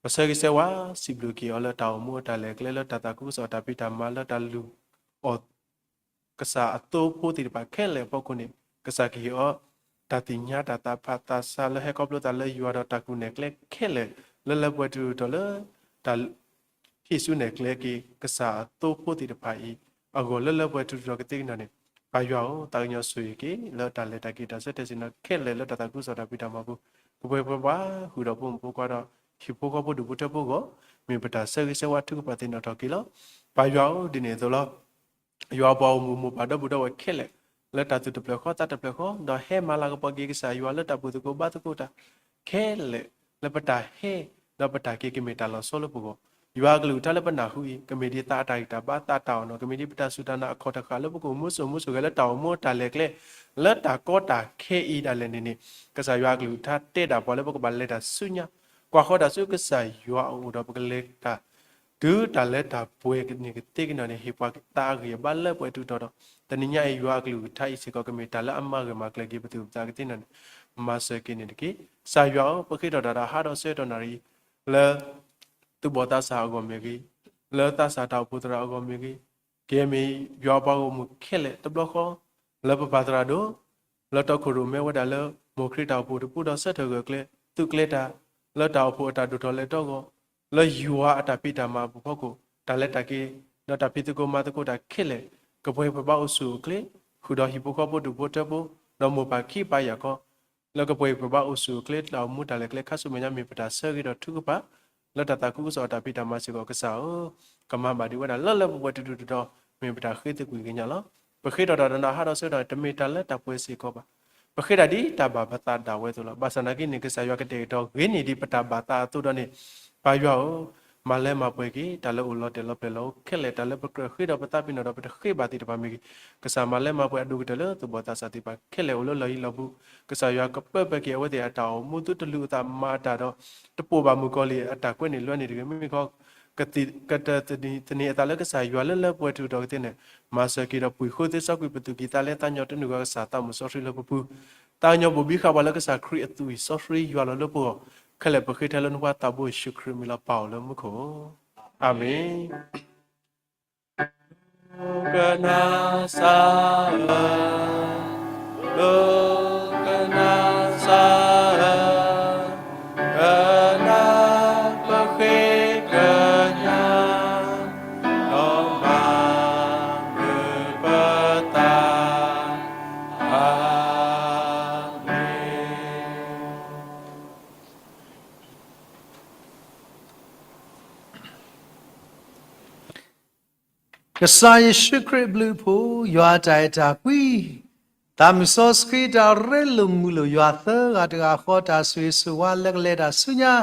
ပဆၢဂ့ၤဆၢဝါ စံးဘျုးက့ၤအီၤလၢတၢ်အိၣ်မူအတၢ်လဲၤကျဲ လၢတၢ်သးခုကစီၣ်တၢ်ဖံးတၢ်မၤ လၢတၢ်လုၢ်အီၣ် ကစၢ်အသိဖိသ့ၣ်တဖၣ်ခဲလၢာ်အဖီခိၣ်န့ၣ် ကစၢ်ကဟ့ၣ်အီၤ တၢ်သ့ၣ်ညါတၢ်သးဖးသးဆါလၢဟဲခီဖျိသးလၢယွၤဒီးတၢ်ကူၣ်နဲၣ်ကျဲခဲလၢာ် လၢလၢပှဲၤပှဲၤတုၤတုၤလၢ တၢ် ဟံးစုနဲၣ်ကျဲက့ၤ ကစၢ်အသိဖိသ့ၣ်တဖၣ်အံၤ အဂီၢ်လၢလၢပှဲၤပှဲၤတုၤတုၤကသ့ကန့ၣ်န့ၣ် ပၢ်ယွၤဧၢ, သးကညီၤဆိၣ်ဂ့ၤက့ၤ လၢတၢ်လဲၤတၢ်က့ၤတၢ်ဆၢတဲာ်ဆ့ၣ်နီၤခဲလၢာ်လၢတၢ်သးခုကစီၣ်တၢ်ဖံးတၢ်မၤပူၤ ကပှဲၤပှဲၤဘၣ်ဃုာ်ဒီးဖိမုၣ်ဖိခွါဒီး ဟံၣ်ဖိဃီဖိဒူၣ်ဖိထၢဖိအဂီၢ် မ့ၢ်ပတၢ်ဆၢဂ့ၤဆၢဝါထုကဖၣ်သ့ၣ်နီၣ်ထီၣ်က့ၤလီၤ. ပၢ်ယွၤဧၢ, ဒ်န့ၣ်အသိးလီၤ. ယွၤပှၤအိၣ်မူမိၢ်ပၢ်ဒီပုၢ်ဒီဝဲၢ်ခဲလၢာ် လၢတၢ်သူၣ်တဖျၢၣ်ဃီသးတဖျၢၣ်ဃီ ဒီးဟဲမၤလၤကပီၤက့ၤကစၢ်ယွၤလၢတၢ်ဘျုးသကိးဘါသကိးတၢ်ခဲလၢာ် လၢပတၢ်ဟဲ ဒီးပတၢ်က့ၤကမ့ၢ်တၢ်လီၤဆီလၢပဂီၢ် ယွၤအကလုၢ်ကထါလၢပနၢ်ဟူအံၤ ကမ့ၢ်ဒ်သးအတၢ်ဂံၢ်တၢ်ဘါသးတၢ်အီၣ်နီၢ် ကမ့ၢ်ဒ်ပတၢ်စူၢ်တၢ်နာ်အခီၣ်တဃၣ်လၢပကအိၣ်မူစိၢ်မူဆိၣ်ဂဲၤလၢတၢ်အိၣ်မူတၢ်လဲၤကျဲ လၢတၢ်ကီတၢ်ခဲအံၤဒၣ်လဲာ်န့ၣ်န့ၣ် ကစၢ်ယွၤအကလုၢ်ကထါတဲဒၣ်ပှၤလၢပကဘၣ်လဲၤတၢ်ဆူညါ ကွၢ်ဃီၤတၢ်ဆူကစၢ်ယွၤအအိၣ်ဒီးပကလဲၤတၢ် တုၤတၢ်လၢတၢ်ပှဲၤန့ၣ်ကသ့ကန့ၣ်န့ၣ် ဟ့ၣ်ပှၤသးအဂံၢ်အဘါလၢပှဲၤတုၤထီၣ်ဒီး တနံၤညါအံၤ ယွၤအကလုၢ်ကထါအံၤစ့ၢ်ကီး ကမ့ၢ်တၢ်လၢအမၤဂၢၢ်မၤကျၢၤက့ၤပသူၣ်ပသးကသ့န့ၣ်န့ၣ် မၤစၢၤက့ၤန့ၣ်တက့ၢ်. ကစၢ်ယွၤဧၢ, ပဃ့ထီၣ်တၢ်ဒီးဟါဒီးဆၢကတီၢ်နၣ်ရံၣ် လၢ သူၣ်ဘီၣ်သးစၢ်အဂီၢ်မ့ၢ်ဂ့ၤ, လၢသးစၢ်တၢ်အိၣ်ဖှိၣ်သရၣ်အဂီၢ်မ့ၢ်ဂ့ၤ, ကယဲၢ်မ့ၢ်ယွၤပှၤဂီၢ်မုၢ်ခဲလၢာ်တဘျီဃီ လၢပပၢ်သရၣ်ဒိၣ် လၢတီခိၣ်ရိၣ်မဲဝဲဒၣ်လၢ မိၢ်ခရံာ်တၢ်အိၣ်ဖှိၣ်တပူၤဒီးဆၢထၢၣ်ဂၢၢ်ကျၢၤ သုးကျဲၤတၢ် လၢတၢ်အိၣ်ဖှိၣ်အတၢ်ဒိၣ်ထီၣ်လဲၤထီအဂီၢ် လၢယွၤအတၢ်ဖံးတၢ်မၤအပူၤဖီခိၣ် တၢ်လဲၤတၢ်က့ၤ ဒီးတၢ်ဖံးသကိးမၤသကိးတၢ်ခဲလၢာ် ကပှဲၤပှဲၤဘၣ်အိၣ်ဆူၣ်အိၣ်ချ့ ဃုာ်ဒီးဟံၣ်ဖိဃီဖိဒူၣ်ဖိထၢဖိ ဒီးမိၢ်ပၢ်ခံပၢ်ယာ်ခီ လၢကပှဲၤပှဲၤဘၣ်အိၣ်ဆူၣ်အိၣ်ချ့ တၢ်အိၣ်မူတၢ်လဲၤကျဲခါဆူမဲာ်ညါ မ့ၢ်ပတၢ်ဆၢဂ့ၤဒီးထုကဖၣ် လၢတၢ်သးခုကစီၣ်အတၢ်ဖံးတၢ်မၤစ့ၢ်ကီး ကစၢ်ဧၢ, ကမၤဘၣ်ဒံးဝဲဒၣ်လၢလၢပှဲၤပှဲၤတုၤတုၤဒီး မ့ၢ်ပတၢ်ဃ့သကွံာ်ကညးလီၤ. ပဃ့ထီၣ်တၢ်ဒီးနၤဟါဒီးဆၢကတီၢ်န့ၣ် တမ့ၢ်တၢ်လၢတၢ်ပှဲၤစ့ၢ်ကီးဘၣ်. ပဃ့တၢ်ဒ်တၢ်ဘၣ်ပသးဒၣ်ဝဲအသိးလီၤ. ဘၣ်ဆၣ်နာ်က့န့ၣ် ကစၢ်ယွၤကတဲာ်ကတီၤဂ့ၤန့ၢ်ဒံးပတၢ်ဘၣ်သးအသိးဒီးန့ၣ်, ပၢ်ယွၤဧၢ, မၤလၢမၤပှဲၤက့ၤ တၢ်လၢအိၣ်လီၤတဲာ်လီၤပျဲၤလီၤအိၣ်ခဲလၢာ်, တၢ်လၢပကြၢးဃ့ဒီးပသးပ့ၤနီၣ်ဒီးပတဃ့ဘၣ်သ့ၣ်တဖၣ်မ့ၢ်ဂ့ၤ, ကစၢ်မၤလၢမၤပှဲၤအဒိၣ်ကတၢၢ်လၢသူၣ်ဘီၣ်သးစၢ်သ့ၣ်တဖၣ်ခဲလၢာ်အိၣ်လၢလီၢ်ယံၤလီၢ်ဘူး, ကစၢ်ယွၤကပၢပှဲၤက့ၤအဝဲသ့ၣ်အတၢ်အိၣ်မူသုတလူၤအသးမၤအတၢ်ဒီး တပိာ်ဘၣ်မုၣ်ကီၤလံၢ်အတၢ်ကွဲန့ၣ်လွဲန့ၣ်တဂ့ၤ, မ့မ့ၢ်ခီ ကတၢၢ်သန့ၤအသးလၢကစၢ်ယွၤလၢလၢပှဲၤပှဲၤတုၤထီၣ်ကသ့န့ၣ်, မၤစၢၤက့ၤဒီးပှ့ၤဃုသ့စီကွံာ်ပသူၣ်ကံၢ်သးလဲသးညီတနုာ်ဂၤကစၢ်သးမုၢ်စီဆှံလၢပပူၤ, သးကညီၤဘိၣ်ဘံဃာ်ပှၤလၢကစၢ်ခရံာ်အသွံၣ်စီဆှံယွၤလီၤလၢပဂီၢ်, ခဲလၢာ်ပဃ့ထဲလၢနဖိသးဘိယ့ၣ်ၡူးခရံာ်အမံၤလီၤ. ပၢ်အိၣ်လၢမူခိၣ်, အၤမ့ၣ်. ကနၣ်စၢ်ဧၢ, ကနၣ်စၢ်ဧၢ, ကနၣ်ပဃ့ကညး, ဒီးမၤနၢၤပသး, အၤမ့ၣ်. ကစၢ်ယ့ၣ်ၡူးခရံာ်အဘျုးအဖှိၣ်, ယွၤအတၢ်အဲၣ်တၢ်ကွံ, သးမုၢ်စီဆှံတၢ်ရ့လိာ်မုာ်လိာ်, ယွၤသၢဂၤတဂၤဃီတၢ်ဆိၣ်ဂ့ၤဆိၣ်ဝါလၢကလဲၤတၢ်ဆူညါ,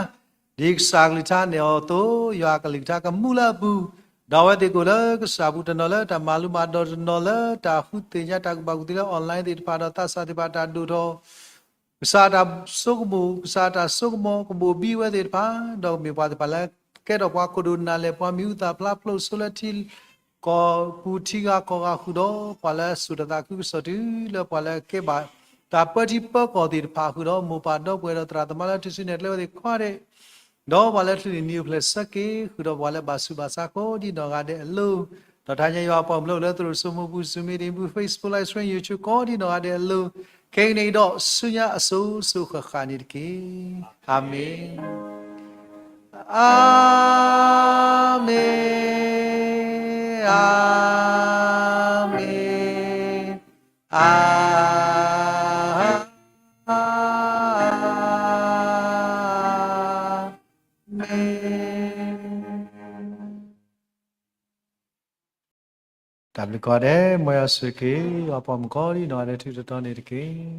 ဒ်ကစၢ်ကလုၢ်ကထါနဲၣ်အီၤအသိး, ယွၤကလုၢ်ကထါကမူလၢအပူၤ, ဒီးအဝဲသ့ၣ်ကအိၣ်လၢကစၢ်အပူၤတနီၤလၢတၢ်မၤလိမၤဒိးတနီၤလၢတၢ်ဃုသ့ၣ်ညါတၢ်ကူၣ်ဘၣ်ကူၣ်သ့လၢ online သ့ၣ်တဖၣ်ဒီးသးစၢ်သ့ၣ်တဖၣ်တၢ်ဒိၣ်ထီၣ် ကစၢ်တၢ်ဆိကမိၣ်, ကစၢ်တၢ်ဆိကမိၣ်ကဘိၣ်ဘံဝဲသ့ၣ်တဖၣ်, ဒီးကမ့ၢ်ပှၤသ့ၣ်တဖၣ်လၢကဲထီၣ်ပှၤခိၣ်ဒိၣ်နၢ်လဲၢ်, ပှၤမံၤဟူသၣ်ဖျါဖျိစိလၢထံကီၢ်ပူၤထံဂၤကီၢ်ဂၤဃုာ်ဒီး ပှၤလၢအဆိၣ်တၢ်သးခုကစီၣ်တုၤလၢပှၤလၢကဲဘၣ်တၢ်ပၢထံပၢကီၢ်သ့ၣ်တဖၣ်ဃုာ်ဒီး မိၢ်ပၢ်ဒီပုၢ်ဝဲၢ်ဒီးသရၣ်သမါလၢထူၣ်စုနဲၣ်ကျဲဝဲသ့ၣ်ခွါဒဲး ဒီးပှၤလၢချုးန့ၢ်နံၤအိၣ်ဖျဲၣ်ဆၢက့ၤဃုာ်ဒီးပှၤလၢဘၣ်ဆူးဘၣ်ဆါကိးဒ်နီၢ်ဂၤဒဲးအလိၤ, ဒီးတဟါညါယွၤပှၤကမျၢၢ်လၢသရိာ်စိမိၢ်ပူၤ Zoom meeting ပူၤ Facebook Live Stream YouTube ကိးဒ်နီၢ်ဂၤဒဲးအလိၤ, ခဲကနံၣ်အံၤဒီးဆူညါအစိၤစိၤဃၣ်ဃၣ်န့ၣ်တက့ၢ်. အၤမ့ၣ်. အၤမ့ၣ်, အၤမ့ၣ်, အၤမ့ၣ်. တၢ်ဘျုးကိးဂၤဒဲး, မ်ယွၤဆိၣ်ဂ့ၤက့ၤ ယွၤပှၤမုၣ်ကိးဒ်နီၢ်ဂၤဒဲး ထူးထူးတီၤတီၤန့ၣ်တက့ၢ်.